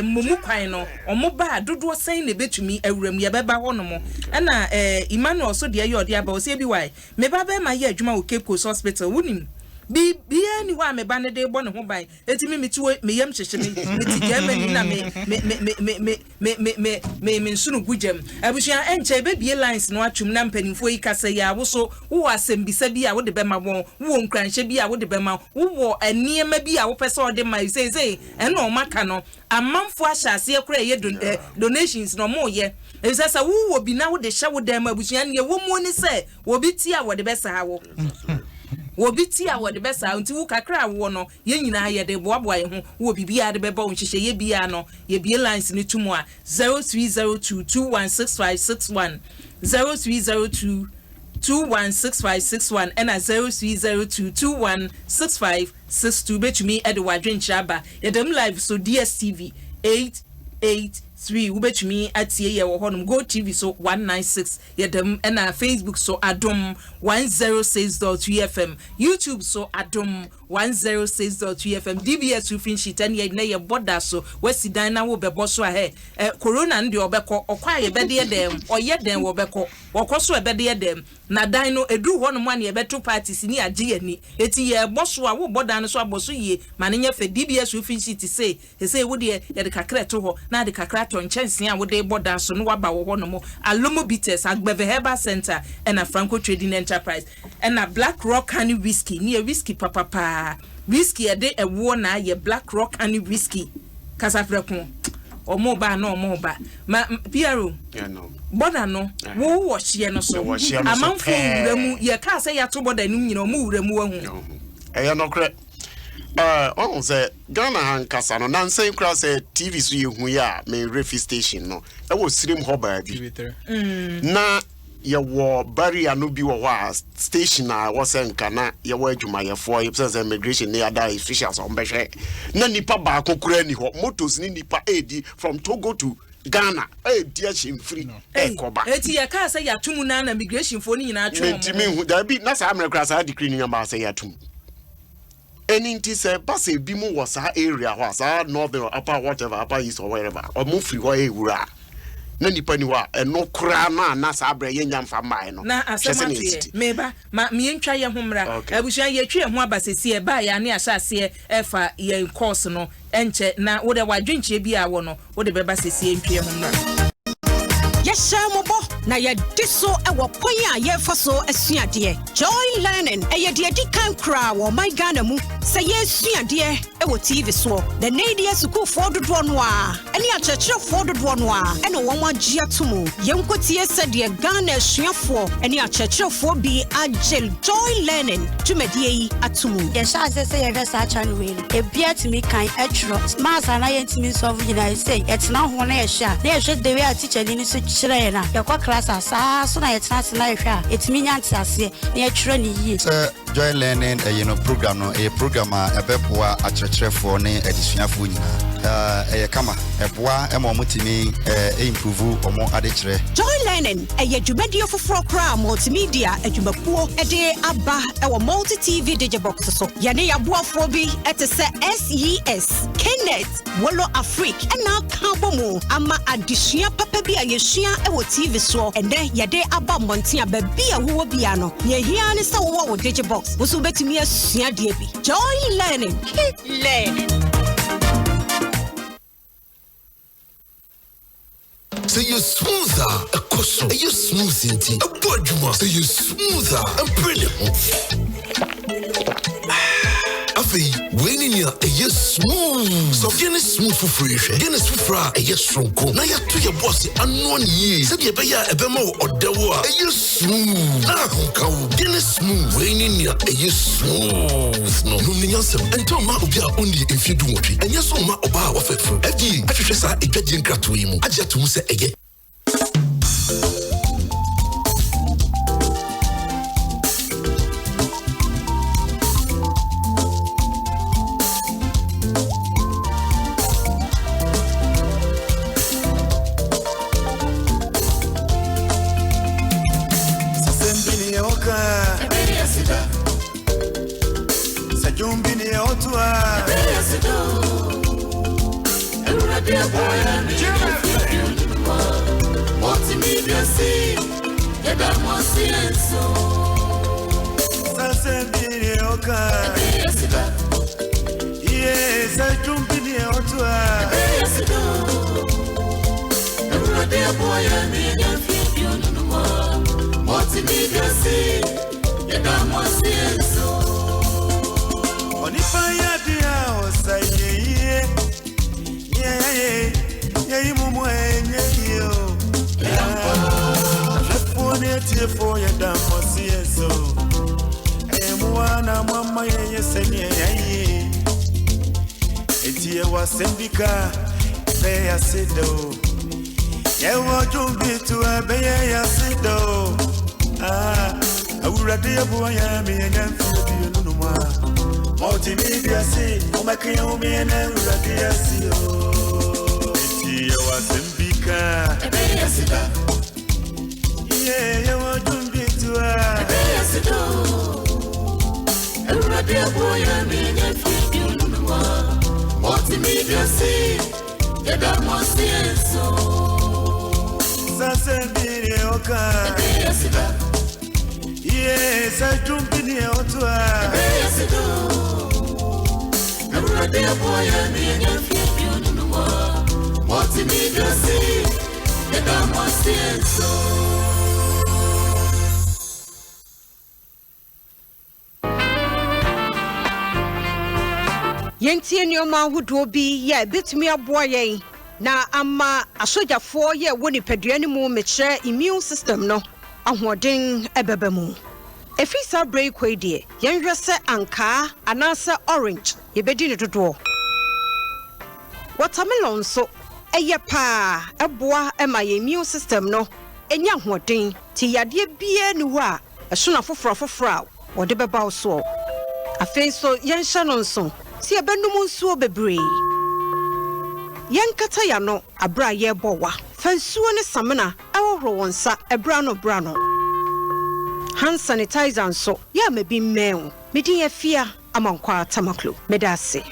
mmomu kwan no, ɔmo ba a, dodoɔ sɛn na ebetumi awura mu? Yɛbɛba hɔnom. Ɛna Emmanuel so deɛ yɛ ɔde aba, ɔsɛ bi wae meba bɛrima yɛ adwuma wɔ Cape Coast Hospital, wonim biribiara ni hɔ a meba ne de bɔ ne ho ban, eti mi ti wo me yam hyehyɛ me. Me ti Germany na me me me me me me me me me me nsono gu gyam. Abusua, ɛnkyɛ ebebie lines no atwum na mpanimfoɔ yi kasa yi a, woso wowɔ asɛmbisa bi a wode bɛma wɔn, wowɔ nkuranhyɛ bi a wode bɛma, wowɔ nneɛma bi a wopɛ sɛ ɔde ma seesei. Ɛna ɔmo aka no, amanfoɔ ahyɛ aseɛ koraa ɛyɛ donations na ɔmo yɛ, efisɛ sɛ wowɔ bi na wode hyɛ wo dan mu, abusua, nea ɛwɔ mu ni sɛ obi ti a wɔde bɛsaa wo, obi ti a wɔde bɛsaa, nti wo kakra a wowɔ no, yɛn nyinaa yɛde boaboa yɛn ho wɔ biribiara de bɛbɔ wo nhyehyɛeɛ biara no. Yɛbie lines no to mu a, 0302 216561, 0302 216561, ɛna 0302 216562. Bɛtumi ɛde w'adwenkyerɛ aba. Yɛdam live so DSTV 883, wobɛtumi atie yɛ wɔ hɔnom. Go TV so 196 yɛdam, ɛna Facebook so Adom 106.3 FM, YouTube so Adom 106.3 FM. DBS Roofing Sheet ɛne yɛ ne yɛ bɔda so. Wasi dan na wobɛbɔ so a, hɛ ɛ corona no deɛ, ɔbɛkɔ ɔkɔ a, yɛbɛdeɛ dɛm ɔyɛ dɛn, wɔbɛkɔ wɔkɔ so, ɛbɛdeɛ dɛm na dan no eduru hɔ nom a, ne yɛbɛto parties ni agye yɛn ni. Eti yɛbɔ so a, wobɔ dan no so abɔ so yie ma ne nyɛ fɛ. DBS Roofing Sheet se sese wo deɛ, yɛde kakra ɛto hɔ na ade kakra atɔ nkyɛnsee a wode bɔ dan so no waba wɔ hɔ nom. Alomo Bitters, Agbeve Herbal Center, ɛna Franco Trading Enterprise, ɛna Black Rock Honey Whisky ne yɛ whisky papapaa, whisky yɛde ɛwoɔ na ayɛ. Black Rock Honey Whisky kasaprɛko, ɔmo ba na ɔmo ba ma PRO. Yeah, no. Bɔda no, wo wɔ hyeɛ no so. Yɛwɔ hyeɛ no so amanfoɔ pɛɛ. Wura mu, yɛkaa sɛ yɛato bɔda no mu nyina, ɔmo wura mu wahu. Ɛyɛ nokorɛ. Ɔhu sɛ Ghana ha nkasa no, nansɛn koraa sɛ TV so yɛhu yi a, merefi station no ɛwɔ Sirim hɔ baabi. TV3. Na yɛwɔ barrier no bi wɔ hɔ a, station a ɛwɔ sɛ nka na yɛwɔ adwumayɛfoɔ sɛ immigration ne ada officials a wɔmbɛhwɛ, na nipa baako koraa ni hɔ. Motos ne nipa ɛredi from Togo to Ghana, ɛredi ahyɛmfiri ɛrekɔba. Eti yɛkaa sɛ yɛato mu na immigration foɔ no nyinaa twe wɔn. Mentimi hu daabi na saa mmerɛ koraa saa decree no nyama sɛ yɛatom. Ɛno nti sɛ ba sɛ ebi mu wɔ saa area hɔ a, saa northern or upper, whatever, Upper East or wherever, ɔmo firi hɔ ɛwura a, na nipa ni hɔ a, ɛno koraa no a, na saa berɛ yɛnya mfa mmaeɛ no. Na hwɛ asɛm sɛ ne ato yɛ ɛsiti. Meba ma mientwa yɛn ho mmra. Abusua, yɛtwi yɛn ho aba sɛsi. Ɛbaa yɛ ane ahyɛ aseɛ ɛfa yɛn course no, ɛnkyɛ na wode wadwenkyerɛ bi a wɔ no wode bɛba sɛsi. Ntwi yɛn ho mmra. Yɛhyɛ mo bɔ na yɛde so wɔ kwan a yɛrefa so asua adeɛ. Joy Learning ɛyɛ deɛ di kan koraa wɔ ɔman Ghana mu sɛ yɛresua adeɛ wɔ TV soɔ, na nnɛ yi deɛ, sukuufoɔ dodoɔ no a ɛne akyerɛkyerɛfoɔ dodoɔ no a ɛna wɔn agye ato mu. Yɛnkɔtie sɛdeɛ Ghana asuafoɔ ne akyerɛkyerɛfoɔ bi agye Joy Learning dwumadie yi ato mu. Yɛhyɛ ase sɛ yɛhwɛ saa channel wei no, ebia tumi kan ɛtwerɛ maths ana yɛntumi nsɔfo nyinaa sɛ yɛtena ho na yɛhwɛ a, na yɛhwɛ the way a teacher ni no so kyerɛ yɛn a, yɛkɔ class a, saa so na yɛtena ase na yɛhwɛ a, yɛtumi nya nteaseɛ na yɛtwerɛ ne yie. Sɛ Joy Learning ɛyɛ no program no, ɛyɛ program a ɛbɛboa akyerɛkyerɛfoɔ ne adesuafoɔ nyinaa. Ɛyɛ kama, ɛboa ma ɔmo tumi improve ɔmo adekyerɛ. Joy Learning ɛyɛ dwumadie foforɔ koraa a multimedia adwumakuo de aba ɛwɔ Multi TV Digibox so. Yɛne yɛaboafoɔ bi ɛte sɛ SES, Knet, Wolo Afrique ɛna aka bɔ mu ama adesua papa bi a yɛsua ɛwɔ TV soɔ, ɛnɛ yɛde aba mmɔnten a baabi a wowɔ bia no, nea ɛhia ne sɛ wowɔ wo Digibox, wo nso wobɛtumi asua deɛ bi. Joy Learning, keep learning. Sɛ yɛ smooth a, ɛkɔ so. Ɛyɛ smooth nti ɛbɔ adwuma. Sɛ yɛ smooth a, ɛmpere ne ho. Afei, wei ne nea ɛyɛ smooth. Sɔ Guinness Smooth foforɔ yi hwɛ. Guinness foforɔ a ɛyɛ soronko na yɛato yɛn bo ase anoa no yie sɛdeɛ ɛbɛyɛ a ɛbɛma wo ɔdɛw a ɛyɛ smooth na ahomka wo. Guinness Smooth, wei ne nea ɛyɛ smooth no. Nom ne nyansam. Ɛntɔ mma obi a ɔnnii mfeɛ 18. Ɛnyɛ so mma ɔbaa a wafa afuru. FDA ahwehwɛ saa adwadie nkratoɔ yi mu agye ato mu sɛ ɛyɛ. Yɛntie nneɛma ahodoɔ bi yɛ a ɛbɛtumi aboa yɛn na ama asogyafoɔ yɛ wɔ nipadua no mu, mekyerɛ immune system no, ahoɔden ɛbɛba mu. Ɛfiri saa berɛ yi kɔ yi deɛ, yɛnhwɛ sɛ ankaa anaasɛ orange yɛbɛdi ne dodoɔ. Watermelon nso ɛyɛ paa, ɛboa ma yɛn immune system no ɛnya ahoɔden, nti yadeɛ biara ni hɔ a ɛso na foforɔ afoforɔ a wɔde bɛba wo soɔ. Afei nso yɛnhyɛ no nso sɛ yɛbɛnom nsuo bebree. Yɛnkata yɛano aberɛ a yɛrebɔ wa. Fa nsuo ne samina ɛhohoro wo nsa ɛberɛ ano berɛ ano. Hand sanitizer nso yɛ ama bi mmɛn wo. Medin Afia Amankwa Tamaklo. Meda ase.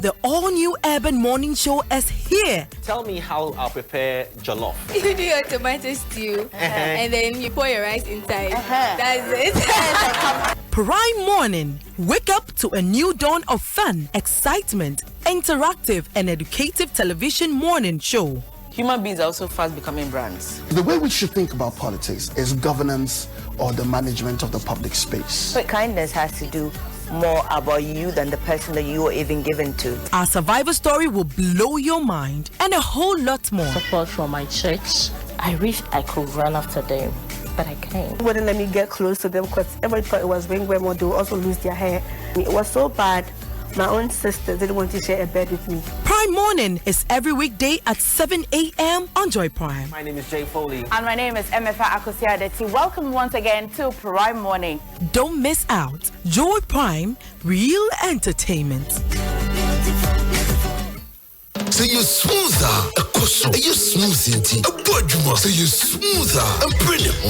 The all-new Urban Morning Show is here. Tell me how I'll prepare jollof. You do your tomato stew and then you pour your rice inside. That's it. Prime Morning. Wake up to a new dawn of fun, excitement, interactive and educative television morning show. Human beings are also fast becoming brands. The way we should think about politics is governance or the management of the public space. But kindness has to do more about you than the person that you are even given to. Our survivor story will blow your mind and a whole lot more. Support from my church. I wish I could run after them, but I can't. Wouldn't let me get close to them because everybody thought it was ringworm or they would also lose their hair. It was so bad. My own sister didn't want to share a bed with me. Prime Morning is every weekday at 7 a.m. on Joy Prime. My name is Jay Foley. And my name is Emefa Akosiadeti. Welcome once again to Prime Morning. Don't miss out. Joy Prime, real entertainment. Sɛ yɛ smooth a ɛkɔ so, ɛyɛ smooth nti ɛbɔ adwuma. Sɛ yɛ smooth a ɛmpere ne ho.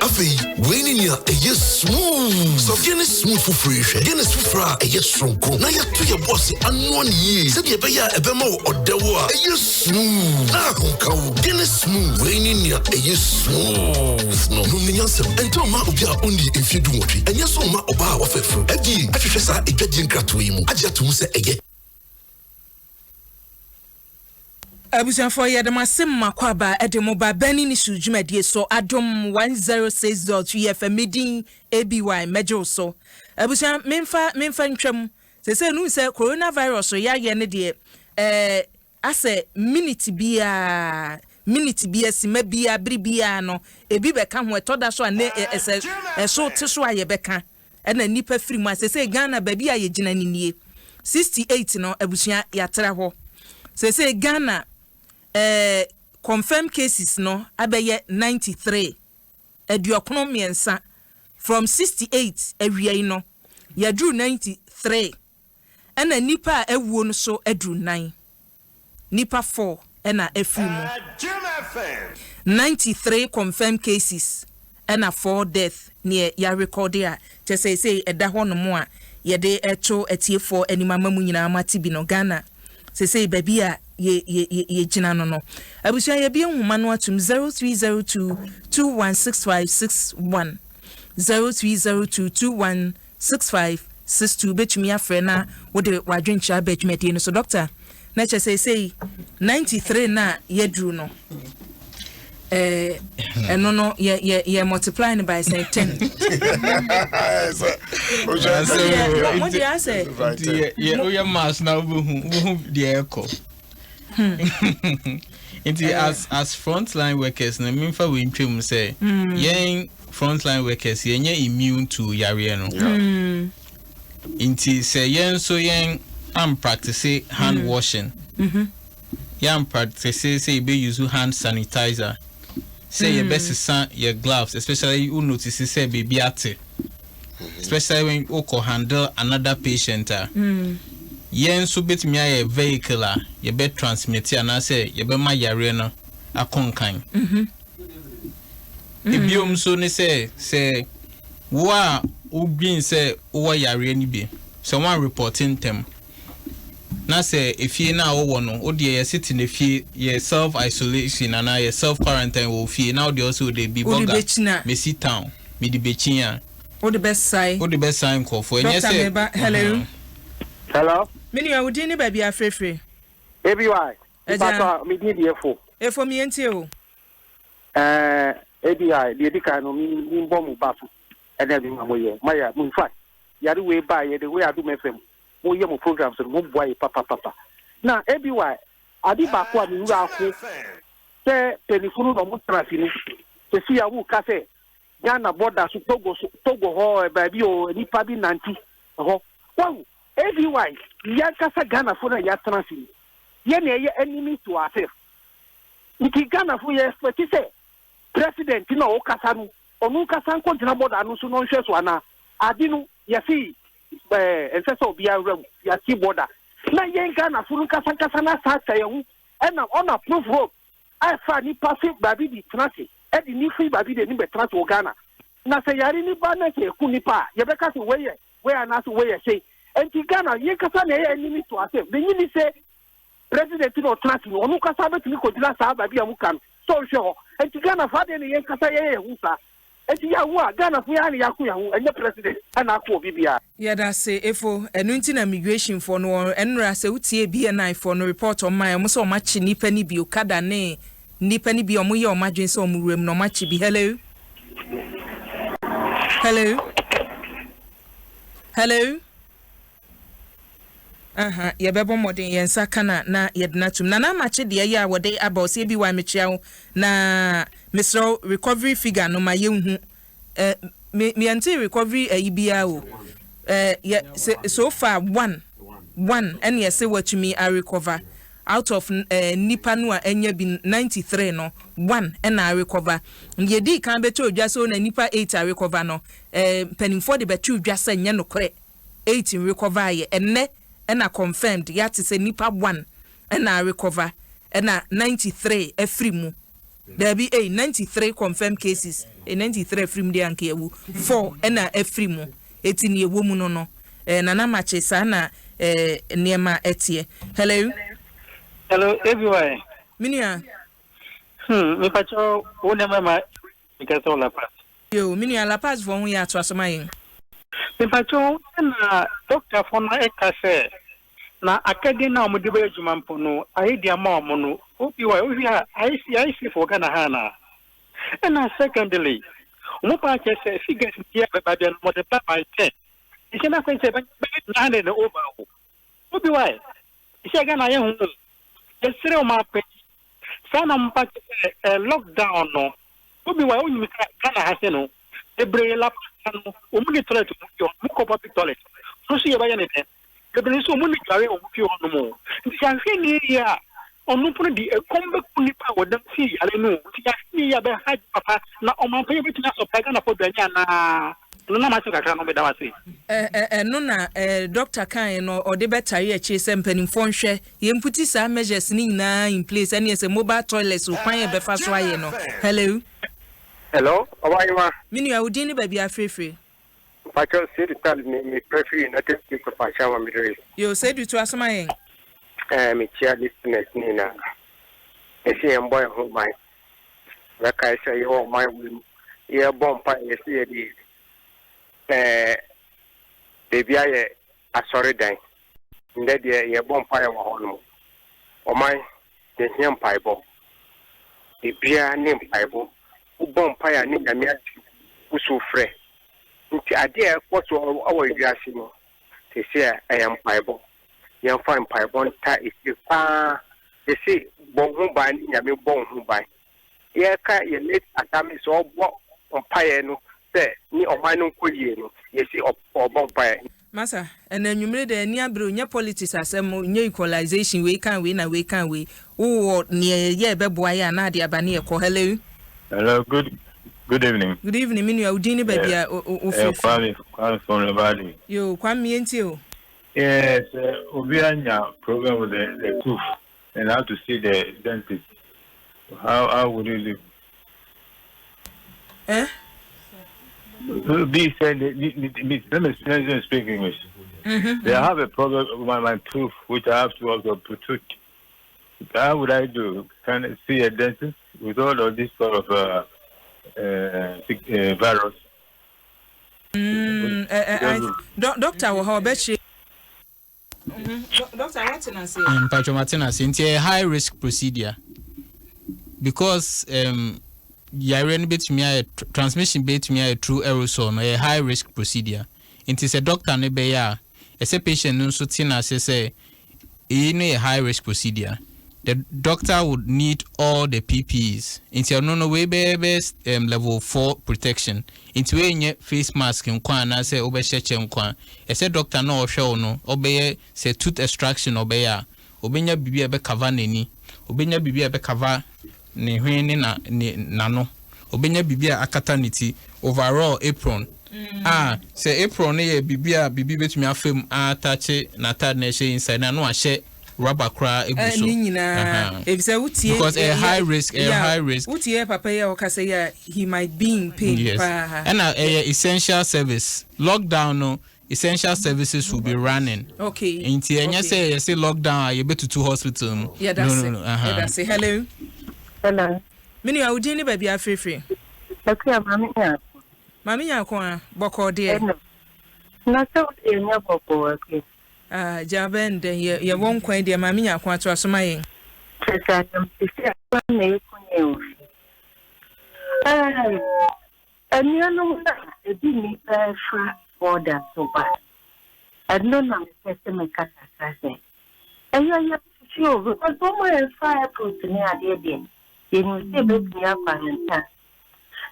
Afei, wei ne nea nea ɛyɛ smooth. Sɔ Guinness Smooth foforɔ yi hwɛ. Guinness foforɔ a ɛyɛ soronko na yɛato yɛn bo ase anoa no yie sɛdeɛ ɛbɛyɛ a ɛbɛma wo ɔdɛw a ɛyɛ smooth na ahomka wo. Guinness Smooth, wei ne nea ɛyɛ smooth no. Nom no nyansam. Ɛntɔ mma obi a ɔnnii mfeɛ dunwɔtwe. Ɛnyɛ nso mma ɔbaa a wafa afuru. FDA ahwehwɛ saa adwadie nkratoɔ yi mu agye ato mu sɛ ɛyɛ. Abusuafoɔ yɛda mo ase mo akwaaba de mo ba Burning Issues dwumadie so Adom 106.3 FM me din ABY mɛgye wo so abusua memfa memfa ntwam sesei no sɛ coronavirus yareɛ no deɛ ɛɛ asɛ minute biara minute biara sima biara bere biara no ebi bɛka ho ɛtɔ da so a ne ɛsɛ ɛso te so a yɛbɛka ɛna nnipa firi mu a sesei Ghana baabi a yɛgyina no nie 68 no abusua yɛatra hɔ sesei Ghana eh, confirmed cases no abɛyɛ 93 aduɔkono mmiɛnsa from 68 awiei no yɛaduru 93 ɛna nnipa a awuo no so aduru nan. Nnipa 4 na afiri mu. 93 confirmed cases ɛna 4 death neɛ yɛarekɔde a kyerɛ sɛ seesei ɛda hɔ nom a yɛde reto atiefoɔ anim ama mu nyinaa moate bi no. Ghana seesei baabi a yɛ yɛ yɛgyina no no. Abusua yɛbue nhoma no atom 0302 216561 0302 21 6562 Wobɛtumi afrɛ na wode w'adwenkyerɛ aba dwumadie no so. Dɔkta, na kyerɛ sɛ sei 93 no a yɛaduru no, eh, ɛno no yɛ yɛ yɛ multiply no by sɛ 10. Mo deɛ asɛ. Woyɛ maths na wobɛhu wobɛhu deɛ ɛkɔ. Hmm. Nti eh. as as frontline workers no memfa wei ntwam sɛ hmm. yɛn frontline workers yɛnyɛ immune to yareɛ no. Hmm. Nti sɛ yɛn nso yɛn ampractice hand washing, mm-hmm. yɛn ampractice sɛ yɛbɛ use hand sanitizer, sɛ yɛbɛsesa yɛ gloves, especially wo notice sɛ biribi ate. Especially when wokɔ handle another patient a, yɛn nso bɛtumi ayɛ vehicle a yɛbɛ transmit anaasɛ yɛbɛma yareɛ no akɔ nkan. Ebiom nso ne sɛ, sɛ wo a wodwen sɛ wowɔ yareɛ no bi, sɛ woanrepɔte ntɛm, na sɛ efie no a wowɔ no, wo deɛ yɛse tena fie, yɛ self isolation anaa yɛ self quarantine wɔ wo fie, na wo deɛ wose wode bi Wode bɔga, bɛkyina. mesi town, mede bɛkyin a. Wode bɛsae. Wode bɛsae nkurɔfoɔ, ɛnyɛ Doctor sɛ. meba, hello. Hello. Me nua, wo din ne baabi a frɛfiri? ABY, Agya. mpatsɔ me din de Efo. Efo, me yɛntie o. Ɛɛ, ABY, deɛ edi kan no, me me bɔ mo ba so ɛne adwuma a moyɛ. Moayɛ, in fact, yare wei baeɛ, the way Adom FM mo yɛ mo programs no mo boa yɛ papapapa na ebi wa ade baako a me wura aho sɛ panyinfo no na ɔmo tena ase no sɛsi a ɔmo ka sɛ Ghana border so Togo so Togo hɔ baabi o nipa bi nante hɔ wahu ebi wa yɛnkasa Ghana fo na yɛatena ase no yɛ na ɛyɛ enemy to ourselves nti Ghana fo yɛ expect sɛ president na ɔkasa no ɔno nkasa nkɔgyina border no so na ɔnhwɛ so anaa ade no yɛse ɛɛ ɛnsɛ sɛ obiara wura mu yɛasi border na yɛn Ghanafo no nkasankasa no asa atwa yɛn ho ɛna ɔna proof road a ɛfa nipa se baabi de tena ase ɛde ni firi baabi de ni bɛtena ase wɔ Ghana na sɛ yare ni ba na sɛ ɛku nipa a yɛbɛka sɛ wei yɛ wei anaasɛ wei yɛ sei nti Ghana yɛn kasa na ɛyɛ enemy to ase menyi ni sɛ president na ɔtena ase no ɔno kasa bɛtumi kɔgyina saa baabi a muka no sɛ ɔnhwɛ hɔ nti Ghana fa deɛ ne yɛn kasa yɛyɛ yɛn ho saa Enti yɛahu a, Ghanafo yi ara na yɛako yɛn ho, ɛnyɛ president na ako obi biara. Yɛdase Efo, ɛno nti na migration foɔ no wɔn ɛnora sɛ wo tie BNI foɔ no report ɔmo mae ɔmo sɛ ɔmo akye nipa no bi okada ne nipa no bi a ɔmo yɛ ɔmo adwene sɛ ɔmo wura mu no ɔmo akye bi hello hello hello. Aha, yɛbɛbɔ mmɔden yɛn nsa ka na na yɛde no atom. Nana Amakye deɛ yɛ a wɔde aba ɔsɛ ABY mekyea wo na mesrɛ wo recovery figure no ma yɛnhu. Eh, me yɛntee recovery ayi biara o. Eh, yɛ, se, so far one, one ɛne ɛse watumi a recover out of eh, nnipa no a anya bi 93 no, one ɛna a recover. Deɛ ɛdii kan bɛtɔ dwa sɛ o na nnipa 8 a recover no, eh, mpanimfoɔ de bɛtoo dwa sɛ nyɛ nokorɛ. 8 nrekɔva yɛ ɛnnɛ ɛna confirmed yate sɛ nipa 1 ɛna arekɔva ɛna 93 afiri mu. Daabi ei, 93 confirmed cases, ei 93 afiri mu deɛ anka yɛawu, 4 ɛna afiri mu, eti nea ɛwɔ mu no no, eh, Nana Makye, saa na eh, nneɛma ɛteɛ. Hello. Hello, ABY. Me nua. Hmm, me pacho, wo nneɛma ma mekasa wɔ La Paz. Yoo, me nua, La Paz foɔ ho yɛ atoa so ma yɛn. Me pacho, ɛna doctor foɔ no ɛka sɛ Na akɛde no a wɔde bɛyɛ adwuma mpo no, ayɛ de ama wɔn no, obi wɔ wohwɛ a, ayɛ ayɛ safe wɔ Ghana ha anaa? Ɛna secondly, wɔn paa kyerɛ sɛ figures bi a bɛba bia no, wɔde ba by 10. Nhyɛ no akwan sɛ bɛyɛ 900 and over o. Obi wɔ sɛ Ghana ayɛ ho o. Yɛsrɛ wɔn apɛ. Saa na wɔn paa kyerɛ sɛ eh, lockdown no, obi wɔ wonim sɛ Ghana ha sɛ no, bebree la paa no, wɔn ni toilet wɔn fie hɔ, wɔn kɔ public toilet. Ɔno nso yɛbɛyɛ ne dɛn? Bebree nso wɔn ni dware wɔ wɔn fie hɔ nom o. Nti sɛ ahwɛ ne yie a, ɔno mpo no de ɛkɔm bɛku nipa a wɔdam si yare no o. Nti yɛahwɛ ne yie a bɛha gye papa na ɔmanpanyin bɛtumi asɔpra Ghanafoɔ aduane anaa? Ɛno na m'asɛm kakra no, meda wo ase. Ɛno na doctor kaeɛ no ɔde bɛtare akyire sɛ mpanimfoɔ nhwɛ yɛn puti saa measures no nyinaa in place ɛneɛ sɛ mobile toilets o kwan a yɛbɛfa so ayɛ no. Hello. Hello, ɔbayewa. Me nua wo din ne baabi a afirefire. Mpakyɛw Seidu Talib me me frɛ firi United States of Ashaiman Middle East. Yo Seidu toa so ma yɛn. Ɛɛ me kyia listeners ne nyinaa. Yɛse yɛn bɔ yɛn ho ban. Bɛkae sɛ yɛwɔ ɔman wei mu yɛbɔ mpaeɛ yɛse yɛde ɛɛ baabi ayɛ asɔredan. Ndɛ deɛ yɛbɔ mpaeɛ wɔ hɔ nom. Ɔman yɛhia mpaebɔ. Biribiara ne mpaebɔ. Wobɔ mpaeɛ a ne Nyame ate wo su frɛ. Nti adeɛ a ɛkɔ so wɔ wiase no seesei a ɛyɛ mpaebɔ. Yɛmfa mpaebɔ nta akyire paa. Yɛse bɔ wo ho ban ne Nyame bɔ wo ho ban. Yɛka yɛ late Atame sɛ ɔbɔ mpaeɛ no sɛ ne ɔman no nkɔ yie no, yɛse ɔbɔ mpaeɛ. Masa, ɛnɛ anwummere deɛ ani abere o, nyɛ politics asɛm o, nyɛ equalization, wei kaa wei na wei kaa wei, wo wɔ neɛ yɛyɛ ɛbɛboa yɛ a na ade aba ne yɛkɔ. Hello. Hello, good good evening. Good evening, me nua, wo din ne baabi a wo firi firi? Kwame, Kwame from Labadi. Yo, Kwame, yɛntie o. Yes, obi anya problem with the tooth and how to see the dentist. How would you live? Eh? B said, let me, let me speak English. They have a problem with my tooth, which I have to also put. How would I do? Can I see a dentist with all of this sort of virus? Doctor wɔ hɔ ɔbɛkyerɛ. Doctor wate no ase? Mpatsɔ mate no ase. Nti ɛyɛ high risk procedure because um, yareɛ no bɛtumi ayɛ transmission bɛtumi ayɛ through aerosol no, ɛyɛ high risk procedure. Nti sɛ doctor no bɛyɛ a, ɛsɛ patient no nso te no ase sɛ Eyi no yɛ high risk procedure, the doctor would need all the PPEs, nti ɛno no wei bɛyɛ bɛyɛ um, level 4 protection, nti wei nyɛ face mask nko a anaasɛ wobɛhyɛ kyɛ nko a, ɛsɛ doctor no a ɔhwɛ wo no ɔbɛyɛ sɛ tooth extraction ɔbɛyɛ a, ɔbɛnya biribi a ɛbɛ cover n'ani, ɔbɛnya biribi a ɛbɛ cover ne hwene ne na ne n'ano. Ɔbɛnya biribi a akata ne ti, overall apron a sɛ apron no yɛ biribi a biribi bɛtumi afa mu aatache n'ataade na ɛhyɛ inside no a na wahyɛ rubber koraa agu so. Ne nyinaa Aha. efisɛ wotie Because ɛyɛ high risk, ɛyɛ high risk. Wotie papa yi a ɔkasa yi a he might be in pain Yes. paa. Ɛna ɛyɛ essential service. Lockdown no essential services will be running. Okay. Nti ɛnyɛ Okay. sɛ yɛse lockdown a yɛbɛtutu hospital mu. Yɛda No, se. no, no. Aha. Yɛda se. Hello. Hello. Me nua, wo din ne baabi a afirifiri? Akua, Maame Nyarko. Maame Nyarko a, bɔkɔɔ deɛ. Hello. Na sɛ wo deɛ nyɛ bɔkɔɔ Akua. Ah, gya bɛn dɛn, yɛ, yɛwɔ nkwa yi deɛ, Maame Nyarko atoa so ma yɛn. Kyerɛ sɛ ayamhyehye a na ɛku yɛn wɔ fie. Ɛɛm. Anuanom no a ebi nni bɛfa border so ba. Ɛno na mepɛ sɛ meka kakra sɛ ɛyɛ ayamhyehye o because wɔn a ɛfa airport ne adeɛ deɛ yɛnim sɛ ɛbɛtumi akɔ ahantan.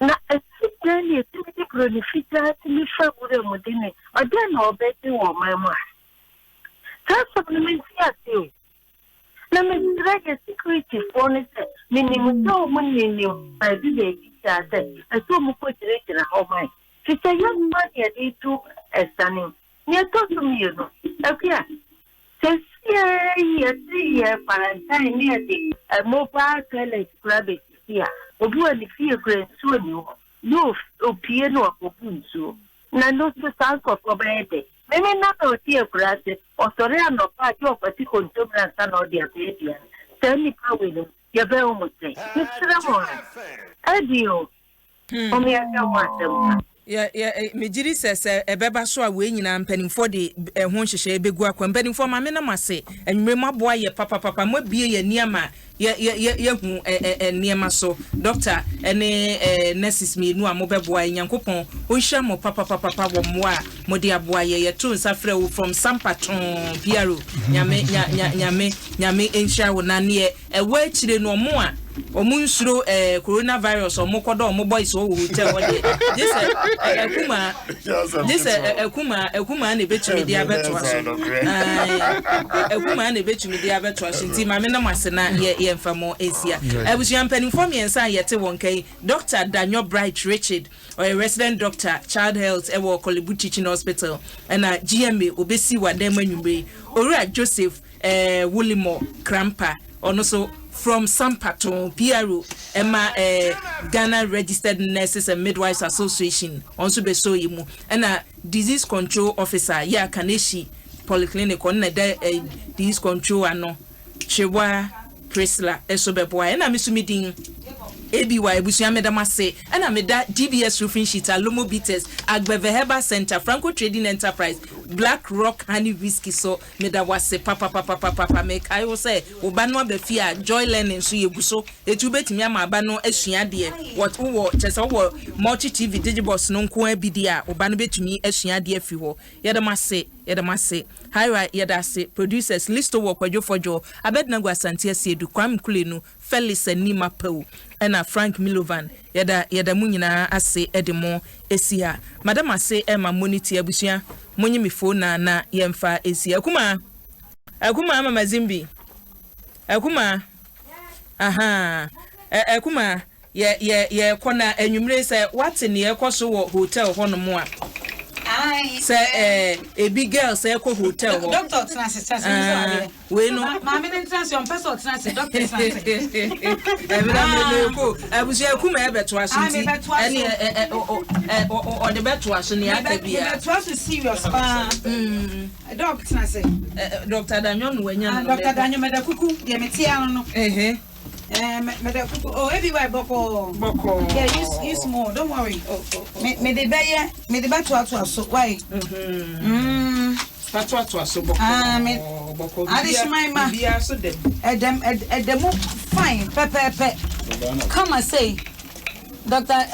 Na ɛsi dɛn na yɛtumi de buroni fitaa tumi fa wura mu de ne ɔdɛn na ɔbɛgye wɔ ɔman mu ha? Saa asɛm no mente ase o. Na mesrɛ yɛ security foɔ no sɛ menim sɛ ɔmo ninim baabi baabi saa sɛ ɛsɛ ɔmo kɔ gyina gyina hɔ man fisɛ yɛ mma ne yɛde to asiane mu. Nea ɛtɔ so mienu, Akua, sɛsiɛ yi yɛse yɛ quarantine ne yɛde mobile toilet koraa bɛsi. si a, obi wɔ ne fie koraa nsuo nni hɔ, na opue na wakɔbu nsuo. Na ɛno nso saa nkurɔfoɔ bɛyɛ dɛn? Me me nana a ɔte akuraase, ɔsɔre anɔpa a gye ɔkwati kontomire ansa na ɔde abɛyɛ aduane. Saa nnipa weinom, yɛbɛyɛ wɔn sɛn? Mesrɛ mo ara. Ɛden o, mom yɛnhwɛ ho asɛm ka. Yɛ, yɛ, megye di sɛ, sɛ ɛbɛba so a, wei nyinaa mpanimfoɔ de ɛho nhyehyɛeɛ bɛgu akwan. Mpanimfoɔ, ma me na mo ase. Anwummere moaboa yɛ papapapa. Moabue yɛn ani ama yɛ, yɛ, yɛ, yɛahu ɛ, ɛ, ɛ, nneɛma so. Dɔkta ne ɛ, nurses mmienu a mobɛboa yɛn, Nyankopɔn ɔnhyira mo papapapapa wɔ mmoa a mode aboa yɛ. Yɛto nsa frɛ wo from Sampa too, PRO. Nyame, nya, nya, Nyame, Nyame nhyira wo. Na neɛ Ɛwɔ akyire no ɔmo a ɔmo nsuro ɛɛ corona virus ɔmo kɔ dɔ ɔmo boys wɔ hotel hɔ deɛ gye sɛ akumaa gye sɛ akumaa akumaa na ebetumi de abɛtoa so ae akumaa na ebetumi de abɛtoa so nti maame nam ase na yɛ yɛ nfa mo nsia abusua mpanimfoɔ mmiɛnsa a yɛte wɔn kan yi Doctor Danyo Bright Richard ɔyɛ resident doctor child health ɛwɔ Korle Bu Teaching Hospital ɛna GMA obesi wɔ adan mu anwummerɛ yi Owura Joseph Eh Wolimor Krampa ɔno nso from Sampaton PRO ɛma eh Ghana Registered Nurses and Midwives Association ɔno nso bɛsɔ yi mu ɛna Disease Control Officer yɛ a Kaneshie Polyclinic ɔno na ɛda eh Disease Control ano Kyerewaa Priscilla nso bɛboa ɛna me nso me din ABY abusua meda mo ase ɛna meda DBS Roofing Sheet Alomo Bitters Agbeve Herbal Center Franco Trading Enterprise Black Rock Honey Whiskey so Meda wo ase papapapapapa mekae wo sɛ wo ba no aba fie a joy learning nso yɛgu so eti wobɛtumi ama aba no asua adeɛ wɔ wowɔ kyerɛ sɛ wowɔ multi TV digibox no nko ara bi deɛ a wo ba no bɛtumi asua adeɛ afiri hɔ yɛda mo ase yɛda mo ase Hira yɛda ase producers Listo wɔ Kwadwo Fɔdwo Abednego Asante Asiedu Kwame Kulenu Felix Anim Apawu ɛna Frank Milovan yɛda yɛda mo nyinaa ase de mo asi ha. Mada mo ase ɛma moni tie abusua monye me fo na na yɛmfa nsi. Akumaa Akumaa Mama Zimbi Akumaa ahaa ɛ Akumaa yɛ yɛ yɛkɔ na anwummere sɛ wate nea ɛkɔ so wɔ hotel hɔnom a sɛ ɛɛ ebi girls ɛkɔ hotel hɔ. Doctor tena ase tena ase mi sɛ adeɛ. Wei no. Maame no ntena ase ɔmpɛ sɛ ɔtena ase doctor tena ase. Ɛbɛrɛ mi mi ko abusua eku ma ɛbɛtoa so nti ɛne ɛ ɛ ɔde bɛtoa so nea aka bia. Mebɛtoa so serious paa. Doc tena ase. Doctor Danyo no wanya no. Doctor Danyo mɛda kuku deɛ mete ano no. Mɛda kuku oh ebi wa bɔkɔɔ. Bɔkɔɔ. Yeah use use more don't worry. Mede bɛyɛ mede bɛtoatoa so why. Fa toatoa so bɔkɔɔ bɔkɔɔ Adehyeman ma. Biribiara so dɛm. Ɛdɛm ɛdɛ mu fine pɛpɛɛpɛ kama sei Doctor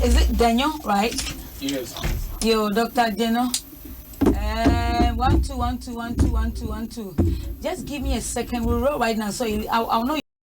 is it Denyo right? Yes please. Yo Doctor Deno eh, 1 2 1 2 1 2 1 2 1 2 just give me a second we'll roll right now so you, I, I'll know.